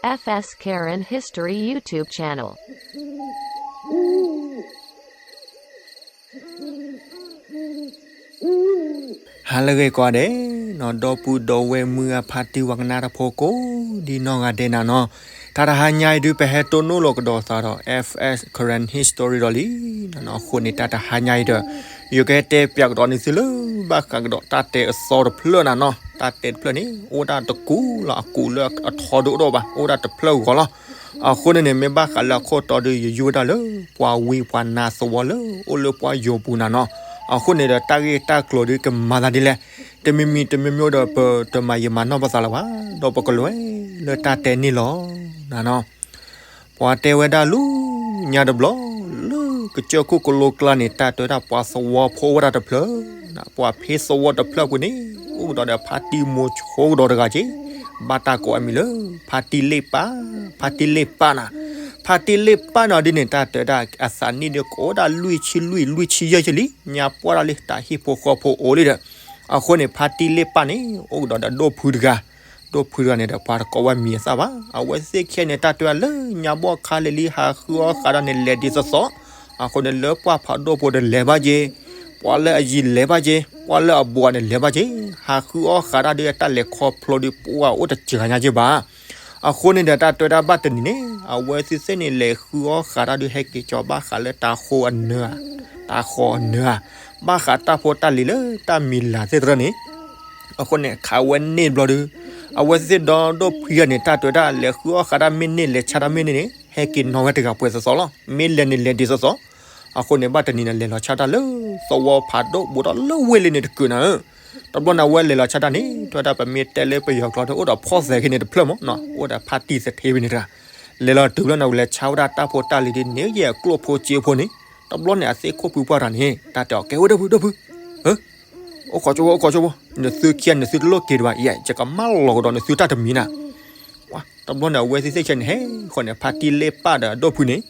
F S Karen History YouTube channel. ဟါလၢအဂ့ၤကိးဂၤဒဲးနီၤ, ဒီပုၢ်ဒီဝဲၢ်မုၢ်အဖါတံၢ်ဝဲကနၣ်တၢ်ဖိကိးဒံနီၢ်ဂၤဒဲးနၤနီၤ, တၢ်တဟါညါအံၤဒုး ပဟဲတိၢ်နီၣ်လီၤကဒီးသးဒီး F S Karen History ဒီးလံနီၤ. အဃိန့ၣ် တၢ်တဟါညါအံၤဒီး ယကဟဲတဲပၠးကဒီးန့ၢ်သုလၢ ဘၣ်ဃးကဒီးတၢ်တဲအသီတဖျၢၣ်နၤနီၤ. တၢ်တဲတဖျၢၣ်န့ၣ် အိၣ်ဒၣ်တကူာ်လီၤ, အကူာ်လၢအထီဒိၣ်ဒိၣ်ဘၣ်, အိၣ်ဒၣ်တဖျၢၣ်ဂီၤလီၤ. အဃိန့ၣ်န့ၣ် မ့ၢ်ဘၣ်ဃးလၢအခိၣ်တီဒုး ယယုၢ်ဝဲဒၣ်လၢ ပှၤဝံပှၤနါသဝီလၢအိၣ်လၢပှၢ်ယိာ်ပူၤနၤနီၤ. အဃိန့ၣ်ဒီး တၢ်ဂ့ၢ်တၢ်ကျိၤဒုးကမၤသးဒ်လဲၣ်, တမံၤမံၤတမံၤမံၤဒီး ပတမၤယံာ်မၤနီၢ်ပသးလၢၤဘၣ်, ဒီးပကလဲၤလၢတၢ်တဲန့ၣ်လီၤနၤနီၤ. ပှၤတဲဝဲဒၣ်လၢညါတဘျီ လၢကစၢၢ်ခိၣ်ကလိကျါန့ၣ် တၢ်တဲဝဲဒၣ်ပှၤသဝီဖိအိၣ်ဝဲဒၣ်တဖျၢၣ်, ပှၤဖံသဝီတဖျၢၣ်ပူၤန့ၣ် အိၣ်ကဒီးဒီးဖါတံၢ်မိၤဆိကဒီးတဂၤက့ၤ, ဘၣ်တၢ်ကိးအမံၤလၢ ဖါတံၢ်လ့ၣ်ပၢ်, ဖါတံၢ်လ့ၣ်ပၢ်နၤ. ဖါတံၢ်လ့ၣ်ပၢ်နီၤဒ်န့ၣ် တၢ်တဲဝဲဒၣ်အသးနံၣ်ဒုးကအိၣ်ဒၣ်လွံၢ်ဆံလွံၢ် လွံၢ်ဆံယဲၢ်ယဲၢ်လံ, ညါပှၢ်ဒၣ်လံ တၢ်ဟံၣ်ဖိဃီဖိအိၣ်လံဒီး. အဃိန့ၣ် ဖါတံၢ်လ့ၣ်ပၢ်န့ၣ် အိၣ်ကဒီးဒီးဒိၣ်ဖုတဂၤ, ဒိၣ်ဖုတဂၤန့ၣ်ဒီး ပှၤတကိးဝဲမံၤအသၣ်ဘၣ်. အဝဲသ့ၣ်ခံဂၤန့ၣ် တၢ်တဲဝဲဒၣ်လၢညါဘီၣ်ခါလံၤလံ ဟးဃုအီၣ်ဃးဒၣ်န့ၣ် လဲၤဒ်သိးသိး, အဃိန့ၣ် လၢပှၢ်ဖးဒိၣ်ဖိတလဲၤဘၣ်က့ၤ, ပှၤလၢအယံၤလဲၤဘၣ်က့ၤ, ပှၤလၢအဘှီးန့ၣ်လဲၤဘၣ်က့ၤ, ဟးဃုအီၣ်ဃးဒၣ်ဒီးတၢ်လဲၤခီဖျိဒီး ပှၢ်အိၣ်တစှၤညါက့ၤဘၣ်. အဃိန့ၣ်ဒီး တၢ်တဲဝဲဒၣ်ဘၣ်တနံၤန့ၣ် အဝဲသ့ၣ်သ့ၣ်န့ၣ် လဲၤဃုအီၣ်ဃးတၢ်ဒုး ဟဲက့ၤကၠီၤဘၣ်ဃးလၢတၤဃီအနၢၤဧါ, တၤဃီအနၢၤဧါ, ဘၣ်ဃးတၢ်ဖိတၢ်လံၤလၢတၢ်မံၤလၤသ့ၣ်တဖၣ်န့ၣ်. အဃိန့ၣ် ခးဝဲန့ၢ်တဘျီဒုး အဝဲသ့ၣ်ဒီးဒိၣ်ဖုဂၤန့ၣ် တၢ်တဲဝဲဒၣ် လဲၤဃုအီၣ်ဃးတၢ်မ့ၢ်န့ၢ် လဲၤဆါတၢ်မ့ၢ်န့ၢ်န့ၣ် ဟဲက့ၤနီၣ်ဝဲတဂၤပှဲၤသိးသိးလီၤ. မ့ၢ်လဲၤန့ၣ်လဲၤဒ်သိးသိး. အဃိန့ၣ် ဘၣ်တနံၤန့ၣ် လဲၤလီၤဆါတၢ်လၢ သဝီဖးဒိၣ်ဘူးဒီးလၢဝ့ၢ်လံန့ၣ်တကုာ်နၤဧၢ. တဘျီန့ၣ် အဝဲလဲၤလီၤဆါတၢ်န့ၣ် တဲဝဲဒၣ် ပမ့ၢ်တဲလၢပယီၤကျိာ်ဒီး အိၣ်ဒီးဖီၣ်သဲးခဲန့ၣ်တဖျၢၣ်မး, အိၣ်ဒီးဖါတံၢ်သထ့ဖဲန့ၣ်တဂၤ. လဲၤလီၤတုၤလၢန့ၣ် လဲၤဆါဝဲဒၣ်တၢ်ဖိတၢ်လံၤဒ်န့ၣ် ယဲၢ်ကျိၣ်ဖိစ့ဖိန့ၣ်. တဘျီန့ၣ် အသ့ၣ်ခိၣ်ဖုပှၢ်တဂၤန့ၣ် တၢ်တဲအီၤ ကဲဝဲဒိၣ်ဖု ဒိၣ်ဖု, အိၣ်ခိးကၠိဖိ အိၣ်ခိးကၠိဖိ, နသုခံဂၤန့ၣ် သုတလိၣ်က့ၤဒံးဘၣ်, ယကမၢလီၤကဒီးနသုတၢ်တမံၤနၤ. တဘျီန့ၣ် အဝဲသ့ၣ်သ့ၣ်ခံဂၤန့ၣ် ဟဲဃီန့ၣ် ဖါတံၢ်လ့ၣ်ပၢ်ဒီးဒိၣ်ဖုန့ၣ်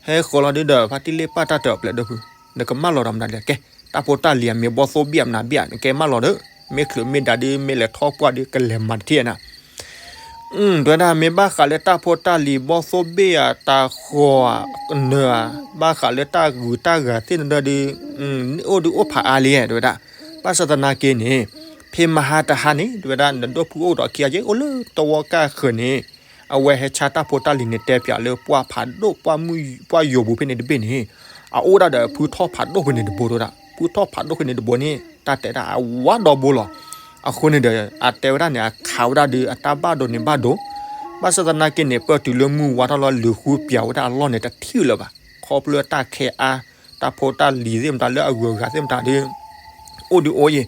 ဟဲဃီလီၤဒုးဒီး ဖါတံၢ်လ့ၣ်ပၢ်တၢ်တဲအီၤ ပျဲၢ်ဒိၣ်ဖု, နကမၢလီၤဒီးမနုၤလဲၣ်. ကဲ တၢ်ဖိတၢ်လံၤအမ့ၢ်ဘီၣ်သိၣ်ဘ့ၣ်အမနုၤဘ့ၣ် နကဲမၢလီၤဒီး မ့ၢ်ချုးမ့ၢ်ဒၣ်ဒုး မ့ၢ်လဲၤထီၣ်ပှၢ်ဒုး ကလဲၤမၤတထံၣ်နၤ. တဲဝဲဒၣ် မ့ၢ်ဘၣ်ဃးလၢတၢ်ဖိတၢ်လံၤ ဘီၣ်သိၣ်ဘ့ၣ်ဧါ တၤဃီဧါ နၢၤဧါ, ဘၣ်ဃးလၢတၢ်ဂုၤတၢ်ဂၤသ့ၣ်တဖၣ်ဒုး အိၣ်ဒုးအိၣ်ဖးအါလံ တဲဝဲဒၣ်. ဘၣ်ဆၣ်သနာ်က့န့ၣ် ဖဲမဟါတဟါန့ၣ် တဲဝဲဒၣ် နဒိၣ်ဖုအိၣ်ဒီးခံဂၤက့ အိၣ်လၢတဝီကၢ်ဃၢၤန့ၣ် အဝဲဟဲဆါတၢ်ဖိတၢ်လံၤန့ၣ် တဲပၠးလၢပှၢ်ဖးဒိၣ် ပှၢ်ယိာ်ပူၤဖဲန့ၣ်တဘ့ၣ်န့ၣ် အအိၣ်ဒၣ်ဒီးဖုထီၣ်ဖးဒိၣ်ဖဲန့ၣ်တဘိတဲဝဲဒၣ်. ဖုထီၣ်ဖးဒိၣ်ဖဲန့ၣ်တဘိန့ၣ် တၢ်တဲဒၣ်အဝါဒီဘိလီၤ. အဃိန့ၣ်ဒီး အတဲဝဲဒၣ်န့ၣ် အခးဝဲဒၣ်ဒုး အတၢ်ဘၣ်ဒိန့ၣ်ဘၣ်ဒိ, ဘၣ်ဆၣ်သနာ်က့န့ၣ် ပၢၢ်တုၤလၢမုၢ်ဝါထီၣ်လီၤ လုာ်ဃုပၠးဝဲဒၣ်အလီၢ်န့ၣ် တထံၣ်လၢၤဘၣ်. ခီဖျိတၢ်ခဲအါ တၢ်ဖိတၢ်လံၤသ့ၣ်မတၤလၢအဂုၤအဂၤသ့ၣ်မတၤဒုး အိၣ်ဒုးအိၣ်ယံၤ.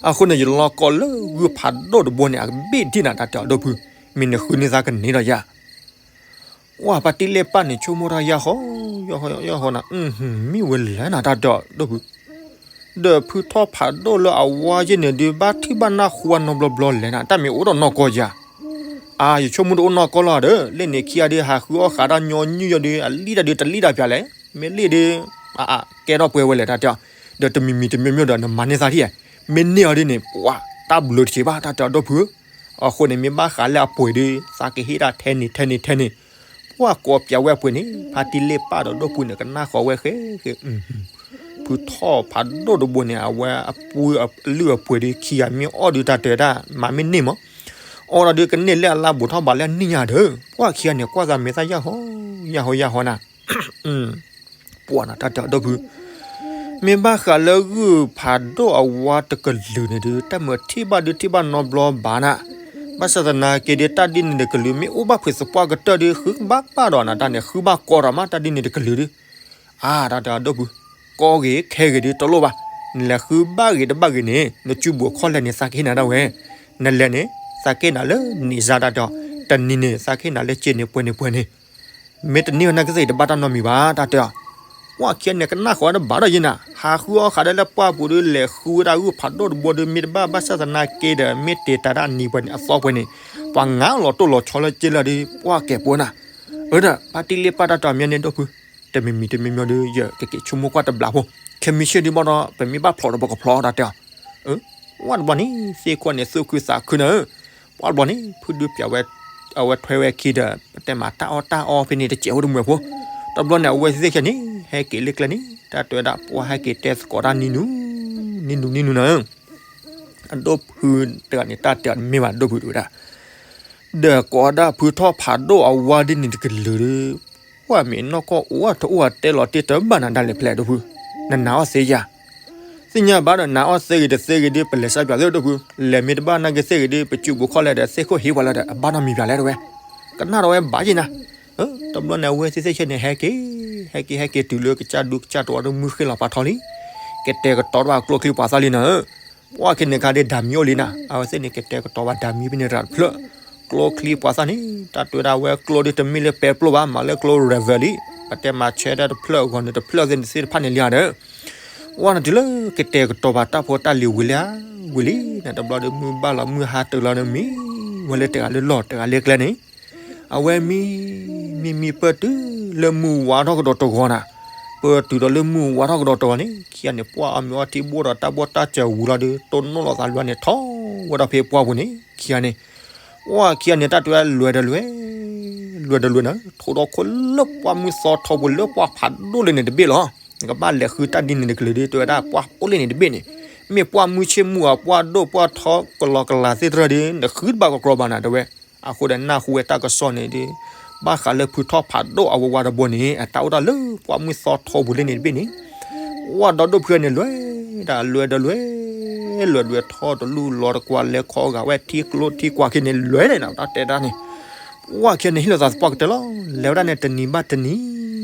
အဃိန့ၣ် ယလီၤကိးလၢဂုၢ်ဖးဒိၣ်တဘိန့ၣ် အကဘ့ၣ်ဒံၣ်နၤ တၢ်တဲအီၤ ဒိၣ်ဖု, မ့ၢ်နဃုန့ၢ်သးကန့ၢ်ဒီးယၤ ဝဲဖါတံၢ်လ့ၣ်ပၢ်န့ၣ် ဆိကမိၣ်တၢ် ယၢ်ဟီ ယၢ်ဟီ ယၢ်ဟီနၤ, မ့ၢ်ဝဲလဲၣ်နၤ တၢ်တဲအီၤ ဒိၣ်ဖု, ဒီးဖုထီၣ်ဖးဒိၣ်လၢအဝါယဲၢ်န့ၣ်ဒုး ဘၣ်ထံၣ်ဘၣ်နၢ်ဟူအနီတဘျီဘျီလဲၣ်နၤ, တၢ်မ့ၢ်အိၣ်ဒီးနီၢ်ကီၢ်ယၤ. အါ ယဆိကမိၣ်တအိၣ်နီၢ်ကီၢ်လီၤဒီး လ့ၣ်န့ၣ်ခံဂၤဒုး ဟးဃုအီၣ်ဃးတၢ်ညီနုၢ်ယီၤဒုး အလံၣ်တၢ်ဒုး တလံၣ်တၢ်ပၠးလဲၣ်, မ့ၢ်လံၣ်ဒုး အါ ကဲထီၣ်ပှဲၤဝဲလဲၣ် တၢ်တဲအီၤ, ဒီးတမံၤမံၤတမံၤမံၤဒီး နမၤန့ၢ်သးထံၣ်ဧါ, မ့ၢ်န့ၢ်အီၤဒ်န့ၣ် ပှၤတၢ်ဘျုးတက့ၤဘၣ် တၢ်တဲအီၤ ဒိၣ်ဖုဧၢ. အဃိန့ၣ် မ့ၢ်ဘၣ်ဃးလၢအပှ့ၤဒုး သးကဟ့ၣ်ဒၣ်ထဲန့ၣ်ထဲန့ၣ်ထဲန့ၣ်, ပှၤကိးပၠးဝဲအပှ့ၤန့ၣ် ဖါတံၢ်လ့ၣ်ပၢ်ဒီးဒိၣ်ဖုန့ၣ် ကနၣ်ဃီဝဲဃဲဃဲ, ဖုထီၣ်ဖးဒိၣ်တဘိန့ၣ် အဝဲအပုၢ်အလုၢ်အပှ့ၤဒုး ခံဂၤမ့ၢ်အီၣ်ဒုး တၢ်တဲဝဲဒၣ် မၤမ့ၢ်န့ၢ်မး, အီၣ်ဒီးဒုး ကန့ၢ်လၢအလါဘူးထီၣ်ဘးလၢအနံၣ်ညါဒီး ပှၤခံဂၤန့ၣ် ကွၢ်သးမဲာ်သၣ်ယၢ်ဟီ ယၢ်ဟီ ယၢ်ဟီနၤ ပှၤနၤ တၢ်တဲအီၤ ဒိၣ်ဖု, မ့ၢ်ဘၣ်ဃးလၢဂုၢ်ဖးဒိၣ်အဝါတကလုာ်န့ၣ်ဒုး တၢ်မၢထံၣ်ဘၣ်ဒုးထံၣ်ဘၣ်နီတဘျီဘၣ်နၤ, ဘၣ်ဆၣ်သနာ်က့ဒုး တၢ်ဒ်န့ၣ်တကလုာ် မ့ၢ်အိၣ်ဘၣ်ဖှ့သပှၢ်ကတၢၢ်ဒုး ဃုဘၣ်ဘၣ်ဒီးနၤ တၢ်န့ၣ် ဃုဘၣ်ကီဒီးမး တၢ်ဒ်န့ၣ်တကလုာ်ဒုး, အါ တၢ်တဲအီၤ ဒိၣ်ဖု, ကီဂ့ၤခဲဂ့ၤဒုးတလိၣ်ဘၣ်, နလဲၤဃုဘၣ်ဂ့ၤတဘၣ်ဂ့ၤန့ၣ် နစုဘူးအခီၣ်လဲၢ်န့ၣ် သးကဟ့ၣ်နၤဒၣ်ဝဲ, နလဲၤန့ၣ် သးကဟ့ၣ်နၤလၢနံၣ်စါ တၢ်တဲအီၤ, တနံၤန့ၣ် သးကဟ့ၣ်နၤလၢက့န့ၣ်ပှဲၤန့ၣ်ပှဲၤန့ၣ် မ့ၢ်တန့ၢ်ဝဲနာ်က့သ့ၣ် ယတဘၣ်တၢ်နီတမံၤဘၣ် တၢ်တဲအီၤ, ပှၤခံဂၤန့ၣ် ကနၣ်ဃီတဘၣ်ဒီးယဲနၤ, ဟးဃုအီၣ်ဃးဒီးလၢပှၢ်ပူၤဒုး လဲၤဃုဝဲဒၣ်ဂုၢ်ဖးဒိၣ်တဘိဒုး မ့ၢ်တဘၣ်ဘၣ်ဆၣ်သနာ်က့ဒီး မ့ၢ်တ့တၢ်ဒၣ်နံၤပှဲၤန့ၣ် အသီပှဲၤန့ၣ် ပှၤငါလီၤတိၢ်လီၤဆီလၢက့လၢဒုး ပှၤကဲပှဲၤနၤ, အၢ ဒီး ဖါတံၢ်လ့ၣ်ပၢ် တၢ်တဲအီၤ မ့ၢ်န့ၣ် ဒိၣ်ဖု, တမံၤမံၤတမံၤမံၤဒုး ယကက့ၤဆိကမိၣ်ကွၢ်တဘျီဖိ, ခဲမုၢ်ဆ့ၣ်ဒုးဘၣ်ဒီး ပမ့ၢ်ဘၣ်ဖျိးဒီးပကဖျိး တၢ်တဲအီၤ, ဝဲတဘျီန့ၣ် သ့ၣ်ခိၣ်န့ၣ် သူၣ်ခုသးခုနၤဧၢ, ပှၤတဘျီန့ၣ် ဖုဒုးပၠးဝဲ အဝဲထွဲဝဲခံဒီး ပတဲမးတၢ်အီၣ်တၢ်အီဖဲန့ၣ်တစဲးဖိတမုာ်ဖိ, တဘျီန့ၣ် အဝဲသ့ၣ်သ့ၣ်ခဲန့ၣ် ဟဲက့ၤလၢကျဲန့ၣ် တၢ်တဲဝဲဒၣ် ပှၢ်ဟဲက့ၤတဲသကိးတၢ်နံၤနူၤ နံၤနူၤနံၤနူၤနၤဧၢ, အဒိၣ်ဖုတဂၤန့ၣ် တၢ်တဲအီၤတမ့ၢ်ဘၣ် ဒိၣ်ဖုတဲဝဲဒၣ် ဒီးကိးဒၣ်ဖုထီၣ်ဖးဒိၣ်အဝါဒ်န့ၣ်တကလုာ်ဒီး ပှၢ်မ့ၢ်နီၢ်ကီၢ်အိၣ်အထီၣ်အိၣ်အတဲလီၤတ့ၢ်တဘၣ်နၤဒၣ်လဲာ်ဖဲလဲၣ်ဒိၣ်ဖု, နနာ်အီၣ်သ့ယၤ, သ့ၣ်ညါဘၣ်ဒီးနနာ်အီၣ်သ့ဂ့ၤတသ့ဂ့ၤဒီး ပလဲၤစၢ်ပၠးသ့ဒိၣ်ဖု, လဲၤမ့ၢ်တဘၣ်နာ်က့သ့ဂ့ၤဒီး ပစူးပူၤခီၣ်လဲၢ်ဒီး သ့ၣ်ခိၣ်ဟ့ၣ်ပှၤလၢဒီး အဘၣ်နီတမံၤပၠးလဲၣ်တဲဝဲ, ကနၣ်ဒီးဝဲဘၣ်ယံၤနၤ, တဘျီန့ၣ် အဝဲသ့ၣ်သ့ၣ်ခဲန့ၣ် ဟဲက့ၤ ဟဲက့ၤ ဟဲက့ၤတုၤလၢကစၢ်ဒူကစၢ်တဝီဒီး မုၢ်ဃ့ၢ်လီၤဖးထီလံ, ကတဲာ်ကတီၤဘၣ်ကျိချံပှၤသၣ်လံနၤ ပှၢ်ခဲန့ၣ်ခါဒ်ဒၣ်မံၤအိၣ်လံနၤ, အဝဲသ့ၣ်န့ၣ် ကတဲာ်ကတီၤဘၣ်ဒၣ်မံၤဖဲန့ၣ်ရၤတဖျၢၣ်, ကျိချံပှၤသၣ်န့ၣ် တၢ်တဲဝဲဒၣ်ဝဲကျိဒ်တမ့ၢ်လၢပဲပျိဘၣ် မၤလၢကျိ reverse လံ, ပတဲမၤဆဲတၢ်တဖျၢၣ်ဂီၤန့ၣ်တဖျၢၣ်သ့ၣ်တဖၣ်န့ၣ်လံဧါဒီး, ဝဲန့ၣ်တုၤလၢကတဲာ်ကတီၤဘၣ်တၢ်ဖိတၢ်လံၤဝံၤလံဧါ, ဝံၤလံနၤ တဘျီဒီးမုၢ်ဘၣ်လီၤမုၢ်ဟါတၢၤလီၤန့ၣ် မံဝဲလၢတဂၤလၢလီၢ်တဂၤလၢကျဲန့ၣ် အဝဲမံ မံမံပၢၢ်တုၤလၢမုၢ်ဝါထီၣ်ကဒီးတဂီၤနၤ, ပၢၢ်တုၤဒီးလၢမုၢ်ဝါထီၣ်ကဒီးတဂီၤန့ၣ် ခံဂၤန့ၣ် ပှၢ်အီၣ်မ့ၤအီထံဘိၣ်ဒီးတၢ်ဘီၣ်တၢ်စၢၤဝံၤလီၤဒီး တိၢ်နီၣ်လိာ်သးလွဲန့ၣ် ထီၣ်ဝဲဒီးဖဲပှၢ်ပူၤန့ၣ် ခံဂၤန့ၣ်, ပှၢ်ခံဂၤန့ၣ် တၢ်တဲဝဲလွဲဒီးလွဲ, လွဲဒီးလွဲနၤ, ထိးဒီးခိၣ်လၢပှၢ်မုၢ်သီထီပူၤလၢပှၢ်ဖးဒိၣ်လၢန့ၣ်တဘ့ၣ်လီၤ, နကဘၣ်လဲၤဃုတၢ်ဒ်န့ၣ်တကလုာ်ဒီး တဲဝဲဒၣ်ပှၢ်အိၣ်လၢန့ၣ်တဘ့ၣ်န့ၣ်, မ့ၢ်ပှၢ်မုၢ်ဆ့ၣ်မုၢ်အပှၢ်ဒိၣ်ပှၢ်ထီကလီကလးသ့ၣ်တဖၣ်ဒီး နဃုတဘၣ်ကကြီဘၣ်နၤတဲဝဲ, အဃိဒီးနၢ်ဟူဝဲတၢ်ကစီၣ်န့ၣ်ဒီး ဘၣ်ဃးလၢဖုထီၣ်ဖးဒိၣ်အဝဲဝါတဘိန့ၣ် အတၢ်အိၣ်တၢ်လၢပှၢ်မုၢ်သီထီပူၤလၢန့ၣ်တဘ့ၣ်န့ၣ်, ဝဲဒီးဒိၣ်ဖုန့ၣ်လွဲ, တၢ်လွဲဒီးလွဲ, လွဲလွဲထီၣ်တလူၢ်လီၤတကွၢ်လဲၤခီဂာ်ဝဲထံကျိထံကွၢ်ခံန့ၣ်လွဲန့ၣ်နၤ တၢ်တဲတၢ်န့ၣ်, ပှၢ်ခံဂၤန့ၣ် ဟ့ၣ်လီၤသးသပှၢ်ကတၢၢ်လီၤ, လဲၤဝဲဒၣ်န့ၣ်တနံၤဘၣ်တနံၤ,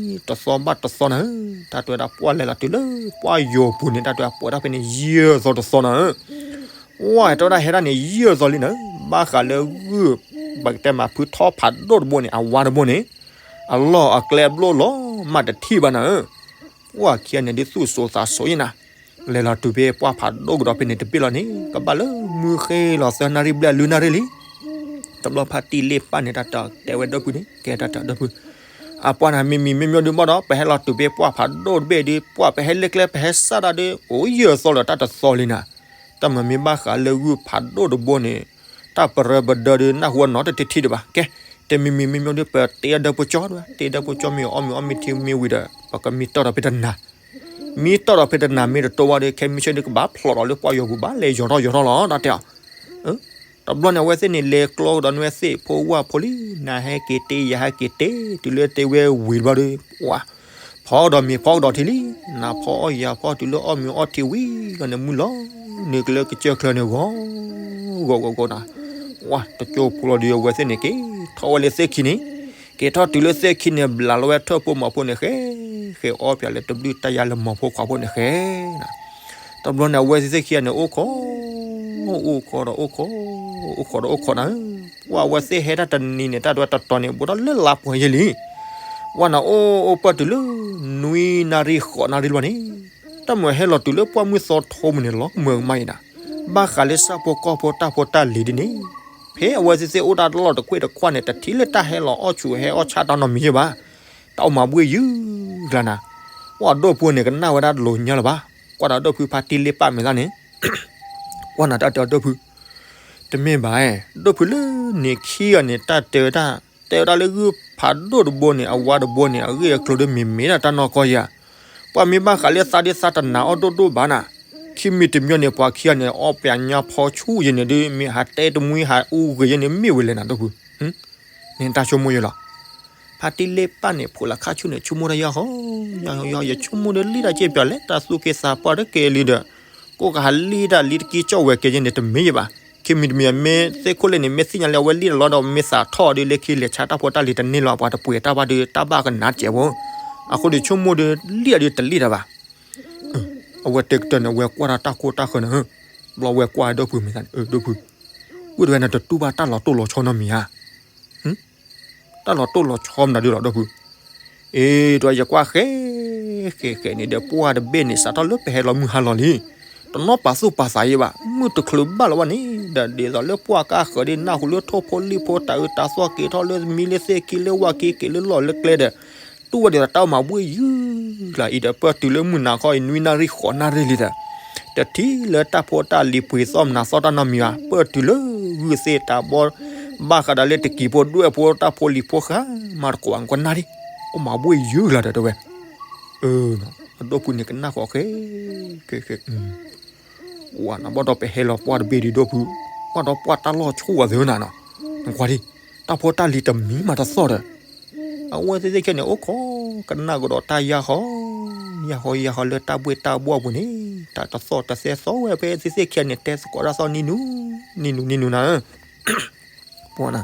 တသီဘၣ်တသီနၤဧၢ, တၢ်တဲဝဲဒၣ်ပှၢ်လဲၤလီၤတုၤလၢပှၢ်ယိာ်ပူၤန့ၣ် တၢ်တဲဝဲဒၣ်ပှဲၤဒၣ်ဖဲန့ၣ် ယဲၢ်သီတသီနၤဧၢ ဝဲတဲဝဲဒၣ်ဟဲဒၣ်န့ၣ် ယဲၢ်သီလံနၤ, ဘၣ်ဃးလၢဂုၢ် ပကတဲမးဖုထီၣ်ဖးဒိၣ်တဘိန့ၣ် အဝါတဘိန့ၣ် အလီၢ်အကျဲအဘျိလီၤမးတထံၣ်ဘၣ်နၤဧၢ, ပှၢ်ခံဂၤန့ၣ်ဒ်သူၣ်စိသးစိယံၤနၤ, လဲၤလီၤတုၤဖဲပှၢ်ဖးဒိၣ်ကဒီးဖဲန့ၣ်တဘ့ၣ်လီၤန့ၣ် ကဘၣ်လၢမုၢ်ဃ့ၢ်လီၤသၢနၣ်ရံၣ်ဘျဲၣ်လွံၢ်နၣ်ရံၣ်လံ တဘျီဖါတံၢ်လ့ၣ်ပၢ်န့ၣ် တၢ်တဲဝဲဒိၣ်ဖုန့ၣ် ကဲတၢ်တဲဒိၣ်ဖု, အပှၢ်နၤမံၤမံၤမ့ၢ်မ့ၢ်ဒုးဘၣ်ဒီး ပဟဲလီၤတုၤဖဲပှၢ်ဖးဒိၣ်တဘ့ၣ်ဒီး ပှၢ်ပဟဲလၢကျဲပဟဲစၢ်တၢ်ဒီး အိၣ်ယဲၢ်သီလၢတၢ်တသီလံနၤ, တၢ်မၤမ့ၢ်ဘၣ်ဃးလၢဂုၢ်ဖးဒိၣ်တဘိန့ၣ် တၢ်ပရၢပဒၢဒီးနၢ်ဟူအနီတထံထံတဘၣ် ကဲ, တမံၤမံၤမ့ၢ်မ့ၢ်ဒုး ပတ့အဒၢပကၠီတဝဲ တ့ဒၢပကၠီမ့ၢ်အီၣ်မ့ၢ်အီၣ်မ့ၢ်ထံမ့ၢ်ဝံၤဒီး ပကမံတီၢ်ဒီးဖဲတနၤ မံတီၢ်ဒီးဖဲတနၤမ့ၢ်တတိၢ်ဘၣ်ဒီး ခဲမုၢ်ဆ့ၣ်ဒုး ကဘၣ်ဖျိးဒီးလၢပှၢ်ယိာ်ပူၤဘၣ် လဲၤယီၤထီၣ်ယီၤထီၣ်လီၤ တၢ်တဲအီၤ, တဘျီန့ၣ် အဝဲသ့ၣ်န့ၣ် လဲၤကျီကဒီးနဝဲသ့ၣ်ဖိဝၣ်ဖိလံ, နဟဲက့ၤတ့ ယဟဲက့ၤတ့, တုၤလၢတ့ဝဲဝံၤတဘျီဒီး ပှၢ်, ဖီကဒီးမ့ၤဖီကဒီးထံလံ, နဖီအီၣ်ယၤဖီတုၤလၢအီၣ်မ့ၤအီထံဝံၤလီၤန့ၣ် မုၢ်လီၤန့ၣ်ကလၢကစၢၢ်ချၢန့ၣ်ဂီၤ ဂီၤဂီၤဂီၤနၤ, ပှၢ် တကၠိဖိလီၤဒီး အဝဲသ့ၣ်န့ၣ် က့ၤထီၣ်ဝဲလၢသ့ၣ်ခံန့ၣ်, က့ၤထီၣ်တုၤလၢသ့ၣ်ခံန့ၣ် ဘျးလီၤဝဲထၢၣ်ဖိမီၤဖိန့ၣ်ဃဲ, ဃဲအီၣ်ပၠးလၢတဘျုးတၢ်ယါလၢမီၤဖိခွါဖိန့ၣ်ဃဲနၤ, တဘျီန့ၣ် အဝဲသ့ၣ်သ့ၣ်ခံဂၤန့ၣ် အိၣ်ခိး, အိၣ်ခိးဒီးအိၣ်ခိး, အိၣ်ခိးဒီးအိၣ်ခိးနၤဧၢ, ပှၢ်အဝဲသ့ၣ်ဟဲတၢ်တနံၤန့ၣ် တၢ်ဒွဲတတီၤန့ၣ် ဘူးထီၣ်လၢလါပှဲၤယဲၢ်လံ ပှၢ်နၤ အိၣ်အိၣ်ပၢၢ်တုၤလၢ နွံနၣ်ရံၣ်ဃိးနၣ်ရံၣ်လီၤန့ၣ်, တၢ်မၤဟဲလီၤတုၤလၢပှၢ်မုၢ်သီထီမုၢ်န့ၣ် လီၤမၢ်ကမၣ်အံၤနၤ, ဘၣ်ဃးလၢဆၣ်ဖိကီၢ်ဖိတၢ်ဖိတၢ်လံၤဒ်န့ၣ်, ဖဲအဝဲသ့ၣ်သ့ၣ်အိၣ်တၢ်လီၢ်တကွ့ၢ်တခွးန့ၣ် တထံၣ်လၢတၢ်ဟဲလီၤအီၣ်ဆူၣ်ဟဲအီၣ်ဆၣ်တၢ်နီတမံၤယဲၢ်ဘၣ်, တၢ်အိၣ်မၤဘှ့ၣ်ယုၢ်ကျါနၤ, ပှၢ်ဒိၣ်ဖိန့ၣ် ကနၣ်ဝဲဒၣ်တလိၤညါလၢၤဘၣ်, ကွၢ်ဒီးဒိၣ်ဖုဖါတံၢ်လ့ၣ်ပၢ်မဲာ်သၣ်န့ၣ် ကွၢ်နၤတၢ်တဲအီၤဒိၣ်ဖု, တမ့ၢ်ဘၣ်, ဒိၣ်ဖုလၢန့ၣ်ခံဂၤန့ၣ် တၢ်တဲဝဲဒၣ်, တဲဝဲဒၣ်လၢဂုၢ်ဖးဒိၣ်တဘိန့ၣ် အဝါတဘိန့ၣ် အဂ့ၢ်အကျိၤဒီးမ့ၢ်မ့ၢ်ဒၣ်တၢ်နီၢ်ကီၢ်ယၤ, ပှၢ်မ့ၢ်ဘၣ်ဃးလၢသးဒ်သးတနာ်အီၣ်ဒိၣ်ဒိၣ်ဘၣ်နၤ, ခံမံၤတမံၤန့ၣ် ပှၤခံဂၤန့ၣ် အီၣ်ပၠးညါဖီဆူၣ်ယဲန့ၣ်ဒီး မ့ၢ်ဟးတဲတမှံဟးအူဂ့ၤယဲန့ၣ် မ့ၢ်ဝဲလဲၣ်နၤဒိၣ်ဖု န့ၣ်တၢ်ဆိကမိၣ်ယဲလီၤ. ဖါတံၢ်လ့ၣ်ပၢ်န့ၣ် ဖိလၢခါဆူၣ်န့ၣ် ဆိကမိၣ်တၢ်ယီၤဃီ, ယီၤယီၤယီၤ ယဆိကမိၣ်ဒီးလံၣ်တၢ်စ့ၢ်ပၠးလဲၣ် တၢ်သူၣ်က့သးပှၢ်တကဲလံဒီး, ကိးကဟးလံၣ်တၢ်လံတကံကၠီၣ်ဝဲကဲယဲန့ၣ် တမ့ၢ်ယဲဘၣ်. ခံမံၤတမံၤ မ့ၢ်သ့ၣ်ခိၣ်လၢန့ၣ် မ့ၢ်သ့ၣ်ညါလၢအဝဲလံၣ်တၢ်လီၤဒီး မ့ၢ်သးထီၣ်ဒီး လၢခံလဲၤဆါတၢ်ဖိတၢ်လံၤတန့ၢ်လီၤ ပှၤတပှဲၤတၢ်ဘၣ်ဒီး တၢ်ဘၣ်ကနၣ်စဲးဖိ, အဃိဒီးဆိကမိၣ်ဒီးလံၣ်အီၤဒီးတလံၣ်တၢ်ဘၣ်. အဝဲတဲကတၢၢ်န့ၣ် အဝဲကွၢ်တၢ်တၢ်ခိၣ်တၢ်ဃၢၤန့ၣ်, ဘျီဝဲကွၢ်ဒိၣ်ဖုမဲာ်သၣ်န့ၣ်, ဒိၣ်ဖု, ဝံၣ်တဝဲနတတူၢ်ဘၣ်တၢ်လီၤတိၢ်လီၤဆီနီတမံၤဧါ. တၢ်လီၤတိၢ်လီၤဆီမနုၤဒုလီၤဒိၣ်ဖု. အ့ တဝဲယကွၢ်ဃဲ, ဃဲဃဲန့ၣ်ဒီး ပှၢ်တဘ့ၣ်န့ၣ် စးထီၣ်လၢပဟဲလီၤမုၢ်ဟါလီၤလံ. တနီၢ်ပာ်သူၣ်ပာ်သးယဲဘၣ်, မုၢ်တချုးဘၣ်လီၤဘၣ်န့ၣ်ဒီး ဒ်သိးလၢပှၢ်ကါဃၢၤဒ်နၢ်ဟူလၢထိၣ်ဖိလံၣ်ဖိတၢ်အၢတၢ်သီက့ၤထီၣ်လၢမံလၢသ့ၣ်ခံလၢဝၣ်ခံက့ၤလၢလီၢ်လၢကျဲဒီး တူၢ်ဝဲဒ်သိးတၢ်အိၣ်မၤဘှ့ၣ်ယုၢ်ကျါအံၤဒီး ပၢၢ်တုၤလၢမုၢ်နၤခီအံၤ နွံနၣ်ရံၣ်ဃိးနၣ်ရံၣ်လံဒီး တထံၣ်လၢတၢ်ဖိတၢ်လံၤပှ့ၤသီၣ်မနၤသီၣ်တၢ်နီတမံၤဘၣ်, ပၢၢ်တုၤလၢဂုၢ်သ့ၣ်တၢ်ဘီ, ဘၣ်ဃးဒီးလၢတကံၤဖိဒွဲၣ်ဖိတၢ်ဖိလံၤဖိဃါ မၤတကိးဘၣ်ကွၢ်နၢ်ဒံး, အိၣ်မၤဘှ့ၣ်ယုၢ်လီၤဒီးတဲဝဲ, အၢ, အဒိၣ်ဖုန့ၣ်ကနၣ်ဃီၤဃဲ, ဃဲ, ဃဲ, ဝၤနဘၣ်ဒီးပဟဲလီၤပှၢ်တဘ့ၣ်ဒံးဒိၣ်ဖု, ဘၣ်ဒီးပှၢ်တၢ်လီၢ်ဆူၣ်ဝဲသ့ၣ်နၤနီၤ, နကွၢ်ဒံး, တၢ်ဖိတၢ်လံၤတမံၤမးတသီၣ်ဒီး အဝဲသ့ၣ်သ့ၣ်ခဲန့ၣ် အိၣ်ခိး ကနၣ်ကဒီးတၢ်ယၢ်ဟီ, ယၢ်ဟီယၢ်ဟီလၢတၢ်ဘှ့ၣ်တၢ်ဘှီၣ်ပူၤန့ၣ် တၢ်တသီၣ်တသဲသီၣ်ဝဲဖဲသ့ၣ်သ့ၣ်ခဲန့ၣ် တဲသကိးတၢ်သီၣ်နံၤနူၤ, နံၤနူၤနံၤနူၤနၤဧၢ, ပှၤနၤ,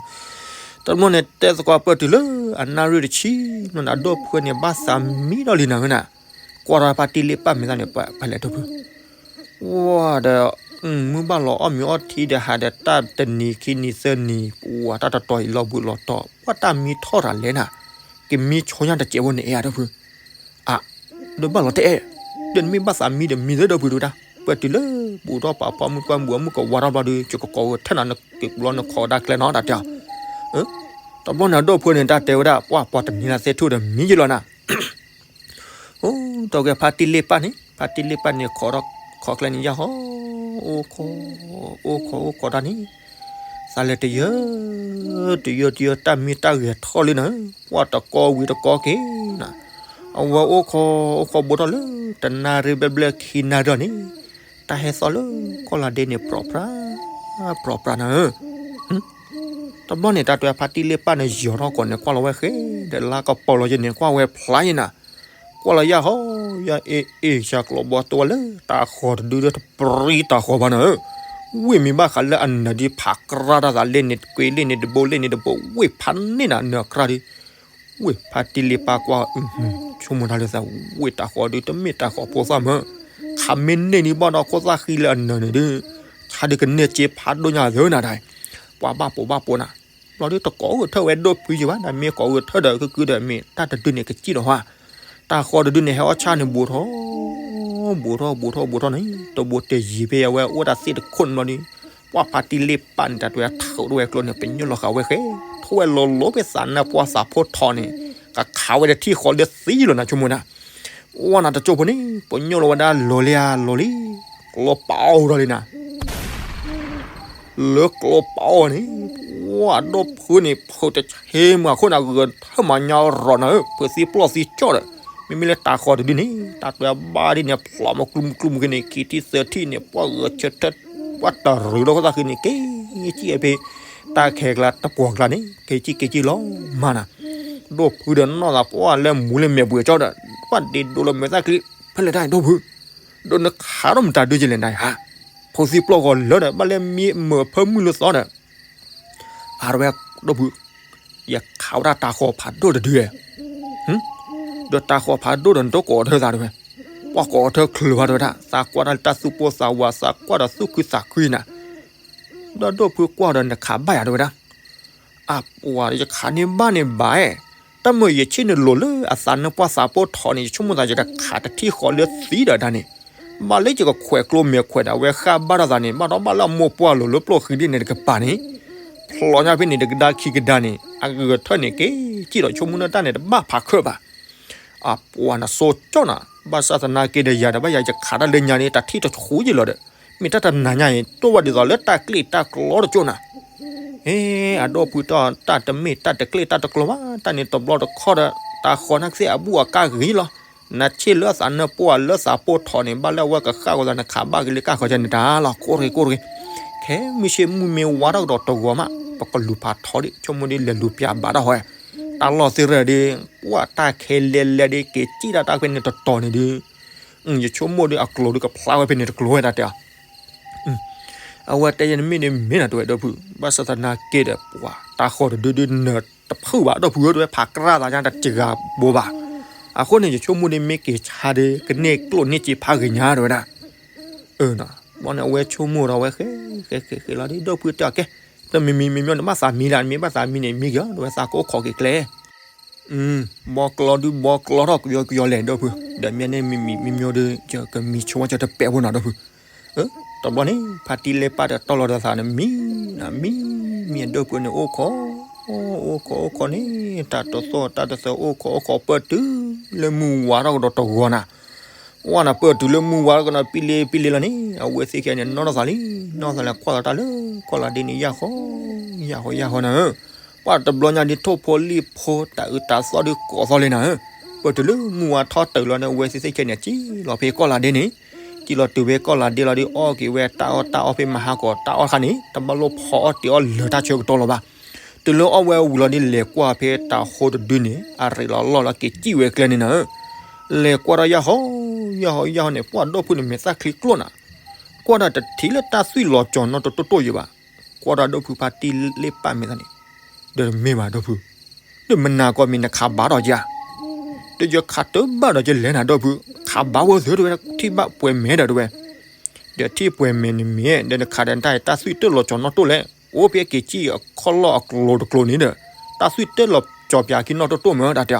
တဘျီန့ၣ် တဲသကိးပၢၢ်တုၤလၢအနၣ်ရံၣ်တဆံ, နီၢ်နၤဒိၣ်ဖုန့ၣ် ဘၣ်သးမံဒီးလံနၤဧၢနၤ, ကွၢ်ထီၣ်ဖါတံၢ်လ့ၣ်ပၢ်မ့ၢ်သးန့ၣ် ပှၤလဲၤဒိၣ်ဖု ဝဲဒီး မုၢ်ဘၣ်လီၤအီၣ်မ့ၤအီထံဒီးဟးဒီးတၢ်တနံၤခံနံၤသၢနံၤ ပှၤတၢ်တတီၤအံၤလီၤဘှံးလီၤတီၤ ပှၤတၢ်မံထီၣ်တၢ်လဲၣ်နၤ, ကမံဆိညါတစဲးဖိန့ၣ်အဲၣ်ဒိၣ်ဖု, အၢ, ဒီးဘၣ်လီၤတအဲၣ်, ဒီးနမ့ၢ်ဘၣ်သးမံဒီးမံသ့ဒိၣ်ဖုဒိၣ်တၢ်, ပၢၢ်တုၤလၢ ဘူးထီၣ်ပာ်ဖီမုၢ်ပှၢ်မုၢ်အမုၢ်ကဝါထီၣ်ဘျီဒီး ယကကိးဂဲၤထၢၣ်နၤ နက့ၤကျီနခီဒၣ်ကျဲနီၤတၢ်တဲအီၤ, တဘျီန့ၣ်အဒိၣ်ဖုန့ၣ် တၢ်တဲဝဲဒၣ် ပှၤပှၤတနံၤလၢ်သဲထူၣ်ဒီးမံယလီၤနၤ အိ တကဲဖါတံၢ်လ့ၣ်ပၢ်န့ၣ် ဖါတံၢ်လ့ၣ်ပၢ်န့ၣ် ခိးဒီးခိးကျဲန့ၣ် ယၢ်ဟီ, အိၣ်ခိး, အိၣ်ခိးအိၣ်ခိးတၢ်န့ၣ်, သးလဲၤတယၢ, တယၢတယၢတၢ်မံတၢ်ဂဲၤထီၣ်လံနၤ, ပှၤတကီဝံၤတကီက့ၤနၤ, အဝဲအိၣ်ခိးအိၣ်ခိးဘူးထီၣ်လၢ တနၣ်ရံၣ်ဘျဲၣ်ဘျဲၣ်ခံနၣ်ရံၣ်န့ၣ်, တၢ်ဟဲသီၣ်လၢကီၢ်လၤဒ့န့ၣ် ပြီပြါ, ပြီပြါနၤဧၢ တဘျီန့ၣ် တၢ်တဲဖါတံၢ်လ့ၣ်ပၢ်န့ၣ် ယီၤထီၣ်ကိးန့ၣ် ကွၢ်လီၤဝဲဃဲဒီးလါကပီၤလီၤယဲန့ၣ် ကွၢ်ဝဲဖျါယဲနၤ, ကွၢ်လီၤယၢ်ဟီ, ယၢ်အ့ၣ်အ့ၣ် ယၤကျိးဘီတဝဲလၢတၢ်ဃီၤတဒုဒီးတပြံတၢ်ဃီၤဘၣ်နၤဧၢ, ဝ့ၢ်မံၤဘၣ်ဃးလၢအနၢၤဒ်ဖးကြၢ်တၢ်သးလ့ၣ်န့ၣ် ကွ့လ့ၣ်န့ၣ်တဘိလ့ၣ်န့ၣ်တဘိ ဝ့ၢ်ဖးန့ၢ်နၤနၢၤကြၢ်ဒ် ဝ့ၢ်ဖါတံၢ်လ့ၣ်ပၢ်ကွၢ်, ဆိကမိၣ်တၢ်လၢသးဝ့ၢ်တၢ်ဃီၤဒုး တမ့ၢ်တၢ်ဃီၤဖိသၣ်မၢ, ခးမ့ၢ်န့ၢ်ဒံးဘၣ်ဒီးခိၣ်သၣ်ဃံလၢအနၢၤန့ၣ်ဒုး, ဆါဒုးကန့ၢ်စ့ဖးဒိၣ်ညါသၢနၤဒၣ်, ပှၤဘၣ်ပိာ်ဘၣ်ပိာ်နၤ, ဘျီဒုးတကိးဂဲၤထၢၣ်ဝဲဒိၣ်ဖုယံၤဘၣ် နမ့ၢ်ကိးဂဲၤထၢၣ်ဒီး ကုကုဒီးမ့ၢ်တၢ်တဒုန့ၣ် ကစံၣ်ဒီးဟါ, တၢ်ဃီၤတဒုန့ၣ် ဟဲအီၣ်ဆၣ်န့ၣ် ဘူးထီၣ်, ဘူးထီၣ်ဘူးထီၣ်ဘူးထီၣ်န့ၣ် တဘူးတယံၤဖဲအဝဲအိၣ်တၢ်သ့ၣ်တခိၣ်န့ၣ်ဘျီဒုး, ပှၤဖါတံၢ်လ့ၣ်ပၢ်န့ၣ် တၢ်တဲဝဲထးဒိၣ်ဝဲကျိန့ၣ် ပညိၣ်လီၤဃာ်ဝဲဃဲ, ထိၣ်ဝဲလိၤလိၤဖဲသးနၢပှၢ်သးဖိထီၣ်န့ၣ်, ကခးဝဲတထံၣ်ဃီလၢသံလီၤနၤဆိကမိၣ်နၤ, ဝဲနၤတကၠိဖိန့ၣ် ပညိၣ်လီၤဝဲဒၣ်လီၤလံဧါလီၤလံ, ကျိပာ်အီၤဒီးလံနၤ လၢကျိပာ်အီၤန့ၣ်, ပှၤဒိၣ်ဖုန့ၣ် ဖုးတဆ့မးအခိၣ်နၤ ဂဲၤထၢၣ်မၤညါရီၤနၤဧၢ, ဖုးသံပျီၢ်သံကၠီၣ်ဒီး, မ့မ့ၢ်လၢတၢ်ဃီၤတဒုန့ၣ် တၢ်တွဲဘၣ်ဒ်န့ၣ် ဖျိးမးကျူမးကျူမးက့ၤန့ၣ် ခံထံၣ်သၢထံၣ်န့ၣ် ပှၤဂဲၤဆၢထၢၣ်, ပှၤတရူးဒီးခိၣ်သၣ်ဃံန့ၣ် က့ၤကံၣ်ဖဲ တၢ်ခဲကျါတပှီၤကျါန့ၣ် က့ၤကံၣ်က့ၤကံၣ်လီၤမးနၤ, ဒိၣ်ဖုဒီးနီၢ်သးပှၢ်လၢမူလၢမဲာ်ဘှံးကၠီဒီး, ပှၤဒ့ဒိလၢမဲာ်သၣ်ချံ, ဖဲလဲၣ်တၢ်ဒိၣ်ဖု ဒီးနခးထီၣ်မတၤဒုးကလဲၣ်နၤဧါ, ဖုးသံပျီၢ်ဂီၤလၢဒီး ဘၣ်လၢမ့ၢ်မုာ်ဖၢမုၢ်လၢသီဒီး, အဝဲဒိၣ်ဖု, ယခးဝဲဒၣ်တၢ်ဃီၤဖးဒိၣ်တဒု, ဒီးတၢ်ဃီၤဖးဒိၣ်ဒီးနတကိးထၢသးတဝဲ, ပှၤကိးထၢချုးဘၣ်တဝဲဒၣ် သးကွၢ်တၢ်လၢတၢ်သူၣ်ပိၢ်သးဝး သးကွၢ်ဒီးသူၣ်ခုသးခုနၤ, ဒီးဒိၣ်ဖုကွၢ်ဒီးနခးဘၣ်ယၤတဝဲဒၣ် အပှၤဒီးယခးန့ၢ်ဘၣ်န့ၣ်ဘၣ်, တၢ်မုာ်ယဆ့ၣ်နလိၤလၢအသးနၢပှၢ်သးပိၢ်ထီၣ်န့ၣ် ယဆိကမိၣ်သးယတခးတထံၣ်ဃီလၢသံဒီးဒၣ်န့ၣ်, ဘၣ်လၢယကခွဲးကျိမဲာ်ခွဲးဒၣ်ဝဲဃၣ်ဘၣ်ထီၣ်သးန့ၣ် ဘၣ်ဒီးဘၣ်လၢအမိၢ်ပှၢ်လိၤလၢပျိၢ်ဃံဒ်န့ၣ်တကပၤန့ၣ်, ဖျိးညါဖဲန့ၣ်တကဒါခံကဒါန့ၣ် အဂဲၤထၢၣ်န့ၣ်က့ၤကံၣ်ဒီးဆိကမိၣ်လၢတၢ်န့ၣ်တဘၣ်ဖးခၢၣ်ဘၣ် အပှၤနဆိကၠီၣ်နၤ, ဘၣ်ဆၣ်သနာ်က့ဒီးယၤဒီးဘၣ်ယၤယခးတၢ်လၢညါန့ၣ် တၢ်ထံၣ်တဆူယလီၤဒီး, မ့ၢ်တၢ်တနၤညါအံၤ တိၢ်ဘၣ်ဒ်သိးလၢတၢ်ကျ့ၣ်တၢ်ကျီတကၠိၣ်နၤ, အ့ အဒိၣ်ဖုတီၢ်တၢ်တမ့ၢ်တၢ်တကျ့ၣ်တၢ်တကျီဘၣ်, တၢ်န့ၣ်တဘျီတခီၣ်ဒီး တၢ်ဃီၤနၢ်ကသ့ၣ်အဘူၣ်အကါဂ့ၤလီၤ, နဆ့ၣ်လၢအသးနၢပှၢ်လၢသးပိၢ်ထီၣ်န့ၣ် ဘၣ်လၢအဝဲကဃၣ်ဂီၤသးနခးဘၣ်ဂ့ၤလၢကါဃီၤန့ၣ်တၢ်လီၤ ကိၢ်တဂ့ၤကိၢ်တဂ့ၤ, ခဲမုၢ်ဆ့ၣ်မုၢ်မ့ၢ်ဝါထီၣ်ကဒီးတဂီၤမး ပကလူၤဖးထီဒံး ဆိကမိၣ်ဒ်လဲၤလူၤပၠးဘၣ်တၢ်ဟီ, တၢ်လီၢ်သ့ၣ်ရၢၢ်ဒ်, ပှၤတၢ်ခဲလဲၤလဲၤဒ်က့ၤစံၣ်တၢ်တၢ်ဖဲန့ၣ်တတီၤန့ၣ်ဒ်, ယဆိကမိၣ်ဒ်အကျိၤဒ်ကဖျါဝဲဖဲန့ၣ်တကျိၤဝဲတၢ်တဲအီၤ အဝဲတဲယၤန့ၣ်မ့ၢ်န့ၣ်မ့ၢ်နၤတဝဲဒိၣ်ဖု, ဘၣ်ဆၣ်သနာ်က့ဒီးပှၤတၢ်ဃီၤတဒုဒုနၢၤတဖုၣ်ဘၣ်ဒိၣ်ဖုဧၢတဝဲ ဖးကြၢ်သးညါတစှၤဘိဘၣ်, အဃိန့ၣ် ယဆိကမိၣ်ဒ်မ့ၢ်က့ၤဆါဒ် ကန့ၢ်ကျိၣ်န့ၢ်စ့ဖးဂ့ၤညါတဝဲဒၣ်, ဘျီန့ၣ် အဝဲဆိကမိၣ်ဒီးဝဲဃဲ, ဃဲဃဲဃဲလီၤဒ်ဒိၣ်ဖုတဲအီၤကဲ, တမံၤမံၤမံၤမံၤနဘၣ်သးမံဒၣ် မ့ၢ်ဘၣ်သးမံန့ၣ်မံက့ၤအီၤ တဝဲသးကအိၣ်ခိးက့ၤကျဲ ဘီကျီဒုးဘီကျီထီၣ်ကယီကယီလဲၣ်ဒိၣ်ဖု, ဒီးမ့ၢ်န့ၣ်မံမံမံမံဒီး ယကမံဆိဝဲကတပဲာ်ဖိနီၤဒိၣ်ဖု, တဘျီန့ၣ် ဖါတံၢ်လ့ပၢ်ဒီးတီၢ်လီၤဒီးသးန့ၣ်မံ, မံ, မံအဒိၣ်ဖုန့ၣ်အိၣ်ခိး, အိၣ်ခိးအိၣ်ခိးန့ၣ် တၢ်တသီၣ်တၢ်တသီၣ်အိၣ်ခိးအိၣ်ခိးပၢၢ်တုၤ လၢမုၢ်ဝါထီၣ်ကဒီးတဂီၤနၤ, ဝဲနၤပၢၢ်တုၤလၢမုၢ်ဝါထီၣ်ကဒီးပံလ့ပံလ့လီၤန့ၣ် အဝဲသ့ၣ်ခဲန့ၣ် နီၢ်ထီၣ်သးလံ, နီၢ်ထီၣ်သးလၢကွၢ်လီၤတၢ်လၢ ကွၢ်လီၤဒ်န့ၣ်ယၢ်ဃီ ယၢ်ဟီယၢ်ဟီနၤဧၢ, ပှၢ်တဘျီညါဒ်ထိၣ်ဖိလံၣ်ဖိတၢ်အုးတၢ်သီၣ်ဒုးကိးသီလံနၤဧၢ, ပတုၤလၢမုၢ်ဝါထီၣ်တုၤလီၤန့ၣ် အဝဲသ့ၣ်သ့ၣ်ခဲန့ၣ် စံၣ်လီၤဖဲကီၢ်လၤဒ့န့ၣ်, စံၣ်လီၤတုၤဖဲကီၢ်လၤဒ့လီၤဒုး အီၣ်က့ၤဝဲတၢ်အီၣ်တၢ်အီၣ်ဖဲမဟါကီး တၢ်အီၣ်တခါန့ၣ် တဘၣ်လိၣ်ဖီအီၣ်တ့ၤအီၣ်လၢာ်တၢ်ဆၢကတီၢ်လီၤဘၣ်. တုၤလၢအီၣ်ဝဲဝံၤလီၤဒုး လဲၤကွၢ်ဖဲတၤဟီတဒုန့ၣ် အရ့းလီၤလီၢ်လီၤက့ၤစံၣ်ဝဲကျဲန့ၣ်နၤဧၢ, လဲၤကွၢ်ဒီးယၢ်ဟီ ယၢ်ဟီယၢ်ဟီန့ၣ် ပှၢ်ဒိၣ်ဖုန့ၣ် မဲာ်သၣ်ချံကျိၣ်နၤ, ကွၢ်ဒီးတထံၣ်လၢတၢ်သွံၣ်လီၤကၠီၤနီတတိၢ်တိၢ်ယံၤဘၣ်. ကွၢ်ဒီးဒိၣ်ဖုဖါတံၢ်လ့ၣ်ပၢ်မဲာ်သၣ်န့ၣ်, ဒီးတမ့ၢ်ဘၣ်ဒိၣ်ဖု, ဒီးမနၤကီးမ့ၢ်နခးဘၣ်ဒီးယၤ, ဒီးယခးတဘၣ်ဒီးယလဲၤနၤဒိၣ်ဖု, ခးဘၣ်ဝဲသုတဝဲ ထံၣ်ဘၣ်ပှဲၤမဲာ်ဒီးတဝဲ, ဒီးထံၣ်ပှဲၤမဲာ်န့ၣ်မ့ၢ် ဒီးနခးဒီးတၢ်တၢ်သွံၣ်တၢၢ်လီၤကၠီၤနီတိၢ်လဲၣ်, အိၣ်ဖဲက့ၤစံၣ်အခီၣ်လီၢ်အကျိၤတကျိၤန့ၣ်ဒီး, တၢ်သွံၣ်တၢၢ်လီၤကၠီၤပၠးခံနီတိၢ်တိၢ်မ့ၢ်တၢ်တဲ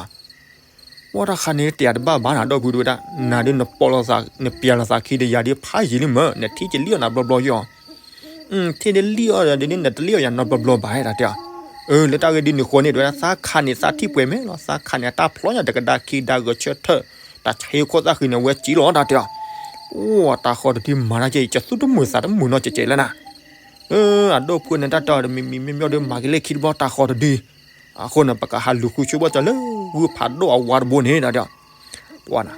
ပှၢ်တၢ်ခါန့ၣ် တယၤတဘၣ်ဘၣ်နၤဒိၣ်ဖုတဝဲဒၣ်, နၤဒုးနပီၢ်လီၤသး နပျဲလီၤသးခံဒီးယၤဒုးဖးယံာ်လံမ့ၢ် နထံၣ်ကလံၣ်အီၣ်နၤဘျီဘျီယီၤ, ထံၣ်ဒုးလံၣ်အီၣ်ဒီးဒုး နတလံၣ်အီၣ်ယၤနီဘျီဘျီဘၣ်တၢ်တဲ, အၢ လၢတၢ်ဂ့ၢ်ဒ်န့ၣ်ဃိန့ၣ် တဝဲဒၣ်သးခးန့ၣ် သးထံၣ်ပှဲၤမဲာ်လီၤ, သးခးန့ၣ် အတၢ်ဖျီညါတကဒါခံဒါဂဲၤဆၢထၢၣ်, တၢ်ဆ့ခိၣ်သၣ်ဃံန့ၣ် အဝဲစံၣ်လီၤတၢ်တဲ, အိၣ်တၤဃီၤတဒုမၤတၢ်ကဲ ယသူၣ်တမုာ်သးတမုာ်နီတစဲးစဲးလၢနၤ အၢ အဒိၣ်ဖုန့ၣ်တၢ်တဲအီၤတမံၤမံၤမ့ၢ်မ့ၢ်ဒီးမၤက့ၤလၢခံတဘျီတၤဃီၤတဒု, အဃိန့ၣ် ပကဟးလူၤဃုဆိဘၣ်ကၠီၤလၢ ဂုၢ်ဖးဒိၣ်အဝါတဘိန့ၣ်တၢ်တဲအီၤ, ပှၤန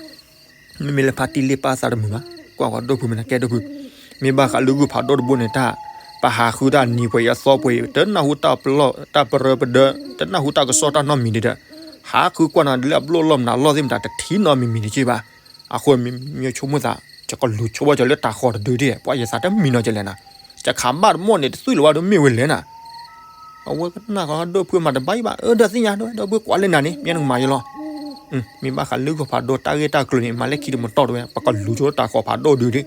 ၤ, မ့မ့ၢ်လၢဖါတံၢ်လ့ၢ်ပၢ်သးတမုာ်ဘၣ်, ကွၢ်ကွၢ်ဒိၣ်ဖုမ့ၢ်နၤကဲဒိၣ်ဖု, မ့ၢ်ဘၣ်ဃးလၢဂုၢ်ဖးဒိၣ်တဘိန့ၣ်တၢ်, ပဟးဃုတၢ်နံၤပှဲၤအသီပှဲၤ တနၢ်ဟူတၢ်ပလီၢ်တၢ်ပရၢပဒၢ, တနၢ်ဟူတၢ်ကစီၣ်တၢ်နီတမံၤဒံးဒီး, ဟးဃုကွၢ်နၤလၢအဘျိၣ်လီၢ်မနုၤလီၢ်သ့ၣ်မတၤတထံၣ်နီတမံၤမံၤတက့ၢ်ဘၣ်, အဃိမ့ၢ်မ့ၢ်ဆိကမိၣ်သး, ယကလူၤဆိဘၣ်ကၠီၤလၢတၤဃီၤတဒုဒၣ်, ပှၤယသးတမံၤနီတစဲးလဲၣ်နၤ, ယခးဘၣ်တမီၢ်န့ၣ် တသွံၣ်လၢၤဘၣ်ဒီးမ့ၢ်ဝဲလဲၣ်နၤ အဝဲကနၣ်ဃီဒိၣ်ဖုမၤတဘၣ်အံၤဘၣ်, အၢ ဒီးသ့ၣ်ညါ ဒိၣ်ဖုကွၢ်လၢနၤန့ၣ် မ့ၢ်နကမၤယလီၤ, မ့ၢ်ဘၣ်ဃးလၢဂုၢ်ဖးဒိၣ်တၢ်ဂ့ၢ်တၢ်ကျိၤန့ၣ် မၤလၢခံတမတီၢ်တဝဲ ပကလူၤဆိတၤဃီၤဖးဒိၣ်ဒုဒၣ်,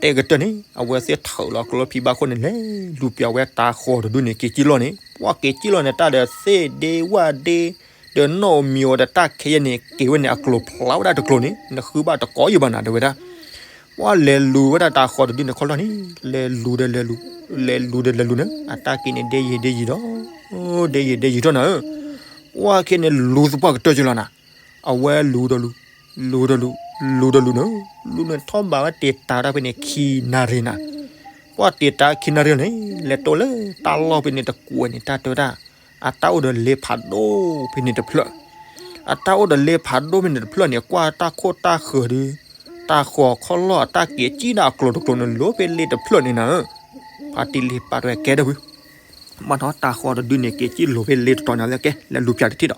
တဲကတၢၢ်န့ၣ် အဝဲသ့ၣ်ထၢၣ်လီၤကျိဖံဘၣ်ခိၣ်န့ၣ် လဲၤလူၤပၠးဝဲတၤဃီၤတဒုန့ၣ် က့ၤကံၣ်လီၢ်န့ၣ် ပှၤက့ၤကံၣ်လီၢ်န့ၣ် တၢ်ဒီးသ့ၣ်ဒ့ဝၣ်ဒ့ ဒီးနီၣ်ဧိၤမံၤဧိၤဒီးတၢ်ခဲယဲၢ်န့ၣ် က့ၤဝဲန့ၣ် အကျိၤဖျါဝဲဒၣ်တကျိၤန့ၣ် နဃုဘၣ်တကိးယံၤဘၣ်နၤတဲဝဲဒၣ်, ပှၤလဲၤလူၤဝဲဒၣ်တၤဃီၤတဒုန့ၣ်ခီလီၢ်န့ၣ် လဲၤလူၤဒီးလဲၤလူၤ, လဲၤလူၤဒီးလဲၤလူၤန့ၣ် အတၢ်က့ၤန့ၣ်ဒဲယံၤဒဲယံၤဒီး, ဒဲယံၤဒဲယံၤထီၣ်နၤဧၢ, ပှၤခဲန့ၣ်လူၤသပှၢ်ကတၢၢ်ကလီၤနၤ, အဝဲလူၤဒီးလူၤ, လူၤဒီးလူၤ, လူၤဒီးလူၤန့ၣ်, လူၤန့ၣ်ထီၣ်ဘးဝဲတ့ၢ်တၢ်တၢ်ဖဲန့ၣ်ခံနၣ်ရံၣ်နၤ, ပှၤတ့ၢ်တၢ်ခံနၣ်ရံၣ်န့ၣ် လဲၤတိၢ်လၢတၢ်လီၢ်ဖဲန့ၣ်တကွဲးန့ၣ် တၢ်တဲဝဲဒၣ် အတၢ်အိၣ်ဒီးလ့ဖးဒိၣ်ဖဲန့ၣ်တဖျၢၣ်, အတၢ်အိၣ်ဒီးလ့ဖးဒိၣ်ဖဲန့ၣ်တဖျၢၣ်န့ၣ် ကွၢ်တၢ်ခိၣ်တၢ်ဃၢၤဒုး, တၤဃီၤခီလီၢ်အတၢ်က့ၤကံၣ်ဒၣ်အကျိၤတကျိၤန့ၣ် လိၤဖဲလ့တဖျၢၣ်န့ၣ်နၤဧၢ, ဖါတံၢ်လ့ၢ်ပၢ်တဲဝဲကဲဒိၣ်ဖု ဘၣ်ဒီးတၤဃီၤတဒုန့ၣ် က့ၤကံၣ်လိၤဖဲလ့တတီၤန့ၣ် အဝဲကဲ လဲၤလူၤပၠးတထံၣ်ဒီး,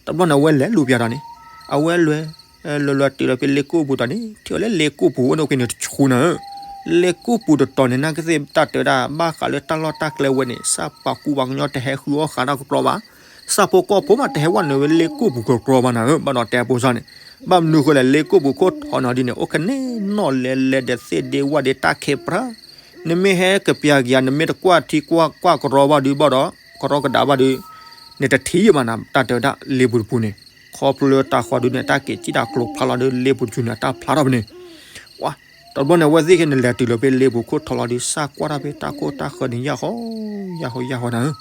တဘျီန့ၣ် အဝဲလဲၤလူၤပၠးဒီးန့ၣ်, အဝဲလဲၤ, လဲၤလဲၤတုၤလီၤဖဲလ့ကိၣ်ပူၤတီၤန့ၣ် ထံၣ်အီၤလၢလ့ကိၣ်ပူၤအိၣ်န့ၣ်ဖဲန့ၣ်တဆူနၤဧၢ, လ့ကိၣ်ပူၤတတီၤန့ၣ် နာ်က့သ့ၣ်တၢ်တဲဝဲဒၣ် ဘၣ်ဃးလၢတၢ်လီၢ်တၢ်ကျဲဝဲန့ၣ် ဆၣ်ပၤကူပၤကညီတဟဲဃုအီၣ်ဃာ်တၢ်ကတြီဘၣ်, ဆၣ်ဖိကီၢ်ဖိမးတဟဲဝဲနုာ်ဝဲလ့ကိၣ်ပူၤကတြီဘၣ်နၤဧၢ, ဘၣ်ဒီးတဲအဖိစၢ်န့ၣ်, ဘၣ်မနုၤဃိလဲၣ် လ့ကိၣ်ပူၤခိၣ်ထီၣ်နၤဒ်န့ၣ် အိၣ်ခနဲနီၣ်လဲၤလဲၤဒီးသ့ၣ်ဒ့ဝၣ်ဒ့တၢ်ခဲပြၢ, နမ့ၢ်ဟဲကပၠးက့ၤယၤ နမ့ၢ်တကွၢ်ထံကွၢ်ကရီဘၣ်ဒုးဘၣ်ဒီး, ကရီကဒါဘၣ်ဒုး, နတထံၣ်ယံၤဘၣ်နၤ တၢ်တဲဝဲဒၣ်လ့ပူၤတပူၤန့ၣ်, ခီဖျိလၢတၤဃီၤဒုးန့ၣ် တၢ်က့ၤကံၣ်တၢ်ကျိၤဖျါလီၤဒုး လ့ပူၤတပူၤန့ၣ် တၢ်ဖျါထီၣ်ဖဲန့ၣ်, ပှၤ, တဘျီန့ၣ် အဝဲသ့ၣ်ခဲန့ၣ် လဲၤတုၤလီၤဖဲလ့ပူၤခိၣ်ထီၣ်လီၤဒုး စၢ်ကွၢ်တၢ်ဖဲတၢ်ခိၣ်တၢ်ဃၢၤန့ၣ် ယၢ်ဃီ, ယၢ်ဃီ ယၢ်ဃီနၤဧၢ,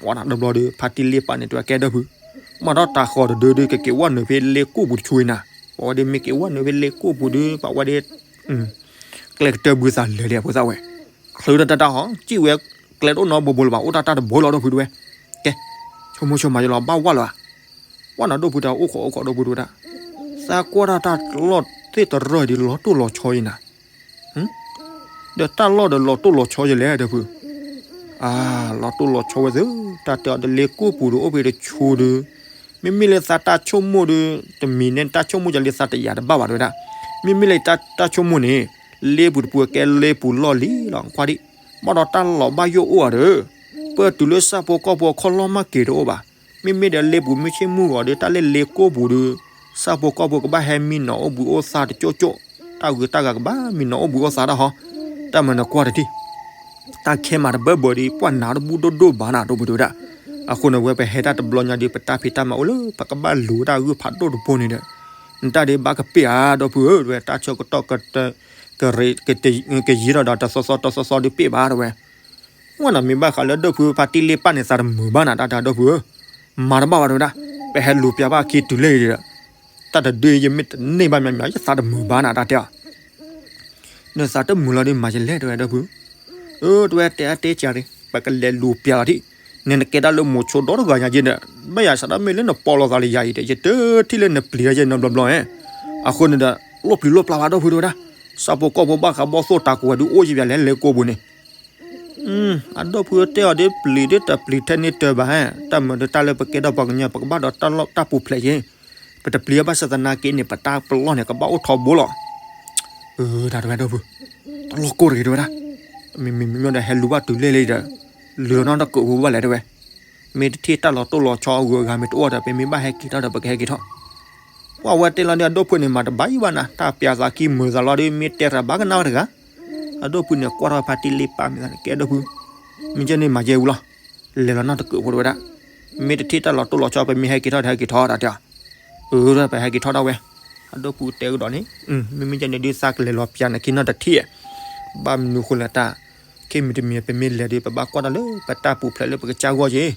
ပှၤနၤတဘျီဒုး ဖါတံၢ်လ့ၢ်ပၢ်န့ၣ် တဲဝဲကဲဒိၣ်ဖု, မ့ၢ်ဒီးတၤဃီၤတဒုဒုး ကက့ၤဝဲနုာ်ဖဲလ့ကိၣ်ပူၤတဆူနၤ, ပှၤဝဲဒၣ်မ့ၢ်က့ၤဝဲနုာ်ဖဲလ့ကိၣ်ပူၤဒုး ပှၤဝဲဒၣ် ကျဲကတၢၢ်ဘုသးလဲၤဒံးအဖိသၣ်ဝဲ, ချုးတၢ်တၢ်တၢ်ဟီ စံၣ်ဝဲကျဲတအိၣ်နီတဘိဘိလၢၤဘၣ် အိၣ်တၢ်တၢ်တဘိလီၤဒိၣ်ဖုတဝဲ, ကဲ, ဆိကမိၣ်ဆိကမးယလီၤ ဘၣ်ဝၣ်လၢၤဘၣ်, ဝၣ်နၤဒိၣ်ဖုတအိၣ်ခိးအိၣ်ခိးဒိၣ်ဖုတဝဲဒၣ်, သးကွၢ်တၢ်တၢ်လီၢ်သ့ၣ်တရၢၢ်ဒုး လီၤတိၢ်လီၤဆီအံၤနၤ ဒီးတၢ်လီၢ်ဒီးလီၤတိၢ်လီၤဆီယလဲၣ်ဒီးဖု, အါ, လီၤတိၢ်လီၤဆီဝဲသ့, တၢ်တဲအီၤဒီးလ့ကိၣ်ပူၤဒီးအိၣ်ဖဲတဆူဒီး, မ့မ့ၢ်လၢသးတၢ်ဆိကမိၣ်ဒီး, တမံၤန့ၣ်တၢ်ဆိကမိၣ်ယလံသးတယာ်တဘၣ်ဘၣ်တဝဲဒၣ်, မ့မ့ၢ်လၢတၢ်ဆိကမိၣ်န့ၣ်, လ့ပူၤတပူၤကဲလ့ပူၤလီၢ်လံလီၤ ကွၢ်ဒံး, ဘၣ်ဒီးတၢ်လီၢ်ဘၣ်ယိၣ်အိၣ်ဧါဒီး, ပၢၢ်တုၤလၢဆၣ်ဖိကီၢ်ဖိအခီၣ်လီၢ်မးက့ၤတအိၣ်ဘၣ်, မ့မ့ၢ်ဒီးလ့ပူၤမ့ၢ်ဆ့ၣ်မုၢ်ဂီၤဒီး တၢ်လၢလ့ကိၣ်ပူၤဒီး, ဆၣ်ဖိကီၢ်ဖိကဘၣ်ဟဲမံနီၤအိၣ်ဘှံးအိၣ်သါတကၠိၣ်ကၠိၣ်, တၢ်ဂုၤတၢ်ဂၤကဘၣ်မံနီၤအိၣ်ဘှံးအိၣ်သါတၢ်ဟီ, တၢ်မၤနၢၤကွၢ်တထံၣ်, တၢ်ခဲမးတဘၢဘၢဒီး ပှၢ်နးတဘူၣ်ဒိၣ်ဒိၣ်ဘၣ်နၤဒိၣ်ဖုတဝဲဒၣ်, အဃိန့ၣ်ဝဲပဟဲတၢ်တဘျီညါဒီး ပတၢ်ဖံးတၢ်မၤအိၣ်လၢ ပကဘၣ်လူၤဝဲဒၣ်ဂုၢ်ဖးဒိၣ်တဘိန့ၣ်ဒီး, နတၢ်ဒုးဘၣ်ကပ့ၢ်ဧါဒိၣ်ဖုဧၢ တဝဲတၢ်ဆၢကတီၢ် ကယံာ်ထီၣ်ဒီးတသီသီတသီသီဒုးပ့ၢ်ဘၣ်တဝဲ, ဝဲနၤမ့ၢ်ဘၣ်ဃးလၢဒိၣ်ဖုဖါတံၢ်လ့ၢ်ပၢ်န့ၣ် သးတမုာ်ဘၣ်နၤတၢ်တဲဒိၣ်ဖုဧၢ, မၤတဘၣ်ဘၣ်တဝဲဒၣ်, ပဟဲလူၤပၠးဘၣ်ခံတုၤလၢအံၤဒီး, တၢ်တဒုးယမ့ၢ်တန့ၢ်ဘၣ်မးမး ယသးတမုာ်ဘၣ်နၤတၢ်တဲအီၤ နသးတမုာ်လီၤဒုးမၤယလဲၣ်တဝဲဒၣ်ဖု, အၢ တဝဲတဲအါတဲကၢ်ရံ, ပကလဲၤလူၤပျၢ်လီၤထံၣ်, နဲနကဲတၢ်လၢမိၤဆိဒီတဂၤညါယဲဒီး ဘၣ်ယၤစးထီၣ်မ့ၢ်လၢနပိာ်လိာ်သးလၢယၤအံၤဒီး ယတထံၣ်လၢနပျံၤတၢ်ယဲနီတဘျီဘျီဧါ. အဃိန့ၣ်ဒီး လိၣ်ပျံၤလိၣ်ပျၢ်ဘၣ်ဒီပုၢ်တဝဲဒၣ်, ဆၣ်ဖိကီၢ်ဖိဘၣ်ဃးဘီၣ်သိၣ်တၢ်ကိးဝဲဒုးအိၣ်ယံၤပၠးလဲၤလဲၤကိးပူၤန့ၣ် အဒိၣ်ဖုတဲအီၤဒ်ပျံၤဒ်တပျံၤထဲန့ၣ်တၢ်ဘၣ်, တၢ်မၤဒ်တၢ်လၢပကဲထီၣ်ပှၤကညီ ပကဘၣ်ဒီးတၢ်လီၢ်တၢ်ပူၤဖျဲးယဲ, ပတပျံၤဘၣ်ဆၣ်သနာ်က့န့ၣ် ပတၢ်ပလီၢ်န့ၣ် ကဘၣ်အိၣ်ထီဘိလီၤ. အၢ တၢ်တဝဲဒိၣ်ဖု, တလီၢ်ကိၢ်တဂ့ၤတဝဲဒၣ်, မ့မ့ၢ်မ့မ့ၢ်ဒီးဟဲလူၤဘၣ်တုၤလဲၣ်လံဒီး လူၤနီတကၢၢ်ဖိဘၣ်လဲၣ်တဝဲ, မ့ၢ်တထံၣ်တၢ်လီၤတိၢ်လီၤဆီအဂုၤအဂၤမ့ၢ်တအိၣ်ဒီး ပမ့ၢ်ဘၣ်ဟဲက့ၤထီၣ်ဒီး ပကဟဲက့ၤထီၣ် ပှၤဝဲတဲလီၤဒ်အဒိၣ်ဖုန့ၣ် မၤတဘၣ်ယံၤဘၣ်နၤ, တၢ်ပျးသးကံမုာ်သးလီၤဒီး မ့ၢ်တဲတၢ်ဘၣ်ကနၣ်ဝဲတဂၤ. အဒိၣ်ဖုန့ၣ် ကွၢ်ထီၣ်ဖါတံၢ်လ့ပၢ်မ့ၢ်သးန့ၣ် ကဲဒိၣ်ဖု, မ့ၢ်ကဲန့ၣ်မၤယဲဝံၤလီၤ, လဲၤလီၤနီတကၢၢ်ဖိတဝဲဒၣ်, မ့ၢ်တထံၣ်တၢ်လီၤတိၢ်လီၤဆီ ပမ့ၢ်ဟဲက့ၤထီၣ် တဟဲက့ၤထီၣ်ဒၣ်တဲ, အၢ ပဟဲက့ၤထီၣ်ဒၣ်ဝဲ, အဒိၣ်ဖုတဲကဒီးန့ၣ်, မ့မ့ၢ်ကဲန့ၣ်ဒုးသးကလဲၤလီၤပျၢ်နခံနီတထံၣ်, ဘၣ်မနုၤဃိလဲၣ်တၢ်, ခဲမံၤတမံၤ ပမ့ၢ်လဲၤဒီး ပဘၣ်ကွၢ်တၢ်လၢပတၢ်ပူၤဖျဲးလၢပကစၢ်ဂီၢ်က့ၤ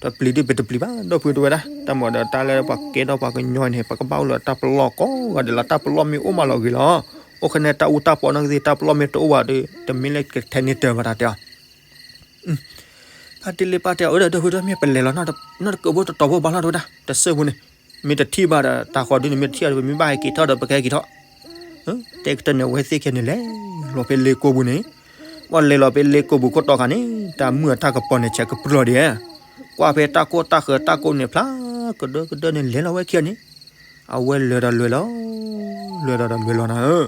တပျံၤဒ်ပတပျံၤဘၣ် ဒိၣ်ဖုတဝဲဒၣ်, တၢ်မၤဒီးတၢ်လၢပှၤကဲထီၣ်ပှၤကညီန့ၣ် ပကဘၣ်အိၣ်လၢတၢ်ပလီၢ်ကိးဂၤဒဲးလီၤ, တၢ်ပလီၢ်မ့ၢ်အိၣ်မးလီၤဂ့ၤလီၤ, အိၣ်ခနဲတၢ်အူတၢ်ပီနီၢ်ကသ့ၣ် တၢ်ပလီၢ်မ့ၢ်တအိၣ်ဘၣ်ဒီး တမ့ၢ်လၢကထဲန့ၢ်တၢ်ဘၣ်တၢ်တဲအီၤ ဖါတံၢ်လ့ပၢ်တဲအီၤ အၢ ဒီးဒိၣ်ဖုဒီး မ့ၢ်ပလဲၤလီၤ နီတကၢၢ်ဖိတတီၤဖိဘၣ်လီၤတဝဲဒၣ် တစဲးဖိန့ၣ်, မ့ၢ်တထံၣ်ဘၣ်ဒီး တၢ်ဃီဒုန့ၣ် မ့ၢ်တထံၣ်ဒီး ပမ့ၢ်ဘၣ်ဟဲက့ၤထီၣ်ဒီး ပကဟဲက့ၤထီၣ်, တဲကတၢၢ်န့ၣ် အဝဲသ့ၣ်ခဲန့ၣ် လဲၤလီၤဖဲလ့ကိၢ်ပူၤန့ၣ်, ပှၤလဲၤလီၤဖဲလ့ကိၢ်ပူၤခိၣ်တီခါန့ၣ် တၢ်မုၢ်အတၢ်ကပီၤန့ၣ် ဆဲးကပြုၢ်လီၤဒံးဧါ, ကွၢ်ဖဲတၢ်ခိၣ်တၢ်ဃၢၤတၢ်ကိးန့ၣ် ဖျါကဒၢကဒၢန့ၣ် လဲၤလီၤဝဲခံဂၤန့ၣ် အဝဲလဲၤဒီးလဲၤလီၤ, လဲၤဒီးလဲၤလီၤနၤဧၢ,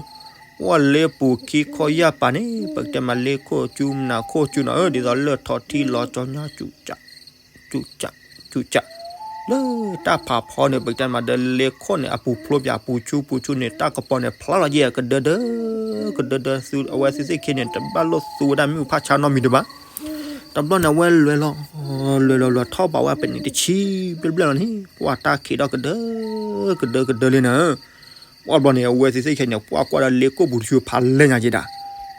ပှၤလ့ပူၤခံခီယၢ်ပၤန့ၣ် ပကတဲမးလ့ခိၣ်ကၠူမနၤခိၣ်ကၠူနၤဧၢ, ဒ်သိးလၢၢ်ထီၣ်ထံလီၤကၠီညါ ကၠူကၠး, ကၠူကၠး, လၢတၢ်ဖးဖီန့ၣ် ပကတဲမးဒီးလ့ခိၣ်န့ၣ် အပူၤဖျိပၠး အပူၤဆူပူၤဆူန့ၣ် တၢ်ကပီၤန့ၣ် ဖျါလီၤယဲၢ် ကဒၢဒၢ, ကဒၢဒၢသု အဝဲသ့ၣ်သ့ၣ်ခံန့ၣ် တဘၣ်လိၣ်သူဝဲဒၣ်မ့ၣ်အူဖးဆါနီတမံၤဒံးဘၣ် တဘျီန့ၣ် အဝဲလဲၤလီၤ, လဲၤလီၤလဲၤထီၣ်ဘးဝဲပနံးတဆံဘျဲၣ်ဘျဲၣ်လီၤန့ၣ် ပှၤတၢ်ခံးထီၣ်ကဒၢ, ကဒၢကဒၢလံနၤဧၢ, ပှၤဘျီန့ၣ် အဝဲသ့ၣ်သ့ၣ်ခဲန့ၣ် ပှၤကွၢ်ဒီးလ့ကိၣ်ပူၤတဆူဖးလဲၢ်ညါက့ဒၣ်,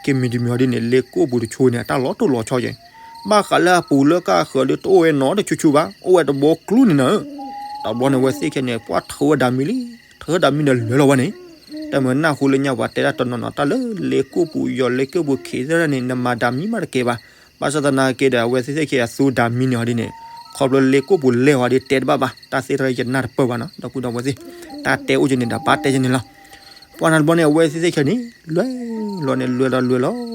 က့ၤမံၤတမံၤအီၤဒ်န့ၣ် လ့ကိၣ်ပူၤတဆူန့ၣ် အတၢ်လီၤတိၢ်လီၤဆီက့ၤ, ဘၣ်ဃးလၢအပူၤလၢကၢ်ဃၢၤဒ်တအိၣ်ဝဲနီတဆူဆူဘၣ်, အိၣ်ဝဲတဘိကျူန့ၣ်နၤဧၢ, တဘျီန့ၣ် အဝဲသ့ၣ်ခဲန့ၣ် ပှၤထၢဝဲဒၣ်မံၤလံ, ထၢဝဲဒၣ်မံၤဒီးလဲၤလီၤဝဲန့ၣ်, တၢ်မၤနၢ်ဟူလၢညါပှၤတဲဒၣ်တနီၤနီၤ တၢ်လၢလ့ကိၣ်ပူၤယီၤလ့ကိၣ်ပူၤခံးသ့ၣ်န့ၣ် နမၤဒၣ်မံၤမးတကဲဘၣ်, ဘၣ်ဆၣ်သနာ်က့ဒီး အဝဲသ့ၣ်သ့ၣ်ခဲအသူဒၣ်မံၤန့ၣ်အီၤဒ်န့ၣ်, ခီဖျိလ့ကိၣ်ပူၤလဲၤအီၤဒ်တဲတဘၣ်ဘၣ်, တၢ်သ့ၣ်တဖၣ်ယနၢ်တပၢၢ်ဘၣ်နီၤ ဒီပုၢ်ဒီဝဲၢ်သ့ၣ်, တၢ်တဲအိၣ်က့ၤန့ၣ်ဒီးဘၣ်တဲက့ၤန့ၣ်လီၤ, ပှၤန့ၣ်တဘျီန့ၣ် အဝဲသ့ၣ်သ့ၣ်ခဲန့ၣ် လဲၤလီၤန့ၣ် လဲၤဒီးလဲၤလီၤ,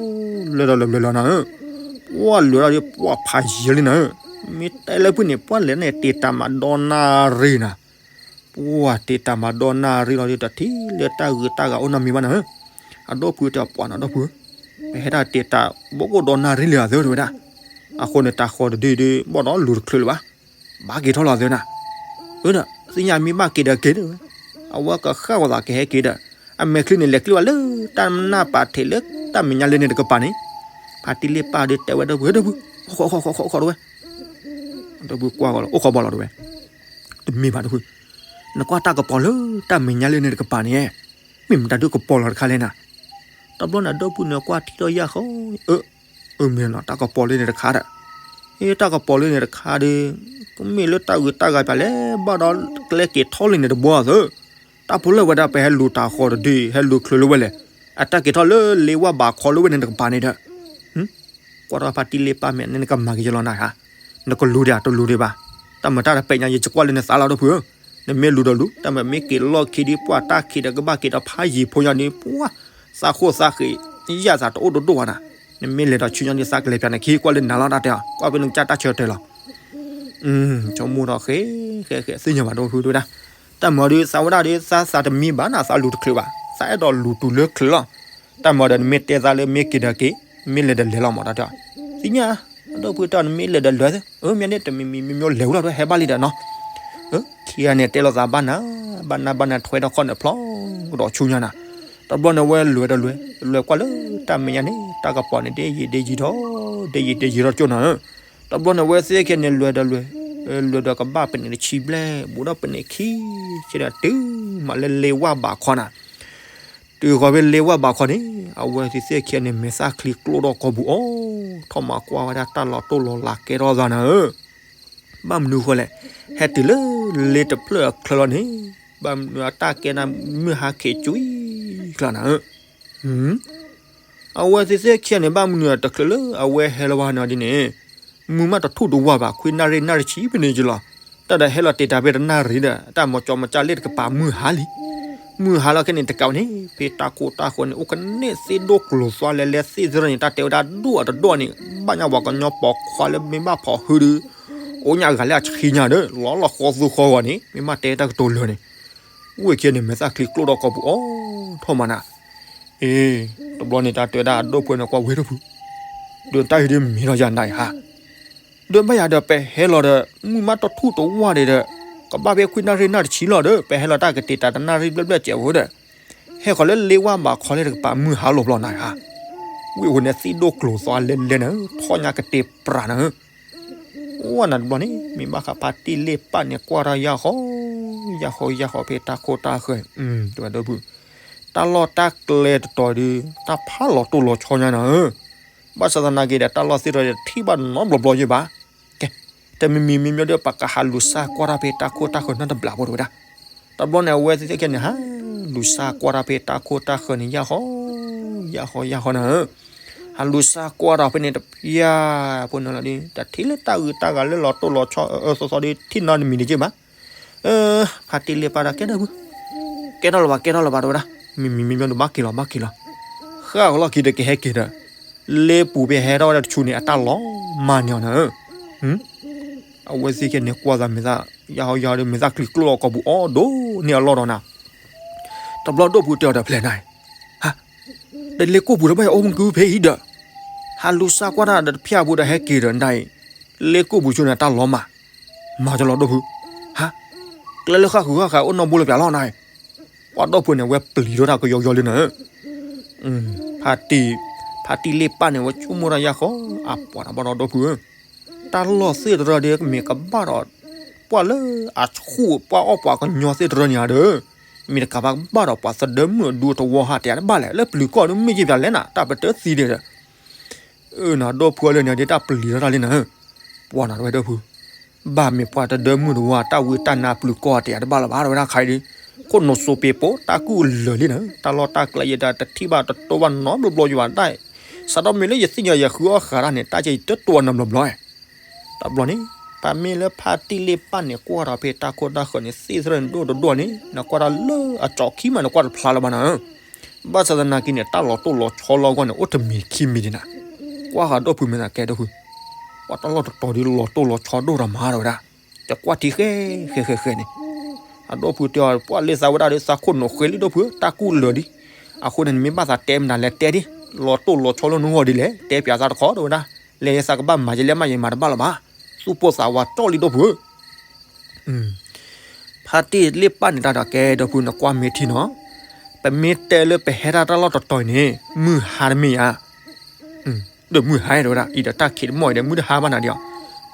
လဲၤဒီးလဲၤလဲၤလီၤနၤဧၢ, ပှၤလဲၤဒီးပှၤဖးယံၤလံနၤဧၢ, မ့ၢ်တဲလၢဖုၣ်န့ၣ် ပှၤလဲၤန့ၣ်တ့တၢ်မးဒီနၣ်ရံၣ်နၤ ပှၤတ့တၢ်မးဒီနၣ်ရံၣ်လီၤဒီး တထံၣ်လၢတၢ်ဂ့ၤတၢ်ဂၤအိၣ်နီတမံၤဘၣ်နၤဧၢ, အဒိၣ်ဖုတဲပှၤနီၤ ဒီပုၢ်, ပဟဲတၢ်တ့တၢ်ဘိးကိၣ်ဒီနၣ်ရံၣ်လံဧါသၢတဝဲဒၣ်, အဃိန့ၣ် တၢ်ဃီတဒုဒု ဘီၣ်ဒီးလူၤတချုးလၢၤဘၣ်, ဘၣ်က့ၤထီၣ်လီၤသၢနၤ, အၢဒီး သ့ၣ်ညါမ့ၢ်ဘၣ်က့ၤဒီးက့ၤတဝဲ, အဝဲကဃၣ်ဝဲသးကဟဲက့ၤဒီး, အမဲာ်ချံန့ၣ် လဲၤကျံးဝဲလၢတၢ်နၢ်ပာ်ထံးလၢတၢ်မဲာ်ညါလၢန့ၣ်တကပၤန့ၣ်, ဖါတံၢ်လ့ပၢ်ဒီးတဲဝဲဒီပုၢ် ဒီပုၢ်, အိၣ်ခိးခိးခိးခိးတဝဲ ဒီပုၢ်ကွၢ်ဂီၤလီၤ အိၣ်ခိးဘၣ်လီၤတဝဲ, တမ့ၢ်ဘၣ်ဒီပုၢ်, နကွၢ်တၢ်ကပီၤလၢတၢ်မဲာ်ညါလၢန့ၣ်တကပၤန့ၣ်, မ့ၢ်မတၤဒုးကပီၤလီၤတခါလဲၣ်နၤ, တဘျီန့ၣ် ဒီပုၢ်န့ၣ်ကွၢ်ထံၣ်ထီၣ်ယၣ်ဃီ, အၢ, အၢမ့ၢ်နီၤ တၢ်ကပီၤလၢန့ၣ်တခါဒီး, အ့ တၢ်ကပီၤလၢန့ၣ်တခါဒီး, ကမ့ၢ်လၢတၢ်ဂ့ၤတၢ်ဂၤပၠးလဲၣ် ဘၣ်ဒီးကျဲက့ၤထီၣ်လံန့ၣ်တဘိသၢ, တၢ်ဖိလၢဝဲဒၣ်ပဟဲလူၤတၢ်ဃီတဒု ဟဲလူၤချုးလၢဝဲလဲၣ်, အတၢ်က့ၤထီၣ်လၢလ့ဝၢ်ဘးခီလၢဝဲန့ၣ်တကပၤန့ၣ်ဒီး ကွၢ်ထီၣ်ဖါတံၢ်လ့ပၢ်မဲာ်န့ၣ် နကမၤက့ၤယလီၤနၤဧါ, နကလူၤဒံးဧါ တလူၤဒံးဘၣ်, တၢ်မၤတၢ်တပဲာ်ညါ ယကကွၢ်လၢနသးလီၤ ဒီပုၢ်ဧၢ, နမ့ၢ်လူၤဒီးလူၤ တၢ်မၤမ့ၢ်က့ၤလီၢ်ခံဒီး ပှၤတၢ်ခံးဒီးကဘၣ်က့ၤဒီးဖးယံၤဖိညါဒီး ပှၤသးဃိၣ်သးဃ့း ယၣ်သးတအိၣ်ဒိၣ်ဒိၣ်ဘၣ်နၤ, နမ့ၢ်လဲၤဒီးဆူညါဒီး သးကလဲၤပၠးနခံ ကွၢ်လၢနၤလီၤတၢ်တဲအီၤ ကွၢ်ဖဲနကစၢ်တၢ်ဆၢတဲာ်လီၤ ဆိကမိၣ်ထီၣ်ဃဲဃဲဃဲ သ့ၣ်ညါဘၣ်ဒီပုၢ်တဝဲဒၣ်, တၢ်မၤဒီးသးဝဲဒၣ်ဒီး သးသးတမံဘၣ်နၤ သးလူၤတချုးဘၣ်, သးအဲၣ်ဒိးလူၤတုၤလၢချုးလီၤ, တၢ်မၤဒီးနမ့ၢ်တဲသးလၢမ့ၢ်က့ၤဒီးက့ၤ, မ့ၢ်လဲၤဒီးလဲၤလီၤမးတၢ်တဲအီၤ, သ့ၣ်ညါ, ဒီပုၢ်တၢ်နမ့ၢ်လဲၤဒီးလဲၤသ့, အၢ မ့ၢ်န့ၣ်တမံၤမံၤမ့ၢ်မ့ၢ်လဲၤဝဲလီၤ ဟဲဘၣ်လံဒီးနီၤ, ခံဂၤန့ၣ်တဲလိာ်သးဘၣ်နၤ, ဘၣ်နၤဘၣ်နၤထွဲဒီးခီၣ်န့ၣ်ဖျီကဒီးဆူညါနၤ, တဘျီန့ၣ်ဝဲလဲၤဒီးလဲၤ, လဲၤကွၢ်လၢတၢ်မဲာ်ညါန့ၣ် တၢ်ကပီၤန့ၣ် ဒ့ယံာ်ဒ့ယံာ်ထီၣ်, ဒ့ယံာ်ဒ့ယံာ်ထီၣ်ကၠိနၤဧၢ, တဘျီန့ၣ်ဝဲသ့ၣ်ခဲန့ၣ် လဲၤဒီးလဲၤ, လဲၤဒီးကဘၣ်ပနံးတဆံဘျဲၣ် ဘူးဒီးပနံးခံဆံဒီးတုၤမးလၢလ့ဝၢ်ဘးခီနၤ တုၤဃီၤဖဲလ့ဝၢ်ဘးခီန့ၣ် အဝဲသ့ၣ်သ့ၣ်ခံဂၤန့ၣ် မဲာ်သၣ်ချံကျိထီၣ်ကိာ်ပူၤအီၤ, ထီၣ်မၤကွၢ်ဝဲဒၣ်တၢ်လီၤတိၢ်လီၤလၤကဲထီၣ်သးနၤဧၢ, ဘၣ်မနုၤဃိလဲၣ်, ဟဲတုၤလၢလ့တဖျၢၣ်အချၢလီၤန့ၣ်, ဘၣ်မနုၤအတၢ်ကဲနၤမုၢ်ဟါခ့ကွံာ်ကျါနၤဧၢ, အဝဲသ့ၣ်သ့ၣ်ခံဂၤန့ၣ် ဘၣ်မနုၤတချုးလၢအဝဲဟဲလီၤဝဲန့ၣ်ဒ်န့ၣ် မုၢ်မးတထူၣ်တဝၢ်ဘၣ် ခွံနၣ်ရံၣ်နၣ်ရံၣ်ဆံဖဲန့ၣ်ကလီၤ. တၢ်ဒီးဟဲလီၤတ့ၢ်တၢ်ဖဲတနၣ်ရံၣ်ဒီး တၢ်မၤကၠီမၤကၠၢ်လ့ၣ်တကပၤမုၢ်ဟါလံ. မုၢ်ဟါလီၤခဲန့ၣ် တကးဝဲန့ၣ် ဖဲတၢ်ခိတၢ်ဃၢၤန့ၣ် အိၣ်ကန့ၢ်သ့ၣ်ဒိၣ်ကျိၤသွါလဲၤလဲၤသ့ၣ်သရၢန့ၣ် တၢ်တဲဝဲဒၣ်ဒိၣ်အတဒိၣ်န့ၣ် ဘၣ်ညါပှၤကညီပိာ်ခွါလၢမ့ၢ်ဘၣ်ဖီၣ်ဟုဒီး အိၣ်ညါဂၤလၢအဆံညါဒီး လီၤလီၤဃီသူဃီဂီၤန့ၣ် မ့ၢ်ဘၣ်တဲတၢ်ကတိၤလၢာ်န့ၣ် ဝ့ၢ်ခံန့ၣ် မဲာ်သၣ်ချံကျိၣ်ဒီးကိာ်ပူၤအိၣ်ထီၣ်မးနၤ. အ့ တဘျီန့ၣ် တၢ်တဲဝဲဒၣ်အဒိၣ်ဖုန့ၣ် ကွၢ်ဝဲဒိၣ်ဖု, ဒီးတၢ်အံၤဒ်မ့ၢ်ဒီးယၤနၤအံၤဟါ, ဒီးဘၣ်ယၤဒီး ပဟဲလီၤဒီး မုၢ်မးတထူၣ်တဝၢ်ဒံးဒီး ကဘၣ်ဖဲခွံနၣ်ရံၣ်နၣ်တဆံလီၤဒီး ပဟဲလီၤတၢ်ကတ့ၢ်တၢ်တနၣ်ရံၣ်ဘျဲၣ်ဘျဲၣ်စဲးဝဲဒီး ဟဲဃီၤလၢလ့ဝၢ်ဘးခီလ့ၣ်တကပၤမုၢ်ဟါလီၤဘျီနၤဧါ. ဝ့ၢ်အဃိန့ၣ် သ့ၣ်ဒိၣ်ကျိၤသွါလဲၤလဲၤနၤ ထီၣ်ညါကတ့ၢ်ပြးနၤဧၢ. အိၣ်နၤတဘျီန့ၣ် မ့ၢ်ဘၣ်ဃးဖါတံၢ်လ့ၣ်ပၢ်န့ၣ် ကွၢ်တၢ်ယၢ်ဃီ, ယၢ်ဃီယၢ်ဃီဖဲတၢ်ခိတၢ်ဃၢၤ, တဲဝဲဒိၣ်ဖု, တၢ်လီၢ်တၢ်ကျဲတတီၤဒီး တၢ်ဖးလီၤတိၢ်လီၤဆီညါနၤဧၢ. ဘၣ်ဆၣ်သနာ်က့ဒီး တၢ်လီၢ်သ့ၣ်တဖၣ်ဒီးတထံၣ်ဘၣ်နီတဘျီဘျီယဲၢ်ဘၣ်. ကဲ, တမံၤမံၤမံၤမံၤဒီး ပကဟးလူၤစၢ်ကွၢ်တၢ်ဖဲတၢ်ခိတၢ်ဃၢၤနီတဘျီဖိတဲဝဲဒၣ်. တဘျီန့ၣ် အဝဲသ့ၣ်ခဲန့ၣ် ဟးလူၤစၢ်ကွၢ်တၢ်ဖဲတၢ်ခိတၢ်ဃၢၤန့ၣ် ယၢ်ဃီ, ယၢ်ဃီယၢ်ဃီနၤဧၢ. ဟးလူၤစၢ်ကွၢ်တၢ်ဖဲန့ၣ်တဖၣ်ဖိန့ၣ်လီၤဒီး တထံၣ်လၢတၢ်ဂုၤတၢ်ဂၤလၢလီၤတိၢ်လီၤဆီအၢအၢသီသီဒီး ထံၣ်နီတမံၤတက့ၢ်ဘၣ်. ဖါတံၢ်လ့ၣ်ပၢ်ဒီး ကဲဒိၣ်ဖု, ကဲထီၣ်လၢၤဘၣ် ကဲထီၣ်လၢၤဘၣ် တဲဝဲဒၣ်. မံၤမံၤမံၤမံၤဒီး ဘၣ်က့ၤလီၤ ဘၣ်က့ၤလီၤ. ဃၣ်ဃီလီၢ်ခံဒီး ကဟဲက့ၤဒီး လ့ပူၤဖဲဟဲထီၣ်ဝဲဒၣ်တဆူန့ၣ် အတၢ်လီၤမၢ်န့ၢ်အီၤနၤဧၢ. အဝဲသ့ၣ်ခဲန့ၣ် ကွၢ်သးမဲာ်သၣ် ယၢ်ဟီယၢ်ဟီဒီး မဲာ်သၣ်ချံကျိၣ်လီၤကိာ်ပူၤအိၣ်ဒိၣ်န့ၢ်အလီၢ်ဒီးနၤ. တဘျီဒိၣ်ဖုတဲအီၤဒီး ဖျဲးနၤအံၤ, ဟါ, ဒီးလ့ကိာ်ပူၤဒီး ဘၣ်ယအိၣ်မုၢ်ကုဖဲအံၤဒီး ဟးလူၤစၢ်ကွၢ်တၢ်ဒီးတဖၣ်ဖိဒီး ဟဲက့ၤဒီးနၤအံၤ, လ့ကိာ်ပူၤဆိန့ၣ် အတၢ်လီၤမၢ်, မၤတလီၤဒိၣ်ဖု, ဟါ, ကျဲလၢဃၣ်ဃုာ်ဃၣ်ဃၢၤအိၣ်နီတဘိလၢပျၢၤလီၤနၤအံၤ. ပှၤဒိၣ်ဖုန့ၣ် အဝဲပျံၤထီၣ်တၢ်ကယီကယီလံနၤဧၢ. ဖါတံၢ်, ဖါတံၢ်လ့ၣ်ပၢ်န့ၣ် အဝဲဆိကမိၣ်တၢ်ယၢ်ဃီ, အပှၤတဘၣ်ဒီးဒိၣ်ဖုဧၢ, တၢ်လီၢ်သ့ၣ်တရၢဒီး မ့ၢ်ကဘၣ်ဒီး ပှၤလၢအဆူၣ်ပှၤအီၣ်ပှၤကညီသ့ၣ်တရၢန့ၣ်ဧါဒီး, မ့ၢ်တကးဘၣ်ကဘၣ်ဒီးပှၤသဒၢမုၣ်အဒူအတဝီဟးတဲတဘၣ်လဲၣ်, လၢပျုၤကီၢ်ဒီးမ့ၢ်က့ၤပျၢၤလဲၣ်နၤ, တၢ်ပတၢၢ်သံဒံးဒီး အၢ နၤဒိၣ်ဖုအလၢန့ၣ် ဒ်တၢ်ပျံၤထီၣ်တၢ်လံနၤဧၢ, ပှၤနၤတဝဲဒိၣ်ဖု, ဘၣ်မ့ၢ်ပှၤတဒၢမုၣ်တဝီ တၢ်ဝံတၢ်နါပျုၤကီၢ်တဲတဘၣ်လၢၤဘၣ် တဲဝဲဒၣ်ခါအံၤဒီး, ခိၣ်နူာ်စိးပ့ၤပိာ် တၢ်ကူၣ်လၢာ်လံနၤဧၢ, တၢ်လီၢ်တၢ်ကျဲယဲဒၣ်တထံၣ်ဘၣ်တတိၢ်ဘၣ်နီတဘျီဘျီယဘၣ်ဒၣ်, စးထီၣ်မ့ၢ်လၢယသ့ၣ်ညါယဃုအီၣ်ဃာ်တၢ်န့ၣ် တၢ်ကဲယတတိၢ်နီတဘျီဘျီဧါ. တဘျီန့ၣ် ပမ့ၢ်လၢဖါတံၢ်လ့ၣ်ပၢ်န့ၣ် ကွၢ်ဒီးဖဲတၢ်ခိတၢ်ဃၢၤန့ၣ် သ့ၣ်သရၢန့ၣ်ဒိၣ်တဒိၣ်န့ၣ် နကွၢ်တၢ်လၢအကၠီခံမး နကွၢ်တဖျါလၢၤဘၣ်နၤဧၢ, ဘၣ်ဆၣ်သနာ်က့န့ၣ် တၢ်လီၤတိၢ်လီၤဆီလီၤအဂီၢ်န့ၣ် အိၣ်တမံၤခံမံၤဒံးနၤ, ကွၢ်ဃာ်ဒိၣ်ဖုမဲာ်သးကဲဒိၣ်ဖု, ပှၤတၢ်လီၢ်တတီၤဒ်လီၤတိၢ်လီၤဆီဒိၣ်ဒီးမၤတဲဝဲဒၣ်, တကွၢ်ထံဃဲဃဲဃဲဃဲန့ၣ်, အဒိၣ်ဖုတဲအီၤ ပှၤလ့သးဝဲဒၣ်ဒီး သးခိၣ်နူာ်ဃ့လံဒိၣ်ဖု တၢ်ကူၣ်လၢာ်လံ, အဃိန့ၣ် နမ့ၢ်ဘၣ်သးတဲမနုၤလဲၣ်တဲဒံး, လီၤတိၢ်လီၤဆီလၢနဂီၢ်ဒ်လဲၣ် တဲပၠးသးတခီတဲဝဲဒၣ်, လဲၤယသးကဘၣ်မၤယလဲၣ်မးယမၤတဘၣ်လၢၤဘၣ်, သူၣ်ပိၢ်သးဝးတီၢ်လံဒိၣ်ဖုဧၢ ဖါတံၢ်လ့ၣ်ပၢ်န့ၣ်တၢ်ဒီးကဲဒိၣ်ဖု နကွၢ်မ့ၢ်ထံနီၤ, ပမ့ၢ်တဲလၢပဟဲတၢ်တၢ်လီၢ်တတီၤအံၤန့ၣ် မုၢ်ဟါတမ့ၢ်ဧါ, ဒီးမုၢ်ဟါတဲဝဲဒၣ် အံၤဒီးတၢ်ခံးတမီၢ်အံၤဒီး မုၢ်တဟါဘၣ်နၤဒံးအီၤ,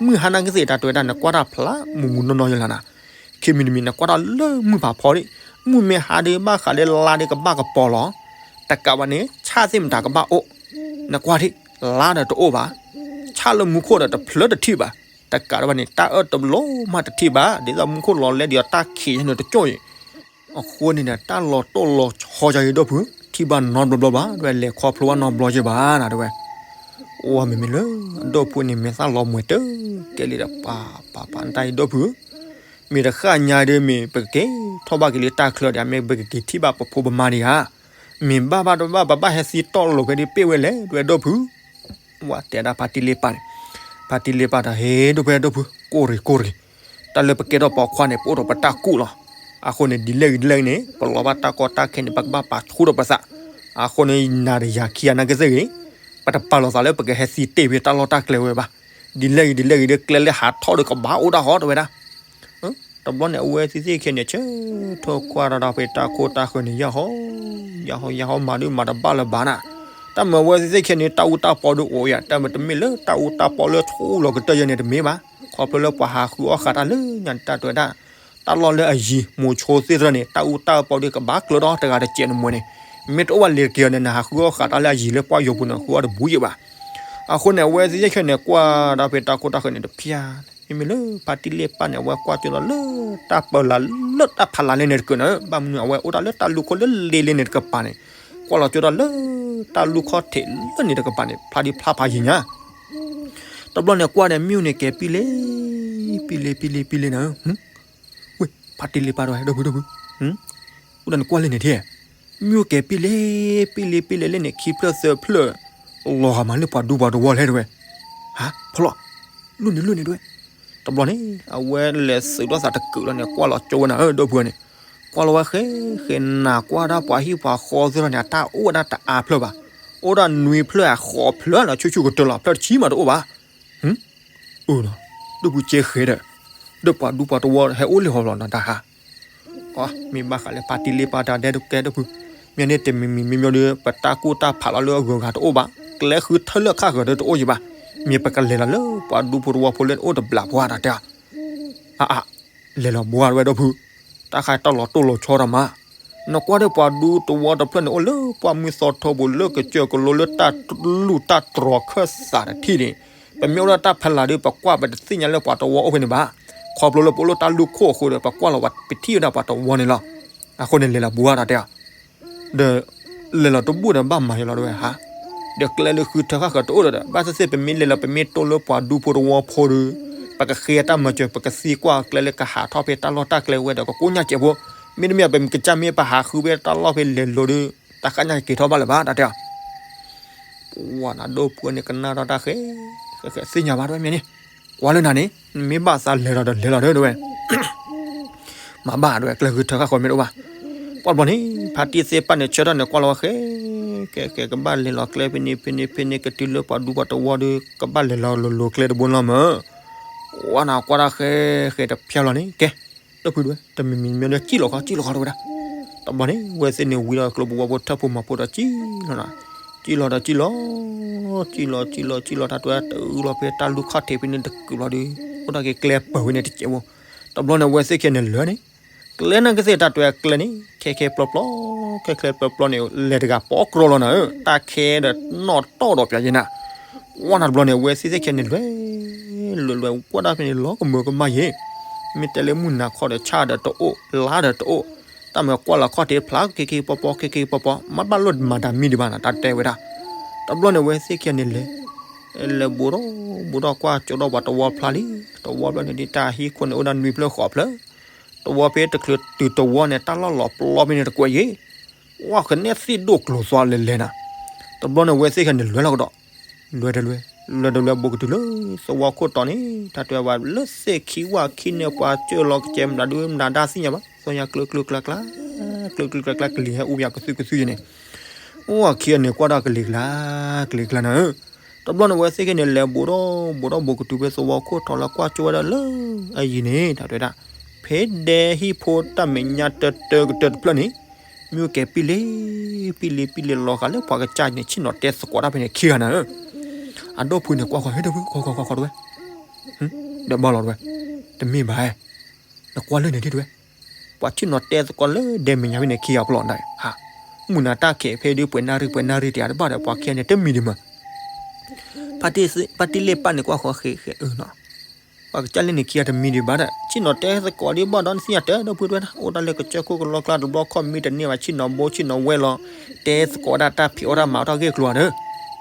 မုၢ်ဟါနာ်က့သ့ၣ်တၢ်တဲဝဲဒၣ် နကွၢ်တၢ်ဖျါမူးမူးနီၢ်နီၢ်ယလီၤနၤ, ခံမံၤတမံၤ နကွၢ်တၢ်လၢမုၢ်ဖးဖီဒံး, မုၢ်မ့ၢ်ဟါဒီး ဘၣ်ဃးလၢလါဒီးကဘၣ်ကပီၤလီၤ, တကးဘၣ်န့ၣ် ဆၣ်သ့ၣ်မတၤကဘၣ်အိၣ်, နကွၢ်ထံၣ် လါဒီးတအိၣ်ဘၣ်, ဆၣ်လၢမူခိၣ်ဒီးတဖျၢၣ်တထံၣ်ဘၣ်, တကးဒံးဘၣ်န့ၣ် တၢ်အၢၣ်တဘျီမးတထံၣ်ဘၣ်, ဒ်သိးမူခိၣ်လီၤလဲဒံးအီၤ တၢ်ခံးယဲန့ၣ်တကၠိၢ်အံၤ, အဃိန့ၣ်ဒီး တၢ်လီၤတိၢ်လီၤဆီယဲဒိၣ်ဖု, ထံၣ်ဘၣ်နီတဘျီဘျီဘၣ်, တဲဝဲလဲၤခီဖျိဘၣ်နီတဘျီယဲဘၣ်နၤတဲဝဲ, အိၣ်မ့မ့ၢ်လၢ အဒိၣ်ဖုန့ၣ် မဲာ်သၣ်လီၤမှဲၤတၢ်ကဲလံဒီး ပၢ်ပၢ်ပၢ် နတၢ်အံၤဒိၣ်ဖု မ့ၢ်တဃၣ်ညါဒီး မ့ၢ်ပကက့ၤထီၣ်ဘၣ်က့ၤလၢတၢ်ချၢဒီး မ့ၢ်ပကက့ၤထံၣ်ဘၣ်ပဖိပမါဒံးဧါ, မ့ၢ်ဘၣ်ဘၣ်တဘၣ် ပဘၣ်ဟဲသံတီၢ်လိာ်ဖဲဒ်ပ့ၢ်ဝဲလဲၣ် တဲဝဲဒိၣ်ဖု, ဝဲတဲဒၣ်ဖါတံၢ်လ့ၣ်ပၢ်န့ၣ်, ဖါတံၢ်လ့ၣ်ပၢ်ဒီး ဟ့ၣ်ဒိၣ်ဖု ဒိၣ်ဖု ကိၢ်ရ့ၣ်ကိၢ်ရ့ၣ်, တၢ်လၢပကဲထီၣ်ပိာ်ခွါန့ၣ် ပအိၣ်ဒီးပတၢ်ကူၣ်လီၤ, အဃိန့ၣ် ဒ်လဲၣ်ဂ့ၤဒ်လဲၣ်ဂ့ၤန့ၣ် ပလီၤဘၣ်တၢ်ကီတၢ်ခဲန့ၣ် ပကဘၣ်ပာ်ဆူၣ်ဒီးပသး, အဃိန့ၣ် နၤဒီးယၤခံဂၤနာ်က့သ့ၣ်ဂ့ၤ, ပတပာ်လီၤသးလၢပကဟဲသံတ့ၢ်ဖဲတၢ်လီၢ်တၢ်ကျဲဝဲဘၣ်, ဒ်လဲၣ်ဂ့ၤဒ်လဲၣ်ဂ့ၤဒီး ကျဲလၢဟးထီၣ်ဒီးကဘၣ်အိၣ်တၢ်ဃီတဲဝဲဒၣ် တဘျီန့ၣ် အဝဲသ့ၣ်သ့ၣ်ခဲန့ၣ် ဆၢထၢၣ်ကွၢ်ဒီးဖဲတၢ်ခိတၢ်ဃၢၤန့ၣ် ယၢ်ဟီ, ယၢ်ဟီယၢ်ဟီ မၤဒုးမၤတဘၣ်လၢၤဘၣ်နၤ, တၢ်မၤအဝဲသ့ၣ်သ့ၣ်ခဲန့ၣ် တၢ်အူတၢ်ပီဒုးအိၣ်ယၤ, တၢ်မ့ၢ်တမ့ၢ်လၢတၢ်အူတၢ်ပီလၢဆူၣ်လီၤကတၢၢ်ယဲန့ၣ်တမ့ၢ်ဘၣ်, ခီဖျိလၢပှၤဟးဃုအီၣ်ဃာ်တၢ်လၢညါတၢ်တဲဝဲဒၣ်, တၢ်လီၢ်လၢအယံၤ မိၤဆိသ့ၣ်တဖၣ်န့ၣ် တၢ်အူတၢ်ပီဒုးကဘၣ်ကျၢၤဒီးတဂၤတစဲးန့ၣ်မ့ၢ်န့ၣ်, မ့ၢ်တအိၣ်ဘၣ်လ့ၤတက့ၤအီၤန့ၣ် နဟးဃုအီၣ်ဃာ်တၢ်လၢအယံၤလၢပှၢ်ယိာ်ပူၤန့ၣ် ဃုအီၣ်တဘူးယံၤဘၣ် အဃိန့ၣ် အဝဲသ့ၣ်သ့ၣ်ခဲန့ၣ် ကွၢ်ဒီးဖဲတၢ်ခိတၢ်ဃၢၤန့ၣ်တဖၣ်, မ့မ့ၢ်လၢဖါတံၢ်လ့ၣ်ပၢ်န့ၣ် အဝဲကွၢ်ကၠိဒီးလၢတၢ်ပၢလးလၢတၢ်ဖးလးလၢန့ၣ်တကပၤန့ၣ်, ဘၣ်မနုၤအဝဲအိၣ်တၢ်လၢတၢ်လူၢ်ခိၣ်လၢလ့လ့န့ၣ်တကပၤန့ၣ်, ကွၢ်လီၤကၠိဒီးလၢတၢ်လူၢ်ခိၣ်ထံးလၢန့ၣ်တကပၤန့ၣ် ဖျါဒံးဖျါဖးယံၤညါ တဘျီန့ၣ်ကွၢ်ဒီး မ့ၣ်အူန့ၣ်ကဲၤပံလ့, ပံလ့ ပံလ့ ပံလ့နၤဧၢ, ဝ့ၢ် ဖါတံၢ်လ့ပၢ်တဝဲ ဒိၣ်ဖု ဒိၣ်ဖု, အိၣ်ဒၣ်န့ၣ်ကွၢ်လၢန့ၣ်ထံၣ်, မ့ၣ်အူကဲၤပံလ့, ပံလ့ ပံလ့လၢန့ၣ် ခံဖျၢၣ်သၢဖျၢၣ်, လီၤဂာ်မးလၢပှၤဒူပှၤတဝီလဲၣ်တဝဲ, ဟါ ဖီလီၤ, လူၢ်န့ၣ် လူၢ်န့ၣ်တဝဲ, တဘျီန့ၣ် အဝဲလဲၤသုးဒီးသးတကုာ်လီၤန့ၣ် ကွၢ်လီၤကၠိဝဲနၤဧၢ ဒိၣ်ဖုန့ၣ်, ကွၢ်လီၤဝဲဃဲဃဲ နၤကွၢ်ဒၣ်ပှၤဟံၣ်ပှၤဃီသ့ၣ်လီၤန့ၣ် အတၢ်အိၣ်ဝဲဒၣ်တအါဖျၢၣ်ဘၣ်, အိၣ်ဒၣ်နွံဖျၢၣ်အဃိးဖျၢၣ်လီၤ ဆူၣ်ဆူၣ်ကတၢၢ်လီၤ ဖျၢၣ်တဆံမးတအိၣ်ဘၣ်, အၢ, ဒိၣ်ဖုကဲဃဲဒီး, ဒီးပှၤဒူပှၤတဝီဟဲအိၣ်လံဟီလီၤနၤတၢ်ဟါ မ့ၢ်ဘၣ်ဃးလၢဖါတံၢ်လ့ပၢ်တၢ်ဒဲးတကဲဒိၣ်ဖု, မ့ၢ်န့ၣ်တမံၤမံၤမံၤမံၤဒီး ပတၢ်ကူၣ်တၢ်ဖးလီၤလၢအဂုၤအဂၤတအိၣ်ဘၣ်, ကျဲဃုထၢလၢခါဃၢၤဒီးတအိၣ်ယံၤဘၣ်, မ့ၢ်ပကလဲၤလီၤလၢပှၤဒူဖိတဝီဖိလၢအိၣ်တဘျးဖိအတၢ်တဲအီၤ, အါအါ, လဲၤလီၤဘိတဝဲဒိၣ်ဖု, တၢ်ခါတၢ်လီၤတိၢ်လီၤဆီတၢ်မး, နကွၢ်ဒီးပှၤဒူတဝီတဖျၢၣ်န့ၣ် အိၣ်လၢပှၢ်မုၢ်သီထိပူၤလၢကစၢၢ်ကလိလၢတၢ်လူၢ်တၢ်တြီၤခၢၣ်စးတထံၣ်န့ၣ်, ပမ့ၢ်အိၣ်လၢတၢ်ဖီလာ်ဒီး ပကွၢ်ပတသ့ၣ်ညါလၢပှၤတဝီအိၣ်ဖဲန့ၣ်ဘၣ်, ခီဖျိလၢပအိၣ်လၢတၢ်လူၢ်ခိၣ်အဃိဒီး ပကွၢ်လီၤပထံၣ်ဝဲဒၣ်ပှၤတဝီန့ၣ်လီၤ, အဃိန့ၣ်လဲၤလီၤဘိတၢ်တဲအီၤ ဒီးလဲၤလီၤတဘူၣ်ဒီးဘၣ်မၤယလီၤတဝဲဟါ, ဒီးကျဲလၢဃုထၢဃၣ်ဃၢၤတအိၣ်ဒီး ဘၣ်သ့ၣ်သ့ၣ်ပမ့ၢ်လဲၤလီၤ ပမ့ၢ်တိၢ်လၢပှၤဒူဖိတဝီဖိဒီး, ပကဃ့တၢ်မၤစၢၤ ပကသံကွၢ်ကျဲလၢကဟးထီၣ်ဖဲတၢ်လီၢ်တၢ်ကျဲဝဲဒီး ကကိညၢ်စဲးဖိ, မ့တမ့ၢ်ပကစၢ်မ့ၢ်ပဟးဃုဖဲတၢ်လီၢ်ဖဲလဲၤလိၤဒီး တၢ်ဃၣ်ညၣ်ကက့ၤထီၣ်ဘၣ်လၢၤဘၣ် တၢ်တဲအီၤ ပဝဲနၤဒိၣ်ဖုန့ၣ်ကနၣ်ထီၣ်တၢ်ဃဲ, ဃဲဃဲသ့ၣ်ညါဘၣ်တဝဲမ့ၢ်န့ၣ်, ကွၢ်လၢနၤန့ၣ် နမ့ၢ်ဘၣ်သးလဲၤလီၤဒီးလဲၤလီၤဒီးတဝဲ, မၤဘၣ်တဝဲ ကျဲဃုထၢဃၣ်ဃၢၤမ့ၢ်တအိၣ်ဘၣ်, ပှၢ်တဘျီန့ၣ် ဖါတံၢ်သ့ၣ်ပၢ်န့ၣ် ဆၢထၢၣ်န့ၣ်ကွၢ်လီၤဝဲဃဲ, ဃဲဃဲ ကဘၣ်လဲၤလီၤကျဲဖဲန့ၣ်ဖဲန့ၣ်ဖဲန့ၣ် ကတုၤလၢပှၤဒူပှၤတဝီဒီး ကဘၣ်လဲၤလီၤလိၤလိၤကျဲတဘိလီၤမး, ဝဲနၤကွၢ်တၢ်ဃဲဃဲတဖျါလီၤန့ၣ် ကဲ, ဒိၣ်ဖုတဝဲ တမံၤမံၤမ့ၢ်ဒီး စံၣ်လီၤခီ စံၣ်လီၤခီတဝဲဒၣ်, တဘျီန့ၣ် ဝဲသ့ၣ်န့ၣ်ဝံၤဒီးကျိပူၤဝီဖိထၢၣ်ဖိမၤဖိဒီးစံၣ်လီၤနၤ, စံၣ်လီၤဒီးစံၣ်လီၤ, စံၣ်လီၤ စံၣ်လီၤ စံၣ်လီၤ တၢ်တအုလီၤဖဲတၢ်လူၢ်ခီၣ်ထံးဖဲန့ၣ်တကုာ်လီၤဒီး အိၣ်ဒၣ်က့ၤကျဲပၢၤဝဲန့ၣ်တစဲးဖိ, တဘျီန့ၣ် ဝဲသ့ၣ်ခံဂၤန့ၣ်လဲၤန့ၣ်, ကျဲန့ၣ်ကသ့ၣ်တၢ်တဝဲကျဲန့ၣ် ခဲခဲပျီပျီ, ခဲခဲပျီပျီန့ၣ် လဲၤတဂၤပိာ်ကြီလီၤနၤဧၢ, တၢ်ခဲဒီးနီၣ်တီၢ်ဒီးပျးယဲနၤ, ဝဲနၤတဘျီန့ၣ် ဝဲသ့ၣ်သ့ၣ်ခံဂၤန့ၣ်လဲၤ, လဲၤလဲၤကွၢ်ဒၣ်ဖဲန့ၣ်လီၤကမၢကမၣ်ယဲ, မ့ၢ်တဲလၢမုၢ်နၤခီဒီးဆၣ်ဒီးတအိၣ် လါဒီးတအိၣ်, တၢ်မၤကွၢ်လီၤခီၣ်ထံးဖျါ ခဲခဲပျီပျီ ခဲခဲပျီပျီ မ့ၢ်ဘၣ်လိၣ်မၤတၢ်မံၤဒံးဘၣ်နၤ တၢ်တဲဝဲဒၣ်, တဘျီန့ၣ် ဝဲသ့ၣ်ခံဂၤန့ၣ်လဲၤ, လဲၤဘူးထီၣ်ဘူးထီၣ်ကွၢ်ကၠိဒီးပှၤတဝီဖျါလံ, တဝီဖျါန့ၣ်ဒ်တၢ်ဟံၣ်ခိၣ်န့ၣ်အိၣ်ဒၣ်နွံဖျၢၣ်ဃိးဖျၢၣ်, တဝီဖဲတချုးတုၤတဝီန့ၣ် တၢ်လီၢ်လီၤပျီဖဲန့ၣ်တကွဲးယဲ, ဝဲကနဲၣ်သ့ၣ်ဒိၣ်ကျိၤသွါလဲၤလဲၤနၤ, တဘျီန့ၣ် ဝဲသ့ၣ်ခံဂၤန့ၣ်လဲၤလီၤကဒီး, လဲၤတလဲၤ, လဲၤတလဲၤဘူးကတုၤလၢသဝီခိၣ်တီန့ၣ် တၢ်တဲဝဲလၢသ့ၣ်ခံဝၣ်ခံန့ၣ် ပှၤကၢၢ်လီၤကစဲးမနုၤဒုးမနုၤဒါသ့ၣ်ညါဘၣ် သ့ၣ်ညါကျၢကျၢကျါကျါ, ကျၢကျၢကျါကျါ ကလံၤဟဲအူပယၤကသုကသုယဲန့ၣ်, အိၣ်ခံဂၤန့ၣ် ကွၢ်တၢ်ကလံၤကျါ, ကလံၤကျါနၤဧၢ, တဘျီန့ၣ် ဝဲသ့ၣ်ခံဂၤန့ၣ် လဲၤဘူးထီၣ်ဘူးထီၣ်ဘူးကတုၤဖဲသဝီခိၣ်တီလၢကွၢ်ကၠိဝဲဒၣ်လၢအယံၤန့ၣ် တၢ်တဲဝဲဒၣ်, ဖဲဒဲဟံၣ်ဖိတၢ်မဲာ်ညါတၢတၢကတၢၢ်တဖျၢၣ်န့ၣ်, မ့ၢ်ကဲၤပံလ့, ပံလ့ပံလ့လီၤဃာ်လၢပှၤကစၢ်န့ၣ် ဆ့ၣ်နီၤတဲသကိးတၢ်ဖဲန့ၣ်ခံဂၤနၤဧၢ, အဒိၣ်ဖုန့ၣ် ကွၢ်ဃီ ဟဲဒိၣ်ဖု ဃီဃီဃီဃီတဝဲ, ဒီးဘၣ်လီၤတဝဲ, တမ့ၢ်ဘၣ်, နကွၢ်လၢန့ၣ်ဒ်တဝဲ, ပှၤဆ့ၣ်နီၤတဲသကိးလၢဒဲမဲာ်ညါဖဲန့ၣ်ခံဂၤပလီၢ်နၤ, မုၢ်နၤတၢ်ခဲးဖဲဒုးပှဲၤနၣ်ရံၣ်ပှဲၤနၣ်ရံၣ်တယၤတဘၣ်ဒီး ပှၤခံဂၤန့ၣ်တမံၤဒံးမး, ဖါတံၢ်လ့ၣ်ပၢ်န့ၣ်ကွၢ်ဃီဃဲဃဲအၢနီၤ ပှၤကစၢ်လၢန့ၣ်ခံဂၤတမံၤဒံးဘၣ်ဒီး ဆ့ၣ်နီၤတဲသကိးဒ်ဘၣ်ဒီး နသ့ၣ်ညါတၢ်ဒိၣ်ဖုတဝဲဒၣ် အိၣ်တၢ်လၢကစၢၢ်ခိၣ်ကလီကျါတဘျီခီၣ်မ့ၢ်တန့ၢ်ဘၣ် ဆ့ၣ်နီၤဘိဆ့ၣ်နီၤဝဲၢ်လီၤ တဲသကိးဝဲဒၣ်တၢ်ဖံးအီၣ်တၢ်မၤအီၣ်တၢ်ဂ့ၢ်ကျိၤဧါဒီး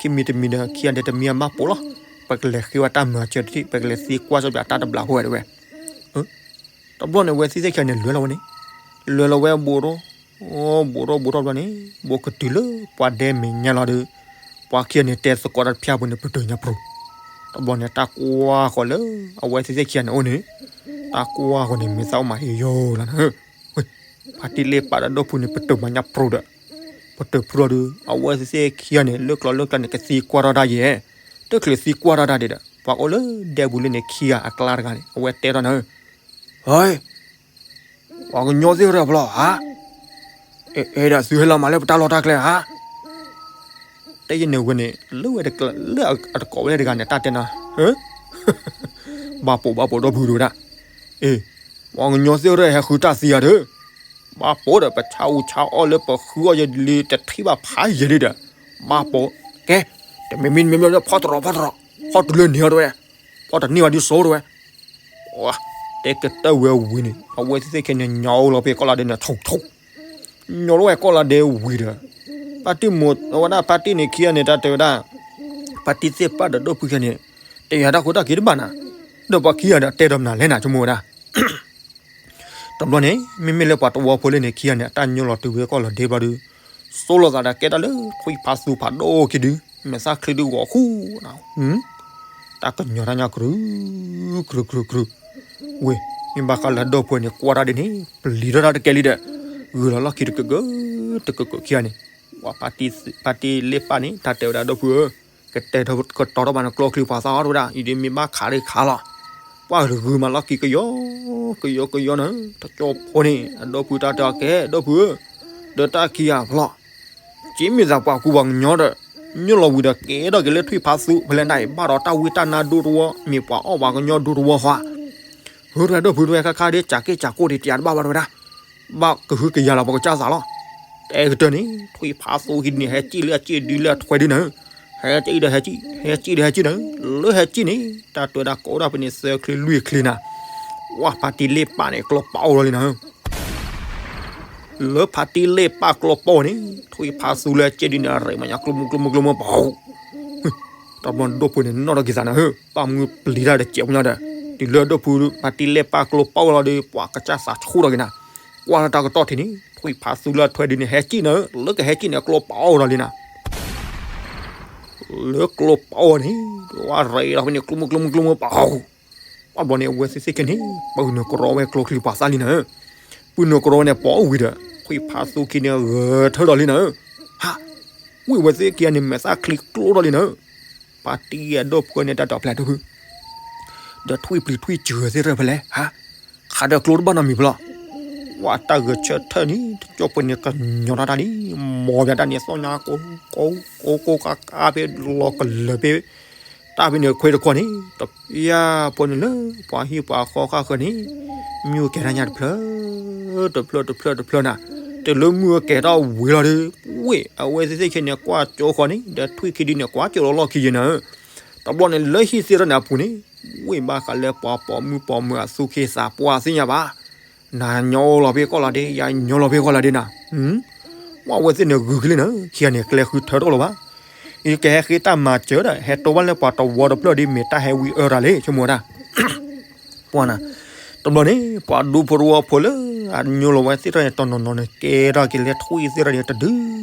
ခံမံၤတမံၤဒီး ခံဂၤဒီးတမံၤအဘၣ်ပိာ်လီၤ ပကလဲၤဃ့ဝဲတၢ်မၤစၢၤတထံၣ် ပကလဲၤသံကွၢ်စီပျးတၢ်တဘျးဖိဝဲတဝဲ တဘျီန့ၣ် ဝဲသ့ၣ်သ့ၣ်ခံဂၤန့ၣ် လဲၤလီၤဝဲန့ၣ် လဲၤလီၤဝဲဘူးထီၣ် ဘူးထီၣ်ဘူးထီၣ်ဘျီန့ၣ် ဘူးကတုၤလၢပှၤဒဲမဲာ်ညါလီၤဒီး ပှၤခံဂၤန့ၣ် တဲသကိးတၢ်တဖၠၣ်ပူၤန့ၣ် ပတုာ်ညါပြီၤ တဘျီန့ၣ် တၢ်ကွၢ်ဃီၤလၢ အဝဲသ့ၣ်သ့ၣ်ခံဂၤန့ၣ်အိၣ်န့ၣ် တၢ်ကွၢ်ဃီၤန့ၣ် မ့ၢ်သးအိၣ်မးဟ့ၣ်ယိာ်လီၤနၤ ဖါတံၢ်လ့ၣ်ပာ်ဒီးဒိၣ်ဖုန့ၣ် ပတုာ်မၤညါပြီၤဒီး ပတုာ်ဖုထီၣ်ဒီး အဝဲသ့ၣ်သ့ၣ်ခံဂၤန့ၣ် လၢကျီလၢကျါန့ၣ် ကသံကွၢ်ထီၣ်တၢ်ယဲၢ် တချုးသံကွၢ်ထီၣ်တၢ်ဒံးဒီး ပှၤအိၣ်လၢဒဲဘူးလၢန့ၣ်ခံဂၤအကျါတဂၤန့ၣ် အဝဲတဲထီၣ်နၤဧၢ ဟဲ ပှၤကညီသ့ၣ်ရၢၢ်ဖျီဟါ အဲၣ်ဒိးသုဟဲလီၤမၤလၢပတၢ်လီၢ်တၢ်ကျဲဧါ တဲယဲၢ်န့ၣ်ဝဲန့ၣ် လၢဝဲတကျါ လၢအတကိးဝဲတဂၤန့ၣ် တၢ်တဲနၤ ဘၣ်ပိာ်ဘၣ်ပိာ်ဒီပုၢ်ဝဲၢ်ဒၣ် အ့ ပှၤကညီသ့ၣ်ရၢၢ်ဟဲဃုတၢ်သံဧါဒီး ဘၣ်ပိာ်ဒီး ပဆါအူဆါအီၣ်လၢပဃုအီၣ်ယဲၢ်လံတထံၣ်ဘၣ်ဖးယဲၢ်ဒံးဒီး ဘၣ်ပိာ် ကဲ တမံၤမံၤတမံၤမံၤ ဖီတရီဖီတရီ ဖီတုၤလၢန့ၣ်အီၤတဝဲ ဖီတန့ၢ်ဘၣ်ဒ်စိတဝဲ တကတၢၢ်ဝဲဝံၤန့ၣ် အဝဲသ့ၣ်သ့ၣ်ခဲန့ၣ် ညီလီၤဖဲကီၢ်လါဒဲးန့ၣ် ထိၣ်ထိၣ် ညီလီၤဝဲကီၢ်လါဒဲးဝံၤဒီး ပၢ်တံၢ်မိၢ်ဝဲဒၣ်ပၢ်တံၢ်န့ၣ်ခံဂၤန့ၣ် တၢ်တဲဝဲဒၣ် ပၢ်တံၢ်သ့ၣ်ပာ်ဒီးဒိၣ်ဖုခဲန့ၣ် တဲယၤတၢ်ခိတၢ်ခံတဘၣ်နၤ, ဒီးပှၤခံဂၤဒီးတဲဒီးမနုၤလဲၣ်နၤ ဆိကမိၣ်ဝဲဒၣ်. တဘျီန့ၣ် မ့မ့ၢ်လၢပှၤတဝီဖိလၢန့ၣ် ခံဂၤန့ၣ် အတၢ်ညိလီၤတုၤဝဲကီၢ်လီၤဒ့ဘျီဒီး ဆိလီၤသးဒီးကဲတၢ်လၢထွံၣ်ဖးသူဖးဒိၣ်ခံဒု, မဲာ်သၣ်ချံဒုဂီၤဃူ, တၢ်ကညီၤတၢ်ညါကြုာ် ကြုာ် ကြုာ် ကြုာ်, ဝ့ၢ် မ့ၢ်ဘၣ်ဃးလၢအဒီပုၢ်ဝဲၢ်န့ၣ် ကွၢ်တၢ်ဒ်န့ၣ် ပျံၤထီၣ်တၢ်တကဲလံဒီး ဂုာ်လီၤလီၢ်ခံတကကၢ တကကၢခံဂၤန့ၣ်, ဝဲဖါတံၢ်လ့ၣ်ပၢ်န့ၣ် တၢ်တဲဝဲဒၣ်ဒီပုၢ်ဧၢ, ကတဲာ်ကတီၤတၢ်ဘၣ်နကျိချံပှၤသၣ်အီၤတဝဲဒၣ် အံၤဒ်မ့ၢ်ဘၣ်ခးဒ်ခးလီၤ, ပှၤဂုာ်မးလီၢ်ခံကယီ ကယီကယီနၤ, တကၠီဖိန့ၣ် အဒီပုၢ်တၢ်တဲအီၤကဲ ဒီပုၢ်ဧၢ, ဒီးတၢ်ခံဂၤဖျီၣ် က့မ့ၢ်သးပှၤကူပှၤကညီဒီး ညိလီၤဝံၤဒီးကဲထီၣ်က့ၤလၢထွံၣ်ဖးသူဖဲလဲၣ်နၤအံၤ ဘၣ်ဒီးတၢ်ဝံတၢ်နါဒိၣ်တဝီ မ့ၢ်ပှၤအီၣ်ပှၤကညီဒိၣ်တဝီဃီဧါ, ဟၢ တဝဲဒီပုၢ်တဝဲ ခါခါဒ်ကးက့ၢ်ကးကိၢ်ဒ်တယၤတဘၣ်ဘၣ်တဝဲဒၣ်, ဘၣ်ကဟုကယာ်လီၤပှၤကစၢ်သးလီၤ, တဲကတၢၢ်န့ၣ် ထွံၣ်ဖးသူခံဒုန့ၣ် ဟဲစံၣ်လၢအစံၣ်ဒုလၢအထွဲဒုနၤ, ဟဲစံၣ်ဒီးဟဲစံၣ် ဟဲစံၣ်ဒီးဟဲစံၣ်နၤ, လၢဟဲစံၣ်န့ၣ် တၢ်တဲဝဲဒၣ်ကိးဒၣ်ဖဲန့ၣ် သၢချံလွံၢ်ချံနၤ, ဝဲဖါတံၢ်လ့ၣ်ပၢ်န့ၣ် ကျီပာ်အိၣ်လီၤလံနၤ လၢဖါတံၢ်လ့ၣ်ပၢ်ကျီပီန့ၣ် ထွံၣ်ဖးသူလၢအစံၣ်ဒုန့ၣ် အရ့မးညါ ကျိမုၢ်ကျိမုၢ်ကျိမုၢ်ပှၤ, တဘျီန့ၣ်ဒီပုၢ်န့ၣ် နီၣ်ထီၣ်က့ၤသးနၤဧၢ, ဘၣ်မနုၤပျံၤတၢ်ဒီးစဲးဖိညါဒီး, တုၤလၢဒီပုၢ်ဖါတံၢ်လ့ၣ်ပၢ်ကျီပီလီၤဒီး ပှၤကစၢ်သးဆူၣ်ထီၣ်က့ၤနၤ, ကွၢ်လၢတၢ်ကတီၢ်ထံးန့ၣ် ထွံၣ်ဖးသူလၢအထွဲဒုန့ၣ် ဟဲစံၣ်နၤဧၢ, လၢကဟဲစံၣ်န့ၣ် ကျီပီအိၣ်ဒီးလံနၤ လၢကျီပီန့ၣ် ဝဲရ့ဒီးဖဲန့ၣ် ကျိမုၢ်ကျိမုၢ်ကျိမုၢ်ပှၤ, ဘၣ်ဘျီန့ၣ် အဝဲသ့ၣ်သ့ၣ်ခဲန့ၣ် ပုၢ်နုာ်ကရီဝဲကျိချံပှၤသၣ်လံနၤဧၢ, ပုၢ်နုာ်ကရီဝဲန့ၣ် ပိာ်ဝံၤဒီး ထွံၣ်ဖးသူခံန့ၣ် ဂဲၤထၢၣ်ဒီးလံနၤဧၢ, ဟး, ဝံၤအဝဲသ့ၣ်ခံဂၤန့ၣ် မဲာ်သၣ်ချံကျိထီၣ်လံနၤဧၢ, ဖါတံၢ်အဒီပုၢ်န့ၣ် တၢ်တီၤဖျဲးတဖု ဒီးထွံၣ်ပျံၤထွံၣ်စှၤသ့ၣ်တဖၣ်ဖဲလဲၣ် ဟါ, ခးဒီးကျိတဘၣ်နီတမံၤဖဲလဲၣ်, ဝဲတၢ်ဂဲၤဆၢထၢၣ်န့ၣ် တကၠီဖိန့ၣ် ကညီၤတၢ်တၢ်လံ, မ်ပှၤတၢ်န့ၣ် သီၣ်ညါကိးကိးကိးကါကါဖဲလီၤကလၢာ်ဖဲ တၢ်ဖဲန့ၣ်ခွဲတခီန့ၣ် တယၢ်ဖိန့ၣ်လၢ ပှၤဟံၣ်ပှၤဃီဃၣ်ဃၢၤန့ၣ် မုၢ်ကဲၤတၢ်ညါတဖျၢၣ် တဖျၢၣ်တဖျၢၣ်တဖျၢၣ်နၤ, တုၤလၢမုၢ်ကဲၤထီၣ်ဝံၤလီၤဒီး ဝ့ၢ်အဝဲသ့ၣ်သ့ၣ်ခဲန့ၣ် ကွၢ်ကၠိဃီန့ၣ် ဒီးထွံၣ်ခံဒုန့ၣ် ကွၢ်ကၠိလီၤလီၢ်ခံယဲၢ်နၤဧၢ, တဘျီန့ၣ် လၢဟံၣ်သ့ၣ်တဖၣ်န့ၣ်အပူၤန့ၣ် ဝ့ၢ်ဘၣ်ဃးလၢပှၤပိာ်မုၣ်ပိာ်မၢၤအသူၣ်က့သးပှၢ်သ့ၣ်ညါဘၣ် နၤညီလီၤဖဲကီၢ်လီၤဒ့ ယၤညီလီၤဖဲကီၢ်လီၤဒ့နၤ, ဝဲအဝဲသ့ၣ်န့ၣ်ဂုာ်ကလံနၤ ခံဂၤန့ၣ် ကျဲဃုထၢထီၣ်လီၤဘၣ်, ယကဟဲဃ့တၢ်မၤစၢၤဒီး ဟဲတိဘၣ်လၢပှၤတဝီတဖျၢၣ်ဒ်မ့ၢ်တၢ်ဟဲဝံအၢတၢ်လံ ဆိကမိၣ်ဝဲဒၣ် ပှၤနၤ, တဘျီန့ၣ် ပှၤဒူဖိတဝီဖိလၢ အညိလီၤဝဲသ့ၣ်တဖၣ်န့ၣ် တနီၤနီၤန့ၣ် ကဲထီၣ်က့ၤလၢထွံၣ်သ့ၣ်တဖၣ်န့ၣ် တဒု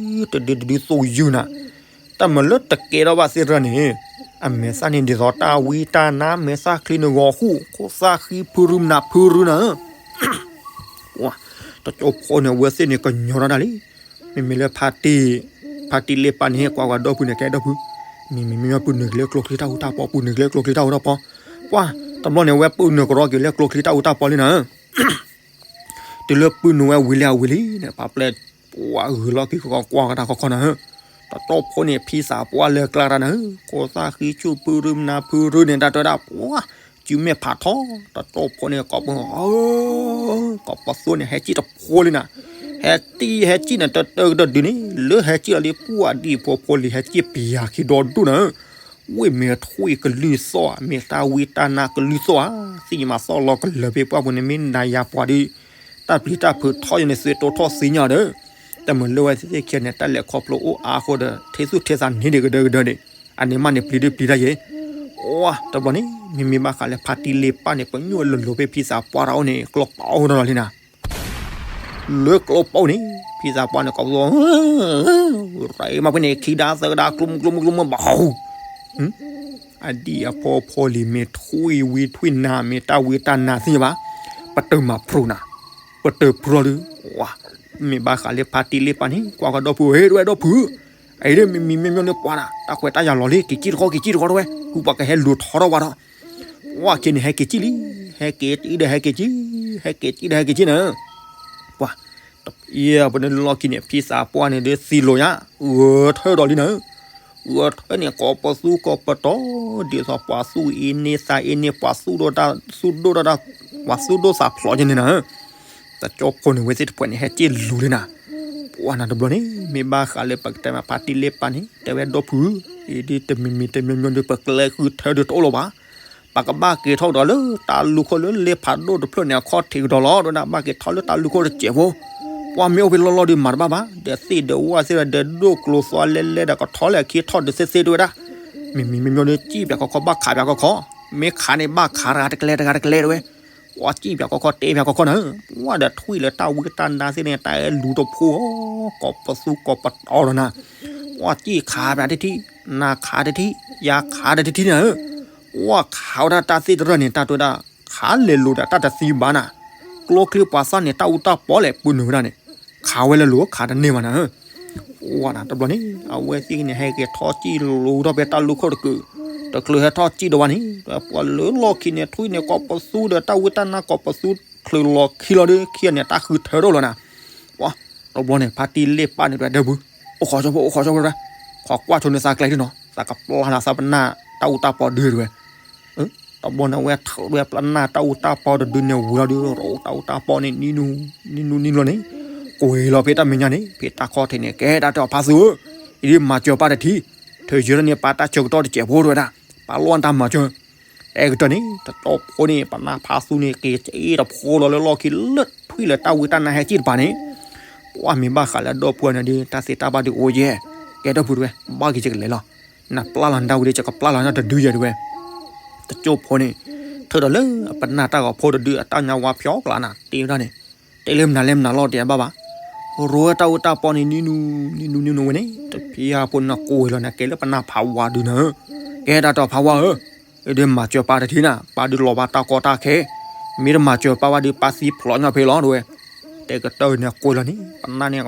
တဒု တဒု သူၣ်ယုၢ်နၤ, တၢ်မၤလၢတကဲထီၣ်ဘၣ်သ့ၣ်တဖၣ်န့ၣ် အမဲာ်သၣ်န့ၣ်ဒ်သိးတၢ်ဝံတၢ်နါ မဲာ်သၣ်ချံန့ၣ်ဂီၤဃူ ခိၣ်သၣ်ဃံဖုရူမနၤဖုရူနၤဧၢ တကၠိဖိန့ၣ် အဝဲသ့ၣ်န့ၣ် ကညီၤထီၣ်တၢ်လံ, မ့မ့ၢ်လၢ ဖါတံၢ်လ့ၣ်ပၢ်န့ၣ် ကွၢ်ကွၢ်ဒီပုၢ်န့ၣ် ကဲဒီပုၢ်, မ့မ့ၢ်မ့ၢ်ပုၢ်နုာ်က့ၤလၢကျိချံတၢ်အူတၢ်ပီ, ပုၢ်နုာ်က့ၤလၢကျိချံတၢ်အူတၢ်ပီ, ပှၤ, တဘျီန့ၣ် အဝဲပုၢ်နုာ်ကရီက့ၤလၢကျိချံတၢ်အူတၢ်ပီလံနၤဧၢ တုၤလၢပုၢ်နုာ်ဝဲဝံၤလံအဝံၤလံန့ၣ် ပှၤပျဲ ပှၤဂုာ်လီၤက့ၤကီကွၢ်ကတၢ်ခီခီနၤဧၢ, တကၠိဖိန့ၣ် ဖံသးပှၢ်လၢကျါတၢ်နၤဧၢ, ခိၣ်သၣ်ဃံဆူၣ်ဖုရူမနၤဖုရူန့ၣ် တၢ်တဲဝဲဒၣ်ပှၤ, စုမဲာ်ဖးထီ, တကၠိဖိန့ၣ် ကိးပ ကိးပသူန့ၣ် ဟဲစံၣ်တဖိလံနၤ, ဟဲစံၣ်ဟဲစံၣ်န့ၣ် တတၢကတၢၢ်ဒုန့ၣ် လၢဟဲစံၣ်လီၤလံ ပှၤဒ်ဖိဖိလံ ဟဲစံၣ်ပယၤခံဒီဒူၣ်နၤဧၢ ဝ့ၢ်မ့ၢ်ထွံၣ်ကလုၢ်သီၣ်ဧါ, မ့ၢ်တၢ်ဝံတၢ်နါကလုၢ်သီၣ်ဧါ, သ့ၣ်ညါမးသီၣ်လီၤကလၢာ်ဖဲပှၢ်ပူၤန့ၣ် မ့ၢ်နၤယၤပှၤဒီး တၢ်ပျံၤတၢ်ဖုးထီၣ်ယဲန့ၣ် သုတိၢ်ထီၣ်သ့ၣ်ညါဒီး, တၢ်မၤလၢဝဲသ့ၣ်သ့ၣ်ခံဂၤန့ၣ် တၢ်လဲၤခီဖျိအိၣ်အါအဃိဒီး ထဲသူၣ်ထဲသးန့ၣ်ဒံးကဒၢကဒၢန့ၣ်, အန့ၣ်မးန့ၣ်ပျံၤဒုပျံၤတၢ်ယဲ, ဝါ တဘျီန့ၣ် မ့မ့ၢ်ဘၣ်ဃးလၢဖါတံၢ်လ့ၣ်ပၢ်န့ၣ် ပညိၣ်လၢလိၤဖဲဖံသးပှၢ်တၢ်အိၣ်န့ၣ် ကျိပာ်အိၣ်ဒီးလီၤလံနၤ လၢကျိပာ်အိၣ်န့ၣ် ဖံသးပှၢ်န့ၣ် ကိးပသူ ရၤမးဖဲန့ၣ် ခံဒါသၢဒါ ကျိမုၢ်ကျိမုၢ်ကျိမုၢ်ဘၣ်ဟူ, အဒံၣ်အဖီဖီလံၤ မ့ၢ်ထွံၣ်ဝံထွံၣ်နါ မ့ၢ်တၢ်ဝံတၢ်နါသ့ၣ်ညါဘၣ်, ပတၢၢ်မၤဖျိနၤ, ပတၢၢ်ဖျိဒု, ဝါ, မ့ၢ်ဘၣ်ဃးလၢဖါတံၢ်လ့ၣ်ပၢ်န့ၣ် ကွၢ်ကဒီပုၢ်ဝဲၢ် တဝဲၢ်ဒီပုၢ်, အအံၤဒ်မ့မ့ၢ်မ့မ့ၢ်န့ၣ်ပှၤဒၣ် တၢ်ခွဲးတၢ်ယာ်လီၤလံ က့ၤစံၣ်တခီ က့ၤစံၣ်တခီတဝဲၢ် ဃုပှၤကဟဲလူၤထီထီၣ်ဝဲဒီး ဝါ ခဲန့ၣ် ဟဲက့ၤစံၣ်လံ, ဟဲက့ၤစံၣ်ဒီးဟဲက့ၤစံၣ်, ဟဲက့ၤစံၣ်ဒီးဟဲက့ၤစံၣ်နၤ, ပှၤ, တယဲၢ်ပန့ၣ်လီၢ်ခံန့ၣ် ဖံသးပှၢ်န့ၣ်ဒီးသံလိာ်ယါ, ဂဲၤထၢၣ်ဒီးလံနၤ, ဂဲၤထၢၣ်န့ၣ် ကိးပသူကိးပတီၤ, ဒ်သိးပှၤသူၣ်အ့န့သးအ့န့ ပှၤသူၣ်ဒိၣ်တၢ်သူၣ်ဒိၣ်တၢ်, ပှၤသူၣ်ဒိၣ်သးဖျိးယဲန့ၣ်နၤ, တကၠိဖိန့ၣ် ဝဲသ့ၣ်တဖၣ်န့ၣ် ဟဲစံၣ်လူၤလံနၤ, ပှၤနၤတဘျီန့ၣ် မ့ၢ်ဘၣ်ဃးလၢပကတဲမး ဖါတံၢ်လ့ၣ်ပၢ်န့ၣ် တဲဝဲဒီပုၢ်, အံၤဒ်တမံၤမံၤတမံၤမံၤဒီး ပကျဲဃုထၢဒီးတအိၣ်လၢၤဘၣ် ပကဘၣ်က့ၤထီၣ်ကဒီးလၢတၢ်လူၢ်ခိၣ်လၢလ့ဖးဒိၣ်တဖျၢၣ်န့ၣ် အခီၣ်ထံးကဒီးလီၤ. ဒီးဒၣ်ဘၣ်က့ၤထီၣ်လၢတၢ်လူၢ်ခိၣ်တစဲးဖိ, ပှၤမ့ၢ်အိၣ်ဖဲလီၢ်လီၢ်ဒီးမၤတဘၣ်ဘၣ်, ဒီးသ့ၣ်ဒီးဝၣ်သ့ၣ်ဒီး ဒီးဒိၣ်ကျိၤသွါလဲလဲဒီး ကထီၣ်လဲၣ်ခံထီၣ်ဒီးသ့သ့တဝဲဒၣ်, မ့မ့ၢ်မ့မ့ၢ်ဒီး စံၣ်ပၠးခီခီ ဘၣ်ခးပၠးခီခီ, မ့ၢ်ခးန့ၣ် ဘၣ်ခးတဂၤတကလဲၤ တဂၤတကလဲၤ တဲဝဲ. ပှၤစံၣ်ပၠးခီခီ တဲပၠးခီခီနၤ, ပှၤဒီးထွံၣ်လၢတၢ်ဝံတၢ်နါသ့ၣ်န့ၣ် တၢ်အဲၣ်လူတဖိ, ကိးပသူကိးပတီၤဒီးနၤ, ပှၤစံၣ်ခးပၠးတထံၣ်, နၤခးတထံၣ်, ယၤခးတထံၣ်နၤဧၢ, ပှၤခးဝဲဒၣ်တၢ်သ့ၣ်တရၢၢ်န့ၣ် တၢ်တဲဝဲဒၣ် ခးလဲၤလိၤဒီးတၢ်တသံဘၣ်နၤ, ကျိချံပှၤသၣ်န့ၣ် တၢ်အူတၢ်ပီလဲၣ် ပုၢ်နုာ်ဝဲဒၣ်န့ၣ်, ခးဝဲလၢလိၤ ခးတန့ၢ်ဘၣ်နၤဧၢ. ပှၤတဘျီန့ၣ် အဝဲသ့ၣ်န့ၣ် ဟဲက့ၤထီၣ်စံၣ်လိၤထီၣ်ဖဲတၢ်လူၢ်ခိၣ်တကုာ်, တချုးဟဲထီၣ်စံၣ်ဒီးဝဲန့ၣ် ပှၤလၢလီၢ်ခံန့ၣ် ထွံၣ်န့ၣ် ကိးပသူဒီးတၢ်ဝံတၢ်နါ ကိးပသူချုးလီၤခံလီၤဒီး ခံဂၤန့ၣ် တၢ်ဃုထၢထီၣ်လီၤနၤ. ပှၤ တဘျီန့ၣ် ဖါတံၢ်လ့ၣ်ပၢ်န့ၣ် တဲဝဲ ဒီပုၢ်, အိၣ်ခိးဆိဖိ အိၣ်ခိးဆိဖိတဲ, ခိးကွၢ်ဆိန့ၢ်သးကျဲဒုနီၤ, သးကပျၢ်လီၤသးပနၢ်တၢ်အူတၢ်ပီဒုတဲဝဲ. တဘျီန့ၣ် အဝဲထုးဝဲပနၢ်တၢ်အူတၢ်ပီတဒုန့ၣ် ဝံၤလီၤဒုး တၢ်အူတၢ်ပီန့ၣ် နံၤနူၤ နံၤနူၤနံၤလီၤန့ၣ်, ကွံာ်လီၤဖဲတၢ်မဲာ်ညါန့ၣ် ဖဲတၢ်ခီၣ်ထံးန့ၣ် ကဲဒၣ်တၢ်ဖါသူဧၢ, ယဒုးမၤစၢၤပၢ်တထံၣ်, ထုးယဲၢ်န့ၣ် ပၢ်တၢ်ဆၢကတီၢ်တစဲးဖိတဲဝဲဒၣ်, ပၢ်လီၢ်တၢ်မၤစၢၤ အဲကတၢၢ်န့ၣ် တကၠီဖိန့ၣ် ပနၢ်ဖါသူန့ၣ် က့ၤစ့တဖိလီၤလၢလီၢ်ခံလၢထွံၣ်လၢတၢ်ဝံတၢ်နါဟဲစံၣ်တပၤန့ၣ်, ပှၤမ့ၢ်ဘၣ်ဃးလၢအဒီပုၢ်ဝဲၢ်န့ၣ်ဒီး တၢ်သ့တၢ်ဘၣ်ဒုးအိၣ်ယဲၢ်, ကဲဒီပုၢ်တဲဝဲ ဘၣ်က့ၤယကလဲၤလီၤ, နပျၢ်လီၤနတၢ်ဝံဒီး ယကပျၢ်လီၤနတဒုယဲၢ်တဲဝဲ. တကၠီဖိန့ၣ် ထုးဒီးလၢအပနၢ်တၢ်ဂီၤဖိတဒုအတၢ်ညါဝါဖျိးကျါနၤ တဲဝဲဒၣ်န့ၣ်, တဲလၢမနုၤလဲၣ်မနုၤလီၤတဲဘၣ်ဘၣ်, ရိဝဲတၢ်အူတၢ်ပီန့ၣ် နံၤနူၤ နံၤနူၤ နံၤနူၤဝဲန့ၣ် တဖံးယၤဖိန့ၣ် ကွံာ်လီၤန့ၣ် ကဲလၢပနၢ်ဖးဝါဒုန့ၣ်, ကဲဒၣ်တၢ်ဖးဝါဧၢ, ဒုးမၤစၢၤပၢ်တထံၣ်နၤ, ပၢ်ဒုးလီၤဘၣ်တၢ်ကီတၢ်ခဲ, မ့ၢ်တမၤစၢၤပၢ်ဝဲဒုး ပၢ်သံဖျိးညီဖဲလီၤတဲဝဲ. တဲကတၢၢ်န့ၣ်ကွံာ်လီၤန့ၣ် ပနၢ်န့ၣ်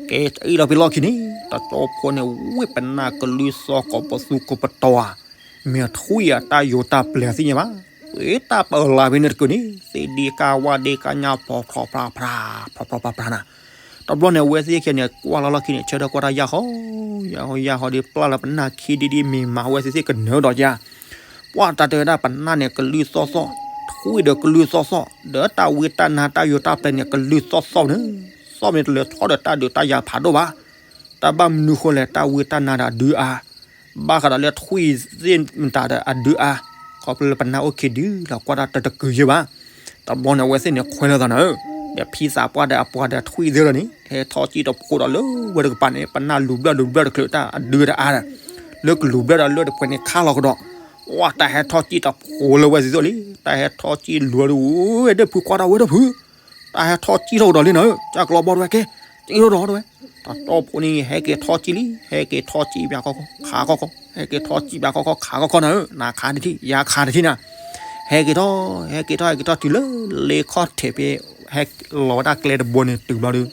ကဲအံၤလီၤဖဲလီၢ်ခံန့ၣ် တကၠီဖိန့ၣ် ဝ့ၢ်ပနၢ်ကလုၢ်သီၣ်ကိးပသူကိးပတီၤဧါ, မ့ၢ်ထွံၣ်အတၢ်ယိၤတၢ်ပျဲၤသ့ၣ်ညါဘၣ်, ဝ့ၢ်တၢ်ပၢလၢဖဲန့ၣ်တကုာ်န့ၣ် သ့ၣ်ဒ့ကၢ်ဝၣ်ဒ့ကၢ်ညါ ဖျိဖျိဖျါဖျါ ဖျိဖျိဖျါဖျါနၤ. တဘျီန့ၣ် အဝဲသ့ၣ်ခဲန့ၣ် ကွၢ်လီၤလီၢ်ခံန့ၣ် ဆၢထၢၣ်ကွၢ်တၢ်ယၢ်ဃီ, ယၢ်ဃီယၢ်ဃီဒီး ပျၢ်လၢပနၢ်ခံဒံဒံ မ့ၢ်မၤအဝဲသ့ၣ်သ့ၣ်ကနၢၤဒီးယၤ, ပှၤတၢ်တဲဝဲဒၣ်ပနၢ်န့ၣ် ကလုၢ်သီၣ်သီၣ်, ထွံၣ်ဒီးကလုၢ်သီၣ်သီၣ်, ဒီးတၢ်ဝံတၢ်နါတၢ်ယိၤတၢ်ပျဲၤန့ၣ် ကလုၢ်သီၣ်သီၣ်န့ၣ်, သီၣ်မ့ၢ်တလဲၤထီၣ်ဒီးတၢ်ဒုးတၢ်ယၤဖးဒိၣ်ဘၣ်. တၢ်ဘၣ်မနုၤဃိလဲၣ် တၢ်ဝံတၢ်နါဒီးအဒုအါ, ဘၣ်ဃးဒီးလၢထွံၣ်သ့ၣ်မတၤဒီးအဒုအါ, ခီဖျိလၢပနၢ်အိၣ်ခံဒုလီၤ ကွၢ်တၢ်တတကုာ်ယဲၢ်ဘၣ်. တဘျီန့ၣ် အဝဲသ့ၣ်န့ၣ် ခွဲးလီၤသးနၤဧၢ, ဒီးဖံသးပှၢ်ဒီးအပှၤဒီးထွံၣ်သ့ၣ်ဒီးန့ၣ် ဟဲထီၣ်စံၣ်တဖိဒီးလၢဝဲတကပၤန့ၣ် ပနၢ်လူၤဘျၢၣ်လူၤဘျၢၣ်တချုး တၢ်အဒုတအါဒီး လၢကလူၤဘျၢၣ်ဒီးလၢတပှဲၤန့ၣ်ခါလီၤကဒီး, ဝဲတၢ်ဟဲထီၣ်စံၣ်တဖိလၢဝဲသ့ၣ်သ့ၣ်လံ, တၢ်ဟဲထီၣ်စံၣ်လူၤဒီး ဝဲဒီပုၢ်ကွၢ်တၢ်ဝဲဒီပုၢ်, တၢ်ဟဲထီၣ်စံၣ်ထီၣ်ကဒီးလံနၤဧၢ, ကၢ်ကျီဘီတဲဝဲကဲ, စံၣ်ထီၣ်ဒီးတဲဝဲ, တကၠီဖိန့ၣ် ဟဲက့ၤထီၣ်စံၣ်လံ, ဟဲက့ၤထီၣ်စံၣ်ပၠးခီခီ ခးခီခီ, ဟဲက့ၤထီၣ်စံၣ်ပၠးခီခီ ခးခီခီနၤဧၢ, နၤခးတထံၣ် ယၤခးတထံၣ်နၤ, ဟဲက့ၤထီၣ် ဟဲက့ၤထီၣ် ဟဲက့ၤထီၣ်တုၤလၢလ့ခီၣ်ထံးဖဲ ဟဲလီၤဝဲဒၣ်ကျဲတဘိန့ၣ်တုၤဘျီဒီး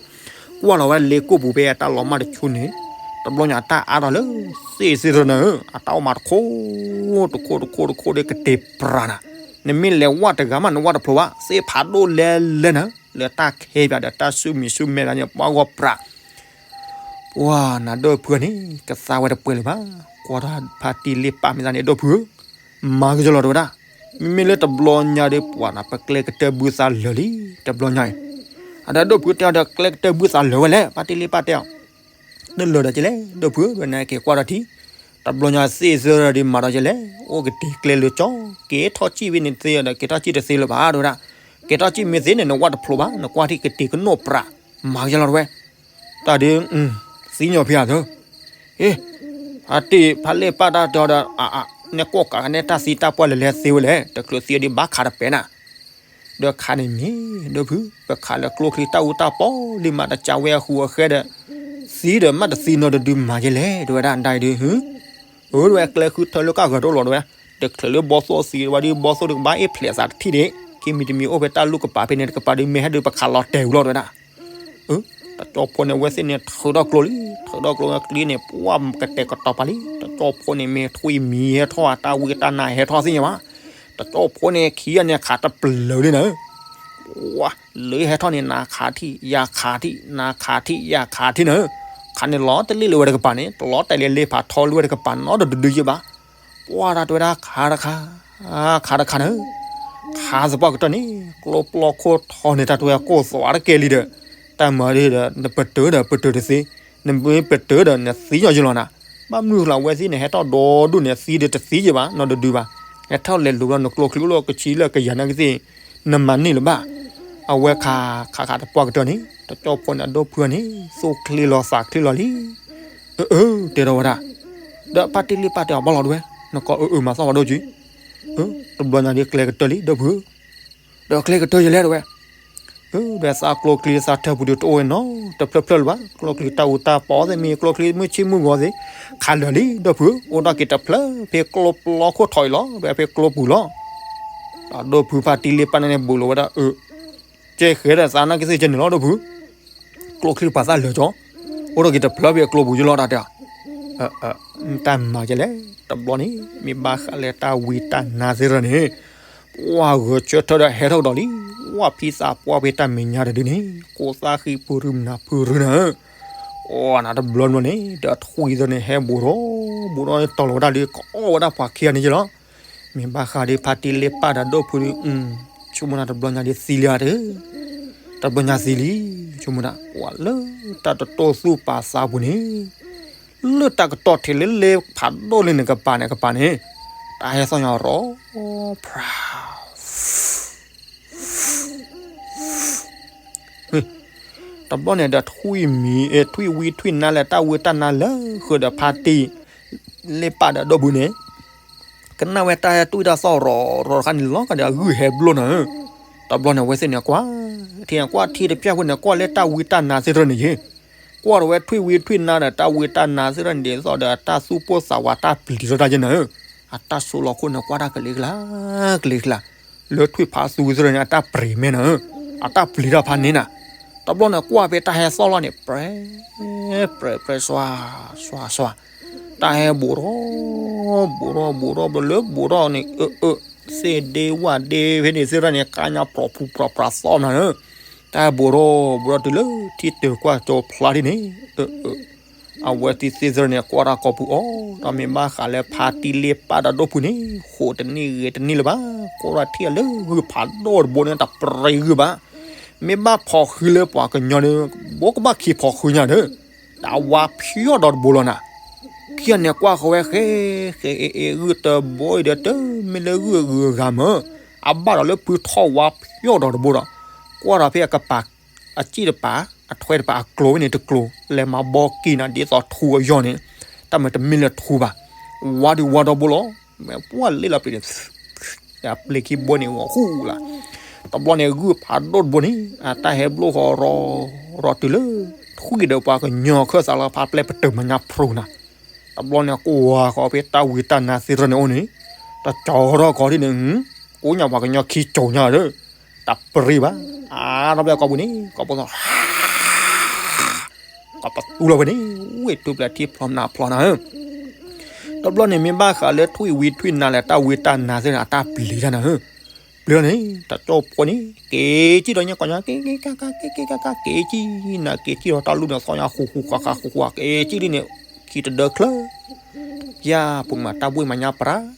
ကွၢ်လီၤဝဲလ့ကိၢ်ပူၤဖဲအတၢ်လီၤမၢ်တဆူန့ၣ်, တဘျီညါတၢ်အါထီၣ်လၢ သ့ၣ်သ့ၣ်တရၢၢ်နၤဧၢ, အတၢ်အိၣ်မးတခိၣ် တခိၣ် တခိၣ် တခိၣ်ဒီးကတ့ၤပြးနၤ, နမ့ၢ်လဲၤဝဲတဂၤမး နဝဲတဖျိဘၣ်, သ့ၣ်ဖးဒိၣ်လဲၣ်လဲၣ်နၤ, လၢတၢ်ခဲပၠးဒီးတၢ်ဆူၣ်မံၤဆူၣ်မဲာ်ဒၣ်န့ၣ် ပှၤဂီၢ်ပြး ပှၤနၤဒီပုၢ်န့ၣ် ကသါဝဲတပှဲၤလၢၤဘၣ်, ကွၢ်ထီၣ်ဖါတံၢ်လ့ၣ်ပၢ်မ့ၢ်သးန့ၣ် ဒီပုၢ်ဧၢ, မၤက့ၤလီၤတဲဝဲဒၣ်, မ့မ့ၢ်လၢတဘျီညါဒီးပှၤနၤ ပကျဲကတၢၢ်ဘုသးလၢာ်လံ, တဘျီညါအံၤ, အဒီးဒီပုၢ်တဲအီၤဒီး ကျဲကတၢၢ်ဘုသးလၢာ်ဝဲလဲၣ်, ဖါတံၢ်လ့ၣ်ပၢ်တဲအီၤ နလၢာ်ဒီးကလဲၣ် ဒီပုၢ်ဧၢ, ဒီးနက့ၤကွၢ်ထီၣ်ထံ, တဘျီညါသ့ၣ်သ့ၣ်ဒီးမၤဒီးကလဲၣ်, အိၣ်ကတ့ၤကျဲလၢာ်ကၠီ, က့ၤထီၣ်စံၣ်ဝဲန့ၣ်သ့ဒီး က့ၤထီၣ်စံၣ်တသ့လၢၤဘၣ် တဲဝဲဒၣ်, က့ၤထီၣ်စံၣ်မ့ၢ်သ့န့ၣ် နဝဲတဖျိဘၣ်, နကွၢ်ထံကတ့ၤကနိၣ်ပြး, မၤက့ၤလီၤတဲဝဲ, တၢ်ဒုး သံညီဖံဧါသၢ, အ့ ဖါတံၢ်ဖါလ့ၣ်ပၢ်တၢ်တဲအီၤဒီး အါအါ နဲကိးကးကန့ၣ် တၢ်သံတၢ်ပှၢ်လဲၤလဲၤသ့ဝဲလဲၣ်, တချုးသံအီၤဒုးဘၣ်ခးတပဲာ်နၤ ဒီးခးန့ၣ်မ့ၢ် ဒီပုၢ် ပခးလၢကျိချံတၢ်အူတၢ်ပီလံမး တကးဝဲအဃူအဃဲဒီး သံဒီးမ့ၢ်တသံနီတဒုမၤယဲလဲၣ် တဲဝဲဒၣ်ဒ်အံၤဒီး ဧၢ တဲဝဲ ကျဲဃုထၢလၢကၢ်ဂၤတအိၣ်လီၤ တဲဝဲ, တချုးလၢဘီသိၣ်သံဝဲဒီး ဘီသိၣ်တကဘၣ်အ့ၣ်ဖျဲးသးတထံၣ်န့ၣ် ခံမံၤတမံၤအိၣ်ဖဲတၢ်လူၢ်ကပၤဖဲန့ၣ်တကပၤဒီး မ့ၢ်ဟဲဒုးပခးလီၤတဲာ်ဝံၤလီၤ တဲဝဲဒၣ် တကၠီဖိန့ၣ် အဝဲသ့ၣ်န့ၣ် ထုးထီၣ်ကျိလံ, ထုးထီၣ်ကျိကျ့န့ၣ် ပှၢ်ကတဲာ်ကတီၤပာ်လံ, တကၠီဖိန့ၣ် မ့ၢ်ထွံၣ်မံၤဟဲထီၣ် တၢ်ဝံတၢ်နါဟဲထီၣ်သ့ၣ်ညါဘၣ်, တကၠီဖိန့ၣ် ခံဂၤန့ၣ် ခးတပျၢၤလံနၤ, ပှၢ်လၢဟဲထီၣ်န့ၣ် နၤခးထံၣ် ယၤခးထံၣ် နၤခးထံၣ် ယၤခးထံၣ်နၤ, ခးန့ၣ်လီၤတလ့ၣ်လၢဝဲတကပၤန့ၣ် တလီၤတဲာ်လၢလ့ဖးထီလၢဝဲတကပၤနီတဒုဒုယဲၢ်ဘၣ်, ပှၢ်တၢ်တဲဝဲဒၣ်ခးတခါ ခးတခါနၤ, ခးသပှၢ်ကတၢၢ်န့ၣ် ကျိပျီခိၣ်ထီန့ၣ် တၢ်တဲဝဲကိၢ်သွးတကဲလံဒီး တၢ်မၤဒီး နပတုာ်ဒီးပတုာ်တသ့, နမ့ၢ်ပတုာ်ဒီးနသံညီယလီၤနၤ, ဘၣ်မနုၤဃိလၢအဝဲသ့ၣ်န့ၣ် ဟဲထီၣ်ဒီဒူၣ်န့ၣ် သံဒီးတသံယဲၢ်ဘၣ် နီတဒုဘၣ်, ဟဲထီၣ်လဲၤလိၤဘျီ နကျိချံအိၣ်လၢကဆံလၢကယၤနာ်က့သ့ၣ်, နမၤန့ၢ်လၢၤဘၣ်, အဝဲခး ခးခးသပှၢ်ကတၢၢ်န့ၣ် တကၠီဖိန့ၣ် အဒီပုၢ်န့ၣ် သူၣ်ချ့လီၤသးချ့လီၤလံ, အၢ တဲထီၣ်ဝဲဒၣ် ဒီးဖါတံၢ်လ့ၣ်ပၢ်တဲအီၤဘၣ်လီၤတဝဲ, နကအၢအၢမၤသီၣ်ဝဲဒိၣ်ကံ, တဘျီညါဒ်ကျဲကတၢၢ်လံ ဒီပုၢ်ဧၢ, ဒီးကျဲကတၢၢ်ယလဲၣ်တဝဲ, ဒီးသးကျိချံသးထၢပူၤဒုးတအိၣ်ဝဲနီတဖျၢၣ်ဖျၢၣ်လၢၤဘၣ်, ကျိချံတၢ်အူတၢ်ပီသ့ၣ်မ့ၢ်ကျိချံမုၢ်ဆ့ၣ်မုၢ်ဂီၤသ့ၣ်, ခးလၢာ်လံ ဒီပုၢ်ဧၢ, အိၣ်ဒၣ်က့ၤတဖျၢၣ်ဖဲကျိပျီခိၣ်ထီၣ်အံၤလီၤ, ဒီးဖဲကျိပူၤလီၤ. ဒီးဒီပုၢ်ဖါတံၢ်လ့ၣ်ပၢ်န့ၣ်န့ၣ်ဘူးလီၤဝဲဒၣ်အၢ ကဲဃဲဒီးသးနာ်က့သ့ၣ်ကဲန့ၣ်လီၤ ဒီပုၢ်, ကျိချံပာ်သၣ်လၢာ်ကၠီ, အိၣ်ဒီးက့ၤတဖျၢၣ်ဖဲကျိပူၤယလီၤတၢ်တဲ, တၢ်မၤကလဲၣ်, တဘျီန့ၣ် မ့ၢ်ဘၣ်ဃးလၢတၢ်ဝံတၢ်နါသ့ၣ်တဖၣ်န့ၣ်, ပှၢ်ဂဲၤဆၢထၢၣ်ဒီးဟဲထီၣ်ကဒီးလံ, ဝၢ်ဖံသးပှၢ်ဖဲတၢ်မဲာ်ညါတဒုန့ၣ် ကိးသၣ်ဃံဖုရုမနၤဖုရုနၤဧၢ, အိၣ်နၤတဘျီတဘျီန့ၣ် ဒီးထွံၣ်သ့ၣ်န့ၣ် ဟဲဘူးထီၣ်ဘူးထီၣ်တီၤလီၤဝဲဒၣ်လံ ကအီၣ်ဝဲဒၣ်ပှၤခံဂၤန့ၣ်ကလီၤ. မ့ၢ်ဘၣ်ဃးဒီးဖါတံၢ်လ့ၣ်ပၢ်ဒီးဒီပုၢ်ဒီး, ဆိကမိၣ်နၤတဘျီညါဒ်သံလံဧါတၢ်, တဘျီညါသံလံ, ဆိကမိၣ်ဒၣ် ပှၤလၢတၢ်တတိၢ်သူၣ်ပာ်သးပူၤန့ၣ်, လၢတၢ်ကတီၢ်ထံးလၢလ့ဖးဒိၣ်လၢန့ၣ်ကပၤန့ၣ်ကပၤန့ၣ်, တၢ်ဟဲသီၣ်ညါရီၣ်, တဘျီန့ၣ်ဒီးထွံၣ်မံၤ, ထွံၣ်ဝံထွံၣ်နါလၢတၢ်ဝံတၢ်နါလၢဃုာ်ဒီးဖါတံၢ်လ့ၣ်ပၢ်ဒီးဒီပုၢ်န့ၣ်, ကနၣ်ဝဲတၢ်ဟဲတွံၣ်တၢ်သီၣ်ရီၣ်ရီၣ်တခါန့ၣ် လီၤကဒီးအဂုၢ်ဟဲဘျိၣ်နၤဧၢ, တဘျီန့ၣ်အဝဲသ့ၣ်န့ၣ်ကွၢ်, ထံၣ်ကွၢ်ထံတပျၢ်ဖိန့ၣ် ကွၢ်လၢတၢ်ဝံတၢ်နါသ့ၣ်တဖၣ်န့ၣ်ယ့ၢ်, ကွၢ်ဒီးဝဲထွံၣ်ဝံထွံၣ်နါဒီးတၢ်ဝံတၢ်နါသ့ၣ်တဖၣ်န့ၣ် ဒ်သိးဒီးတၢ်သူၣ်ပိၢ်သးဝးတၢ်ပျံၤထီၣ်တၢ်ယ့ၢ်နၤဧၢ, အတၢ်ဆိးလီၤခိၣ်န့ၣ်ကွၢ်တၢ်ကလံၤကလါ, ကလံၤကလါ, လၢထွံၣ်ဖးသူသ့ၣ်တဖၣ်န့ၣ် အတၢ်ပျံၤမဲနၤဧၢ, အတၢ်ပျံၤတၢ်ဖးန့ၣ်နၤ, တဘျီန့ၣ်ကွၢ်ဖဲတၢ်ဟဲသီၣ်လီၤန့ၣ် ပြဲ, ပြဲပြဲစွါ, စွါစွါ, တၢ်ဟဲဘူးထီၣ်, ဘူးထီၣ်ဘူးထီၣ်ဘျီလၢဘူးထီၣ်န့ၣ် အၢအၢ, သ့ၣ်ဒ့ဝၣ်ဒ့ဖဲန့ၣ်သ့ၣ်တဖၣ်န့ၣ် ကါညါပြီၤဖူးပြီၤပြးသီၣ်နၤဧၢ, တၢ်ဟဲဘူးထီၣ်ဘူးထီၣ်တုၤလၢထံတၢၤကွၢ်ကၠီဖျါဒ်န့ၣ်, အၢအၢ, အဝဲသ့ၣ်သ့ၣ်တဖၣ်န့ၣ်ကွၢ်တၢ်ကိာ်ပူၤအီၤ, တၢ်မ့ၢ်ဘၣ်ဃးလၢဖါတံၢ်လ့ၣ်ပၢ်ဒီးဒီပုၢ်န့ၣ် ဃိးတနံၣ်ဂ့ၤတနံၣ်လၢၤဘၣ်, ကွၢ်တၢ်ထံၣ်အီၤလၢဂုၢ်ဖးဒိၣ်တဘိန့ၣ် တပြံဂုၢ်ဘၣ်, မ့ၢ်ဘၣ်ဖီၣ်ဃံလၢပှၤကညီဒီး ဘိကဘၣ်ခံဖီၣ်ဃံညါဒီး, တၢ်ဝါဖျီၣ်ဒီးတဘိလီၤနၤ, ခံဂၤန့ၣ်ကွၢ်ဃီဝဲဃဲ, ဃဲအ့ၣ်အ့ၣ်ဂုၢ်တဘိအံၤဒီးတမ့ၢ်လၢဂုၢ်အဂုၤအဂၤမၢ်, အဘၣ်ဒီးလၢဖုထီၣ်ဝါဖျီၣ်ဒီးတဘိဒီး, ကွၢ်ဒီးဖဲအကပၤ, အစံၣ်တပၤ, အထွဲတပၤ အကျိၤဝဲန့ၣ်တကျိၤ, လဲၤမၤဘီကံနၤဒ်သိးထူအယီၢ်န့ၣ်, တၢ်မ့ၢ်တမ့ၢ်လၢထူဘၣ်, ဝါဒုးဝါဒီဘိလီၤ, မ့ၢ်ပှၢ်လ့လီၤပျံၤန့ၣ် အပျ့ၤခံဘိန့ၣ် ဂီၤဃူလၢ်, တဘျီန့ၣ် ဂုၢ်ဖးဒိၣ်တဘိန့ၣ် အတၢ်ဟဲဘျိၣ်ဃီရီၤရီၤတုၤလၢ ထွံၣ်ဒီးပှၤကညီခၢၣ်သးလၢဖးပျဲၢ်ပတုာ်မၤညါဖျိနၤ, တဘျီန့ၣ် ကွၢ်ဃီဖဲတၢ်ဝံတၢ်နါသ့ၣ်တဖၣ်န့ၣ်အိၣ်န့ၣ်, တကၠီထီၣ်ကီးဒ်န့ၣ်, ကိးညါပှၤကညီခံကၠီညါဒီး, တၢ်ပြံဘၣ်, အါထီၣ်ဖဲကိာ်ပူၤန့ၣ် ကိာ်ပူၤသီၣ် ကပသူလီၤဝဲန့ၣ်, ဝ့ၢ်ထူပျဲၢ်ထံဖျိးနၢ်ဖျိးနၤဧၢ, တဘျီန့ၣ်မ့ၢ်ဘၣ်ဃးလၢထွံၣ်ဝံထွံၣ်နါလၢတၢ်ဝံတၢ်နါသ့ၣ်တဖၣ်န့ၣ် အတၢ်ပျံၤတၢ်နၤဧၢ, ပျံၤန့ၣ် တကၠီဖိန့ၣ် က့ၤကံၣ်ဒီးညါကိးညါ က့ၤက့ၤက့ၤက့ၤက့ၤက့ၤက့ၤက့ၤ က့ၤကံၣ်နၤ က့ၤကံၣ်ဒီးတၢ်လူၢ်န့ၣ် သီၣ်ညါဃူဃူဃာ်ဃာ်ဃူဃူ က့ၤကံၣ်ဒ်န့ၣ်, ခံတဒၢချၢ, ယၤ ပှၤမၤတၢ်ဘှ့ၣ်မၤညါပြး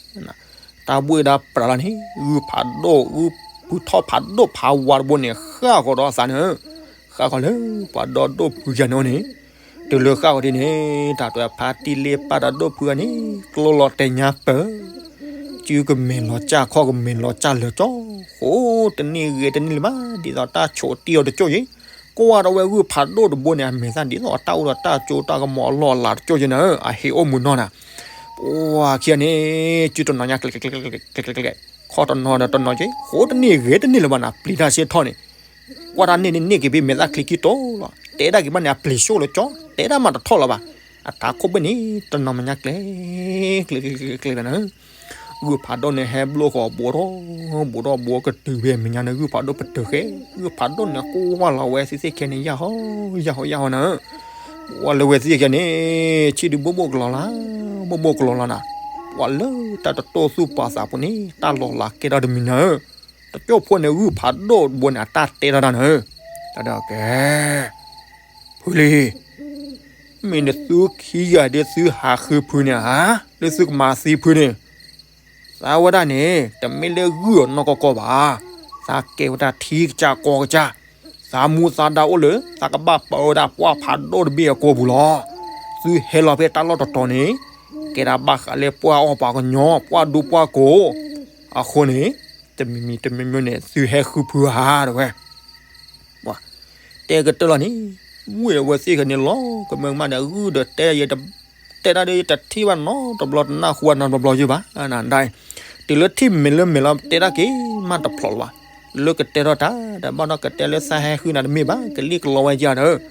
တၢ်ဘှ့ၣ်ဒၣ်ပြးလီၤန့ၣ် ဂုၢ်ဖးဒိၣ် ဂုၢ်ဖုထီၣ်ဖးဒိၣ်ဖးဝါတဘိန့ၣ် ဃၣ်ဃီၤဒီးအသးန့ၣ်, ဃၣ်ဃီၤလၢပှၤဒီဒိၣ်ဖုယၤန့ၣ်အိၣ်န့ၣ်, တုၤလၢဃၣ်ဃီၤဒ်န့ၣ် တၢ်တဲဖါတံၢ်လ့ၣ်ပၢ်ဒီးဒိၣ်ဖုဂၤန့ၣ် ကျိလီၤတဲာ်ညါပၢၤ, စုကမဲာ်လီၤစၢ်ခီၣ်ကမဲာ်လီၤစၢ်လၢာ်ကၠီ, ဃိးတနံၣ်ဂ့ၤတနံၣ်လၢၤဘၣ် ဒ်သိးတၢ်ဆိးတံၢ်အီၤတကၠိၢ်ယ့ၣ်, ကွၢ်ဒီးဝဲဂုၢ်ဖးဒိၣ်တဘိန့ၣ် အမဲာ်သၣ်ဒ်သိးတၢ်အိၣ်ဒီးတၢ်ကၠိတၢ်ကမီၤအလီၢ်အလၤတကၠိၢ်ယ့ၣ်န့ၣ် အဟ့ၣ်အိၣ်မုာ်နီၢ်နၤ, ပှၤခံဂၤန့ၣ် စုတနီၤညါကျဲးကျဲးကျဲးကျဲးကျဲးကျဲးကျဲး, ခီတနီၤဒီးတနီၤက့ၤ ဃိးတနံၣ်ဂ့ၤတနံၣ်လၢၤဘၣ်နၤ ပျံၤတၢ်စ့ၢ်ထီၣ်န့ၣ်, ကွၢ်တၢ်န့ၣ်န့ၣ်န့ၢ်က့ၤဖဲမဲာ်သၣ်ချံခံတိၢ်လီၤ, တဲဒၣ်က့ၤဘၣ်န့ၣ် အပျံၤဆိၣ်လၢာ်ကၠီ, တဲဒၣ်မးတထီၣ်လၢၤဘၣ်, အတၢ်ခိၣ်ဘ့ၣ်န့ၣ် တနီၤမညါကျဲး ကျဲးကျဲးကျဲးကျဲးနၤ ဂုၢ်ဖးဒိၣ်န့ၣ် ဟဲဘျိၣ်ဃီၤဘူးထီၣ်, ဘူးထီၣ်ဘူးကတုၤဖဲမဲာ်ညါန့ၣ် ဂုၢ်ဖးဒိၣ်ပတုာ်ဃဲ, ဂုၢ်ဖးဒိၣ်န့ၣ် ကွၢ်လီၤဝဲသ့ၣ်သ့ၣ်ခဲန့ၣ် ယၢ်ဟီ, ယၢ်ဟီယၢ်ဟီနၤ, ပှၤလၢဝဲသ့ၣ်သ့ၣ်ခဲန့ၣ် ဆံၣ်ဒုးဘိၣ်ဘိၣ်ကလီၤလၢ်, ဘိၣ်ဘိၣ်ကလီၤလၢ်နၤ, ပှၤလၢတၢ်တတိၢ်သူၣ်ပာ်သးပူၤန့ၣ် တၢ်လီၤလးကဲထီၣ်တမံၤနၤဧၢ, တကၠိၢ်ဖိန့ၣ် ဂုၢ်ဖးဒိၣ်တဘိန့ၣ် အတၢ်တဲထီၣ်တၢ်နၤဧၢ, တၢ်ဒီးကဲ ဖုလံၤ, မ့ၢ်နသုခံဂၤဒီးသုဟးဃုဖုန့ၣ်ဧါ, လၢသုကမၤသံဖုန့ၣ်, သးဝဲဒၣ်န့ၣ် တမ့ၢ်လၢဂုၢ်အီၤနီၢ်ကီၢ်ကီၢ်ဘၣ်, သးကဲဝဲဒၣ်ထံကစၢ်ကီၢ်ကစၢ်, သးမူသးဒါအိၣ်လၢ သးကဘၣ်ပာ်ဝဲဒၣ်ပှၢ်ဖးဒိၣ်တဘ့ၣ်အကိာ်ပူၤလီၤ, သုဟဲလီၤဖဲတၢ်လီၢ်တတီၤန့ၣ်, ကဲဒၣ်ဘၣ်ဃးလၢပှၢ်အီၣ်ပှၤကညီ ပှၢ်ဒူပှၢ်ကိး, အဃိန့ၣ်, တမံၤမံၤတမံၤမံၤန့ၣ် သုဟဲဃုဖုဧါတဝဲ တဲကတၢၢ်လီၤန့ၣ်, ဝ့ၢ်အဝဲသ့ၣ်ခဲန့ၣ်လီၤ ကမၢကမၣ်ဒီး ဂုၢ်ဒီးတဲယဲတ တဲတၢ်ဒီး ယတထံၣ်ဘၣ်နီတဘျီ တနၢ်ဟူဘၣ်နီတဘျီယုၢ်ဘၣ် နဒၣ်, တုၤလၢထံၣ်မ့ၢ်လၢမ့ၢ်လီၤ တဲတၢ်က့ၤမးတဖျိးလၢၤဘၣ်, လၢကတဲထီၣ်တၢ် ဒီးဘၣ်ဒီးကတဲလၢသးဟဲဃုနၤတမ့ၢ်ဘၣ် ကလံၣ်ကလီဝဲယၤဒီး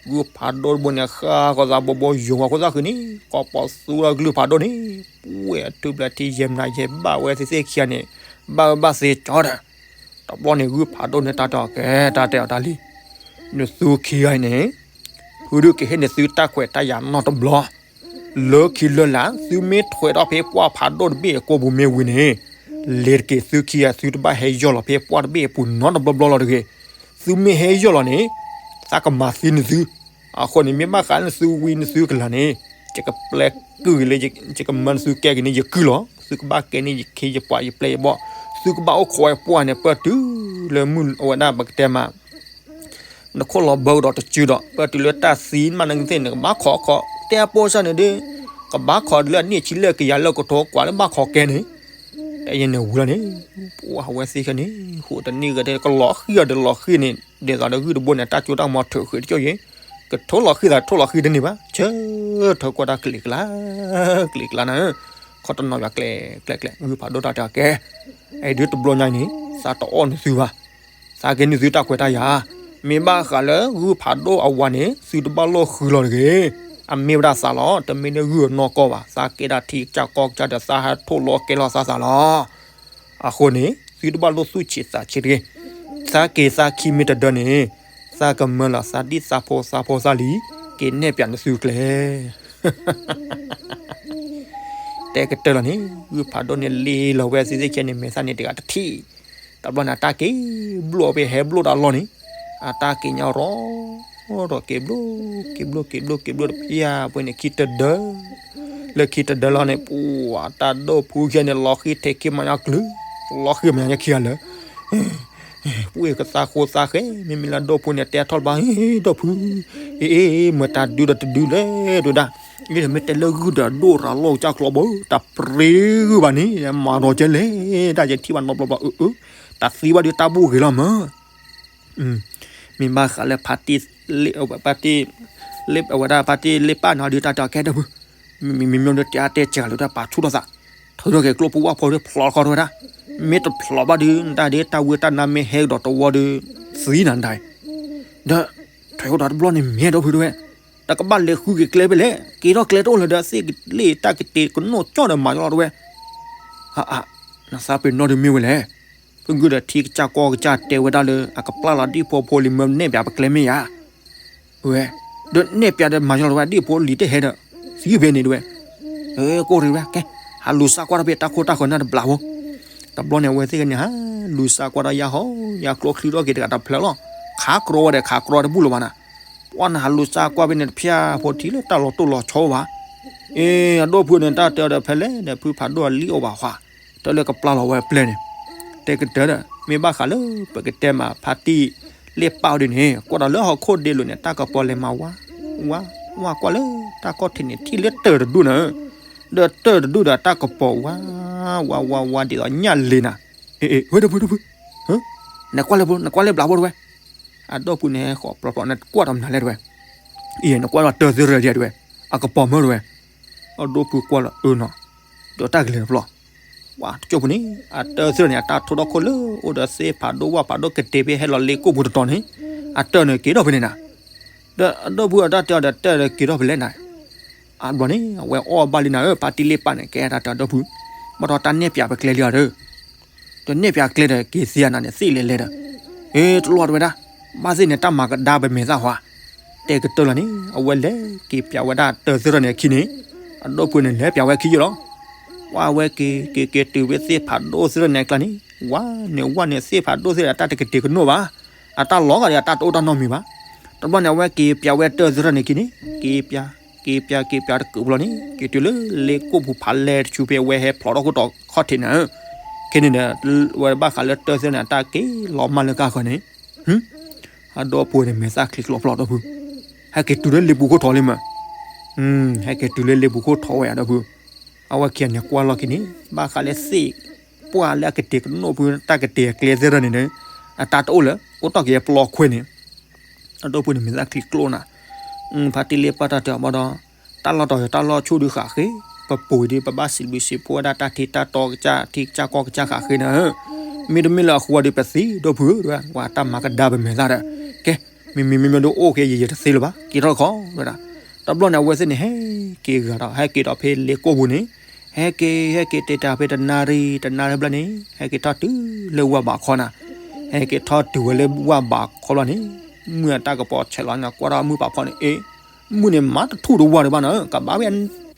ဂုၢ်ဖးဒိၣ်တဘိန့ၣ် ဃၣ်ဃီသးဘီဘီယိၤဝဲခိၣ်သၣ်ဃုာ်န့ၣ် ကိးပီသူဒီးကလုၢ်ဖးဒိၣ်န့ၣ် ပှဲၤထူဘျဲထံယဲၢ်မနၤယဲၢ်ဘၣ်ဝဲသ့ၣ်သ့ၣ်ခံဂၤန့ၣ် ဘၣ်အၢဘၣ်သီကၠီဒီး တဘျီန့ၣ် ဂုၢ်ဖးဒိၣ်န့ၣ် တၢ်တဲအီၤကဲ တၢ်တဲအီၤတၢ်လံ, နသုခံဂၤအံၤန့ၣ် ဖုဒုးကဟ့ၣ်နသုတၢ်ခွဲးတၢ်ယာ်နီတဘျီ လၢခံလၢ်လၢ် သုမ့ၢ်ထွဲထီၣ်ဖဲပှၢ်ဖးဒိၣ်တဘ့ၣ်အကိာ်ပူၤမ့ၢ်ဝံၤန့ၣ် လဲၤတက့ၢ်သုခံဂၤ သုတဘၣ်ဟဲယီၢ်လီၤဖဲပှၢ်တဘ့ၣ်အပူၤနီတဘျီဘျီလီၤတဂ့ၤ. သုမ့ၢ်ဟဲယီၢ်လီၤန့ၣ် သးကမၤသံနသု, အဃိန့ၣ် မ့ၢ်ဘၣ်ဃးလၢနသုဝံနသုကလၤန့ၣ် ယကပျဲကုၢ်က့ၤလၢ ယကမၢနသုကဲက့ၤန့ၣ် ယကုၢ်လီၤ. သုကဘၣ်ကဲန့ၢ်ယခ့ယပှၤယပျဲယဘီၣ်, သုကဘၣ်အိၣ်ခိးဝဲပှၢ်န့ၣ် ပၢၢ်တုၤလၢမုၢ်အဝဲဒၣ်ပကတဲမး နခိၣ်လီၤဘၢကဒီးတစုဒီး ပၢၢ်တုၤလၢတၢ်သံမးနကသ့ၣ် နကဘၣ်ခိးခိး တဲအပိစၢ်န့ၣ်ဒီး ကဘၣ်ခိးလၢအနံၣ်ဆံလၢကယၤလၢကထိကွၢ်လၢဘၣ်ခိးကဲန့ၣ် တယဲၢ်န့ၣ်ဝံၤလီၤန့ၣ် ပှၢ်ဝဲသ့ၣ်ခဲန့ၣ် ဃိတနံၣ်ဂၤဒဲး ကလီၤဃံၤအီၤဒီးလီၤဃံၤန့ၣ် ဒ်သိးဒီးဂုၢ်တဘိန့ၣ် တၢ်ကၠိတၢ်မီထုးဃုာ်တကၠိယဲၢ် ကထိလီၤဃံၤသးထိလီၤဃံၤတန့ၢ်ဘၣ် ဆၢထၢၣ်ကွၢ်တၢ်ကလံၤကျါ ကလံၤကျါနၤဧၢ, ခီတနီၤယွၤကျဲ ကျဲ ကျဲ ဂုၢ်ဖးဒိၣ်တၢ်တဲအီၤကဲ အဲဒုးတဘျီညါအံၤန့ၣ် သးတအီၣ်နသုဘၣ် သးကဲန့ၢ်သုတၢ်ခွဲးတၢ်ယာ်, မ့ၢ်ဘၣ်ဃးလၢဂုၢ်ဖးဒိၣ်အဝၤန့ၣ် သုတဘၣ်လိၣ်ဃုလီၤတဂ့ၤ, အမ့ၢ်ဝဲဒၣ်သးလီၤ, တမ့ၢ်လၢဂုၢ်အနီၢ်ကီၢ်ဘၣ်, သးကဲဒၣ်ထံကစၢ်ကီၢ်ကစၢ်ဒီး သးဟဲထိၣ်လီၤကဲလီၤသးသးလီၤ. အဃိန့ၣ် သုတဘၣ်လိၣ်သူၣ်ဆံးသးဆံးတဂ့ၤ, သးက့ၤသးခံမ့ၢ်တဒၢန့ၣ် သးကမၢလီၤသးဒ်သးဖိသးဖိသးလံ, က့ၤနဲၣ်ပၠးနသုကျဲ တဲကတၢၢ်လီၤန့ၣ် ဂုၢ်ဖးဒိၣ်န့ၣ်လ့လီၤဝဲသ့ၣ်သ့ၣ်ခဲန့ၣ် မဲာ်သၣ်န့ၣ်တဂၤတထံၣ်, တဘျီန့ၣ် အတၢ်က့ၤဘျိၣ်ဖဲဟဲဘျိၣ်တၢ်လီၢ်န့ၣ်, အတၢ်က့ၤညါရီၤ ဒီးက့ၤဘျိၣ် က့ၤဘျိၣ် က့ၤဘျိၣ် က့ၤဘျိၣ်တဖျၢၣ်ဖဲန့ၣ် ခံတဒၢ, လၢခံတဒၢလီၤန့ၣ် ပှၤတၢ်ဒိၣ်ဖုခဲန့ၣ် လီၤဃံၤထဲခံမၤညါကျုၤ, လီၤဃံၤမၤညါခံဂၤလၢာ် ပှ့ၤကသးဃိသးဃဲ, မ့မ့ၢ်လၢဒိၣ်ဖုန့ၣ် တဲထီၣ်တဘၣ် ဒိၣ်ဖု, အ့ မ့ၢ်တၢ်ဒုဒီးတဒုလဲၣ် တဲဝဲဒၣ်, မ့တမ့ၢ်တဲလၢဂုၢ်ဒီးဒိၣ်ရၤလီၢ်ကစၢ်ကျီဘၣ်, တၢ်ပြ့ဂုၢ်ဘၣ်န့ၣ် မၤဒီးကဲလဲၣ်, တၢ်ယထံၣ်ဘၣ်နီတဘျီဘျီ အၢ အၢ, တၢ်သံဘၣ်ဒုးတၢ်ဘူၣ်ဂ့ၤလီၤမး မ့ၢ်ဘၣ်ဃးလၢဖါတံၢ်, ဖါတံၢ်, အဝဲဒၣ်ဖါတံၢ်လ့ပၢ်န့ၣ် ဒုးတၢ်တဲအီၤကဲဒိၣ်ဖု, မ့မ့ၢ်မ့ၢ်ဒုးတဲအါတဲစှၤလၢတၢ်ပာ်ဆူၣ်ထီၣ်သး, ထုးထီၣ်က့ၤကျိပူၤဝၣ်ဖိဒုးဖျိးဃီဝဲဒၣ်, မ့ၢ်တဖျိးဘၣ်ဒုး နတၢ်ဒုးတၢ်ဝံတၢ်နါမ့ၢ်ဟဲကဒီးတဝီဒုး, သံနၤဒၣ်, ဒီး ထွဲအိၣ်ဒီးတဘျီန့ၣ်မ့ၢ်ဒိၣ်ဖုတဲဝဲ, တကဘၣ်လဲၤဃုက့ၤကျဲဖဲလဲၣ်, က့ၤထီၣ်ကျဲတအိၣ်လၢၤဒီး သ့ၣ်ကလ့ၣ်တၢ်ကတ့ၤကနိၣ်ကၠီၣ်ဒီးမၤယီၤလီၤတဲဝဲ, အါအါ, နသးပ့ၤနီၣ်ဒုးမ့ၢ်ဝဲလဲၣ်, ဖုဂုၢ်ဒီးထံကစၢ်ကီၢ်ကစၢ်တဲဝဲဒၣ်လၢ အကပျၢ်လီၤဒံၣ်ဖိဖိလံၤမၢနဲၣ်ပၠးပကျဲမ့ၢ်ဧါ ဝဲ, ဒီးနဲၣ်ပၠးဒီးမၤယီၤလီၤဝဲဒံၣ်ဖိလံၤတဟဲဒီး, သံဖဲန့ၣ်တဲဝဲ, ကိၢ်ရံၤဝဲကဲ, ဟးလူၤစၢ်ကွၢ်ထီၣ်ဖဲတၢ်ခိၣ်တၢ်ဃၢၤနၢ်တဘျီဖိ, တဘျီန့ၣ် အဝဲသ့ၣ်ကန့ၣ် ဟးလူၤစၢ်ကွၢ်ဒီးယၤဟီ, ယၤကျိချံထီၣ်က့ၤတဂၤတဖျၢၣ်လီၤ, ခးကြီဝဲဒီးခးကြီတဘူၣ်လၢၤဘၣ်နၤ, ပှၢ်နဟးလူၤစၢ်ကွၢ်ဖဲန့ၣ်တဖၣ်ဖိထံၣ်လၢတၢ်လီၤတိၢ်လီၤဆီဘၣ်, အ့ အဒိၣ်ဖုန့ၣ် တၢ်တဲအီၤဒီးဖဲလဲၣ်ဒီး ဖုဖးဒိၣ်အလံၣ်အိၣ်ဘၣ်ဟါ, တၢ်လၢကပျၢ်လီၤဝဲအပျဲၢ်န့ၣ်, တဲကတၢၢ်ဒီး မ့ၢ်ဘၣ်ဃးလၢပကတဲမး ဖါတံၢ်လ့ပၢ်ဒ်န့ၣ် ကွၢ်ဒီးလၢဟီၣ်ခိၣ်ဒ့လိာ်န့ၣ် တၢ်ကပီၤလဲၤမၤဝါ, ဝါ, ဝါကွၢ်လၢတၢ်ခီၣ်ထံးန့ၣ် ထံၣ်လၢတၢၢ်တဒူၣ်န့ၣ်, ဒီးတၢၢ်တဒူၣ်ဒီးတၢ်ကပီၤဝါ, ဝါ ဝါ ဝါ ဒ်သိးညၣ်လ့ၤနၤ, အ့ အ့ ဝဲဒၣ်ဖုဒၣ်ဖု, နကွၢ်လၢဘျးဖိတဲဝဲ, အဒိၣ်ဖုန့ၣ်ဟဲဃီၤပျီပျီ နကွၢ်ဒီးမနုၤလဲၣ်တဲဝဲ, အံၤ နကွၢ်ဒီးတၢၢ်သ့ၣ်ရၢၣ်ဒံးတဲဝဲ, အကပီၤမၢတဲဝဲ, အဒိၣ်ဖုကွၢ်လီၤအၢနီၤ, ဒီးတၢ်ကလဲၤတဖျီၣ် ပှၤတကၠိၢ်ဖိန့ၣ် အတၢၢ်သ့ၣ်န့ၣ် အတၢ်ထိထီၣ်ခိၣ်လၢအိၣ်ဒီးသ့ၣ်ဖးဒိၣ်ဝၣ်ဖးဒိၣ်ကတ့ၤဖဲဟဲလီၤလ့ကိၣ်ပူၤတတီၤန့ၣ်, အတၢၢ်န့ၣ်က့ၤထီၣ်ဖဲန့ၣ်နၤ, ဒီးအဒိၣ်ဖုအတၢ်တဲအီၤဒီးတၢၢ်ဒီးက့ၤထီၣ်ဖဲလဲၣ်နၤ, အဘျီန့ၣ် အဝဲအီၣ်ဘၣ်လံနၤဧၢ ဖါတံၢ်လ့ပၢ်န့ၣ် ကဲတၢ်တဲအဒိၣ်ဖု, ဘၣ်ဒီးတၢ်နဲၣ်ပၠးပကျဲလံအီၤဒီး ဒီးနဲၣ်ပၠးကျဲဒီးက့ၤသံအနၤန့ၣ် သ့ၣ်လဲၤလဲၤဒီး, အ့ တလီၤတဲဝဲဒၣ်, ဘၣ်သ့ၣ်န့ၣ် တၢ်မၤကဒါပမဲာ်သၣ်ဟါ, တဲကတၢၢ်လီၤန့ၣ် အဝဲလဲၤက့ၤပၠးဝဲဒၣ်တၢၢ်သ့ၣ်ထီၣ်န့ၣ်အခံန့ၣ်, အဒိၣ်ဖုန့ၣ် လဲၤပၠးဝဲအခံယဲၢ်လီၤ. ပှၤဝဲက့ၤက့ၤက့ၤတုၤဖဲသ့ၣ်ဖးဒိၣ်သ့ၣ်ထီၣ်န့ၣ်အကျါန့ၣ်, ဝါန့ၣ်ဝါန့ၣ်သ့ၣ်ဖးဒိၣ်သ့ၣ်ထီၣ်န့ၣ် အတၢ်တကတ့ၤကနိၣ်ဘၣ်, အတၢ်လီၤဂာ်ဒီးအတၢ်တအိၣ်တၢ်နီတမံၤဘၣ်. တဘျီန့ၣ် အဝဲက့ၤပၠးဝဲတၢၢ်သ့ၣ်ထီၣ်န့ၣ်အခံန့ၣ်, က့ၤပၠး က့ၤပၠးက့ၤပၠးတကုးဘျီန့ၣ် က့ၤတုၤလၢလ့ကိၣ်ပူၤဖးလဲၢ်တဆူဖဲအဝဲဟဲဖျိးထီၣ်ခိၣ်တီခီၣ်ထံးန့ၣ်, ခဲန့ၣ်ဒီး ဝဲဘၣ်ဃးလၢတၢၢ်သ့ၣ်ထီၣ်န့ၣ် အတၢ်က့ၤလီၤမၢ်လၢကါဃီန့ၣ်, အဒိၣ်ဖုန့ၣ် မဲာ်သၣ်ချံကျိးဖျိးဒီးဖု, ဟဲက့ၤတုၤလၢလ့ပူၤခိၣ်ထီလံမး, ဟဲက့ၤတုၤလၢလ့ပူၤခိၣ်ထီဝဲယါဒီးဖု, အဝဲခံဂၤန့ၣ်ကွၢ်လီၤက့ၤန့ၣ် ဘၣ်ဃးလၢသ့ၣ်ပှၢ်လၢအကတ့ၤကနိၣ်ဖု တၢ်ကတ့ၤအကျဲသ့ၣ်ထီၣ်န့ၣ်ဒီး, အတၢ်တအိၣ်လၢၤ အိၣ်တီၢ်က့ၤအပျီခွဲးန့ၣ်, အဒိၣ်ဖုန့ၣ် မဲာ်သၣ်ချံကျိးနၤ, ဖါတံၢ်လ့ပၢ်တၢ်တဲအီၤဘၣ်ဒီး, တၢ်လီၢ်တီၤယီၤတၢ်လီၢ်ဆူၣ်ဒုးဃးဃ့, ပပူၤဒုး ပဘၣ်စံးဘျုးစံးဖှိၣ်ဝဲဒၣ်တၢ်ထံတၢ်တီကစၢ် ထံကစၢ်ကီၢ်ကစၢ်ဃးဃ့န့ၣ်, မ့တမ့ၢ်လၢအဃိဒီးပသံဒီပုၢ်ဧၢ, ဝဲတၢ်မၤကဒါပမဲာ်သၣ်ဒီး, ကဲ, မ့မ့ၢ်မ့မ့ၢ်ဒုးအိၣ်က့ၤယံာ်ယံာ်တသ့လၢၤဘၣ်, က့ၤထီၣ်ခီဝဲဒၣ်. တဘျီန့ၣ် အဝဲသ့ၣ်န့ၣ် ဟဲက့ၤဂၤဒီး ဟဲက့ၤဒီးဖဲလ့ကိၢ်ပူၤန့ၣ်, ဟဲက့ၤ ဟဲက့ၤတဲတၢ်ဖဲတနၣ်ရံၣ် တနၣ်ရံၣ်ဘျီန့ၣ် ဟဲက့ၤထီၣ်တုၤလၢဝၢ်ဘးခီနၤ, ဟဲက့ၤထီၣ်တုၤဝဲလၢဝၢ်ဘးခီဘျီန့ၣ်, မုၢ်အတၢ်ကပီၤဆဲးလီၤန့ၣ် ကွၢ်ထီၣ်မုၢ်ဖးဖီန့ၣ် အ့, မုၢ်န့ၣ်မၤတထူၣ်တဝၢ်ဒံးဘၣ်နၤဧၢ, ကဘၣ်ဝဲ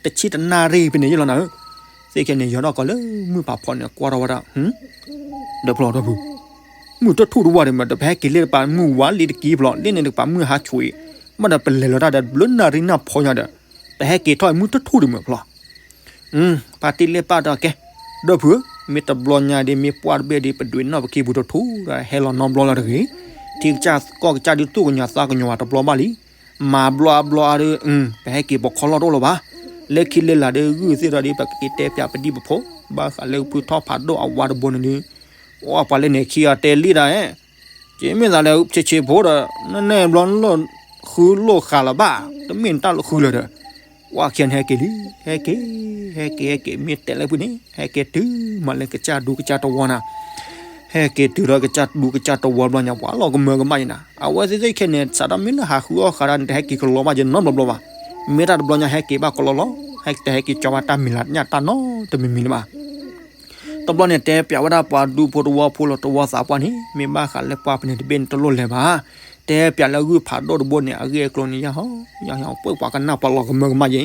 တဆံတနၣ်ရံၣ်ဖဲန့ၣ်ယဲလီၤနၤဧၢ. သ့ၣ်ခဲန့ၣ် ယီၤထီၣ်ကီးလၢမုၢ်ဖးဖီန့ၣ် ကွၢ်ထီၣ်ဝဲဒၣ်, ဒီဖျီဒီဖု, မုၢ်တထူၣ်တဝၢ်ဒံးမး ဒီးပဟဲက့ၤလၢတပၤမုၢ်ဝါလံတက့ၢ်ဖျီ, လၢန့ၣ်တကပၤမုၢ်ဟါဆူၣ်အံၤ, ဘၣ်ဒီးပလဲၤလီၤတၢ်ဒီးဘျုးနၣ်ရံၣ်နၢ်ဖီညါဒီး, ပဟဲက့ၤထီၣ်အံၤမုၢ်တထူၣ်ဒံးမးဖျီ ဖါတံၢ်လ့ၣ်ပၢ်ဒီးကဲ, ဒီပုၢ်ဧၢ, မ့ၢ်တဘျီညါဒ်မ့ၢ်ပှၢ်တဘ့ၣ်ဒ် ပဒွးနီၣ်ပခံပူၤတထူၣ်ဒီး ဟဲလီၤနီတဘျီလၢၤတဂ့ၤ, ထံကစၢ်ကီၢ်ကစၢ်ဒုးသူၣ်ကညီၤသးကညီၤဝဲတဘျီဘၣ်လံ, မၤဘျီအဘျီအါဒီး, ပဟဲက့ၤပိာ်ခီလီၢ်တအိၣ်လၢၤဘၣ်, လၢခံလၢလာ်ဒီးဂုၢ်သ့ၣ်ဒီးဒ် ပကက့ၤတဲပၠးပဒံၣ်ပဖိ, ဘၣ်ဃးလၢဖုထီၣ်ဖးဒိၣ်အဝၤတဘိန့ၣ်ဒုး, အိၣ်ပှၤလၢန့ၣ်ခံဂၤတဲလံဒၣ်ဧဲ က့မ့ၢ်သးလၢဆ့းဆ့းဖိဒီး, နနဲၣ်ဘျီလီၢ်ဃုလိာ်ဃာ်လၢၤဘၣ်, တမ့ၢ်နတၢ်လီၢ်ဃုလၢၤဒီး, ဝဲခံဂၤန့ၣ်ဟဲက့ၤလံ, ဟဲက့ၤ, ဟဲက့ၤ ဟဲက့ၤ မ့ၢ်တဲလၢဖုန့ၣ် ဟဲက့ၤတုၤမးလၢကစၢ်ဒူကစၢ်တဝီနၤ, ဟဲက့ၤတုၤဒီးကစၢ်ဒူကစၢ်တဝီဘျီညါ ပှၤလီၤကမၢကမၣ်ယဲနၤ, အဝဲသ့ၣ်သ့ၣ်ခဲန့ၣ် စးထီၣ်မ့ၢ်လၢဟးဃုအီၣ်ဃာ်ဒီးန့ၣ် တဟဲက့ၤကလီဘၣ်ယဲနီတဘျီဘျီဘၣ်, မ့ၢ်တၢ်တဘျီညါဟဲက့ၤဘၣ်ကလီလီၤ, ဟဲတဟဲက့ၤကၠီဘၣ်တၢ်မံၤလၢ်ညၣ်တၢ်နီတမံၤမံၤလၢၤဘၣ် တဘျီန့ၣ် တဲပၠးဝဲဒၣ်ပှၤဒူဖိတဝီဖိလီၤတဝီသးပှၢ်န့ၣ် မ့ၢ်ဘၣ်ဃးလၢပှၤပန့ၣ်တဘ့ၣ်န့ၣ်တလိၣ်လဲၤဘၣ်, တဲပၠးလၢဂုၢ်ဖးဒိၣ်တဘိန့ၣ် အဂ့ၢ်အကျိၤန့ၣ် ယဟီၣ်ယဟီၣ် ပှဲၤပှၤကနၣ်ပှၤလီၤကမၢကမၣ်ယဲ,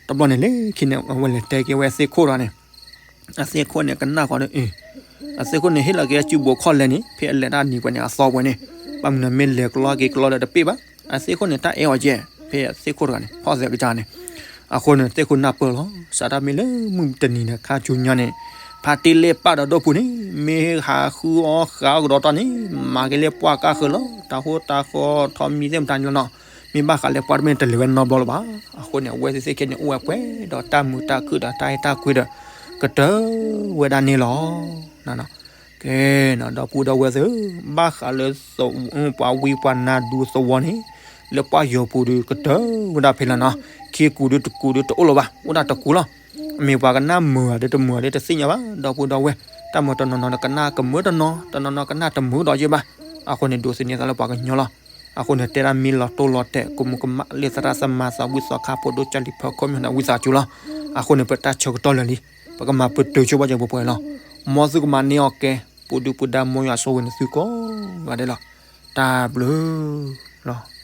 တဘျီန့ၣ်လၢခံန့ၣ် အဝဲလဲၤတဲက့ၤဝဲသ့ၣ်ခိၣ်တဂၤန့ၣ်, အသ့ၣ်ခိၣ်န့ၣ်ကနၣ်ဃီဒီး, အသ့ၣ်ခိၣ်န့ၣ်ဟ့ၣ်လီၤက့ၤအစုဘိးခီၣ်လဲၣ်န့ၣ် ဖဲအလဲၤတၢ်နံၤပှဲၤန့ၣ် အသီပှဲၤန့ၣ်, ဘၣ်မနုၤမ့ၢ်လဲၤကလီက့ၤကလီဒီးတပ့ၢ်ဘၣ်, အသ့ၣ်ခိၣ်န့ၣ် တၢ်အဲၣ်အီၤကဲ, ဖဲအသ့ၣ်ခိၣ်တဂၤန့ၣ် ဖီၣ်သဲးကစၢ်န့ၣ်, အဃိန့ၣ် သ့ၣ်ခိၣ်နၢ်ပၢၢ်လီၤ, စးထီၣ်မ့ၢ်လၢမုၢ်တနံၤန့ၣ် ခါဆူညါန့ၣ်, ဖါတံၢ်လ့ၣ်ပၢ်ဒီးဒိၣ်ဖိန့ၣ် မ့ၢ်ဟးဃုအီၣ်ဃာ်အီၣ်ကဒီးတီၢ်န့ၣ် မၤက့ၤလၢပှၢ်ကါဃၢၤလီၤ, တၢ်ဟိတၢ်ဃီထီမံၤသ့ၣ်မတၤန့ၣ်လီၤနီၤ, မ့ၢ်ဘၣ်ဃးလၢပှၢ်တဘ့ၣ်န့ၣ် တလဲၤဝဲနီတဘျီလၢၤဘၣ်, အဃိန့ၣ် အဝဲသ့ၣ်သ့ၣ်ခဲန့ၣ် အိၣ်ဝဲပှဲၤဒီးတၢ်မုာ်တၢ်ခုၣ်ဒီးတၢ်အဲၣ်တၢ်ကွံဒီး ကတၢၢ်ဝဲဒၣ်န့ၣ်လီၤ. ကဲနီၤ ဒီပုၢ်ဒီဝဲၢ်သ့ၣ်ဧၢ, ဘၣ်ဃးလၢ ပှၤဝံပှၤနါဒူသဝီန့ၣ် လၢပှၢ်ယီၤပူၤဒီးကတၢၢ်ဝဲဒၣ်ဖဲလီၤနီၤ, ခံကူးဒီးတကူးဒီးတအိၣ်လၢၤဘၣ်, အိၣ်ဒၣ်တကူးလီၤ. မ့ၢ်ပှၤကနၣ်မုာ်ဧါဒီးတမုာ်ဧါဒီးတသ့ၣ်ညါဘၣ် ဒီပုၢ်ဒီဝဲၢ်, တၢ်မၤတနီၤနီၤကနၣ်ကမုာ်တနီၤ, တနီၤနီၤကနၣ်တမုာ်ဒီးယဲဘၣ်, အဃိန့ၣ် ဒိးသန့ၤသးလၢပှၤကညီလီၤ. အဃိန့ၣ် တဲဒၣ်မ့ၢ်လီၤတိၢ်လီၤတဲာ် ကမူးကမၣ်လၢသရၣ်သမါသးဝံၣ်သီခါဖိဒိၣ်ကၢ်လံၤဖၢခိၣ်မ့ၢ်န့ၣ် ဝံသးစူၤလီၤ. အဃိန့ၣ် ပတၢ်ဆၢကတီၢ်လၢာ်လံ, ပကမၤပတုာ်ဆိပာ်စၢၤပှဲၤပှဲၤလီၤ. မ်သုကမၤန့ၢ်အီၤကဲ, ပူၤဒုၣ်ပူၤဒါ မ်ယွၤဆိၣ်ဂ့ၤန့ၢ်သုကိးဂၤဒဲးလီၤ. တၢ်ဘျုးလီၤ.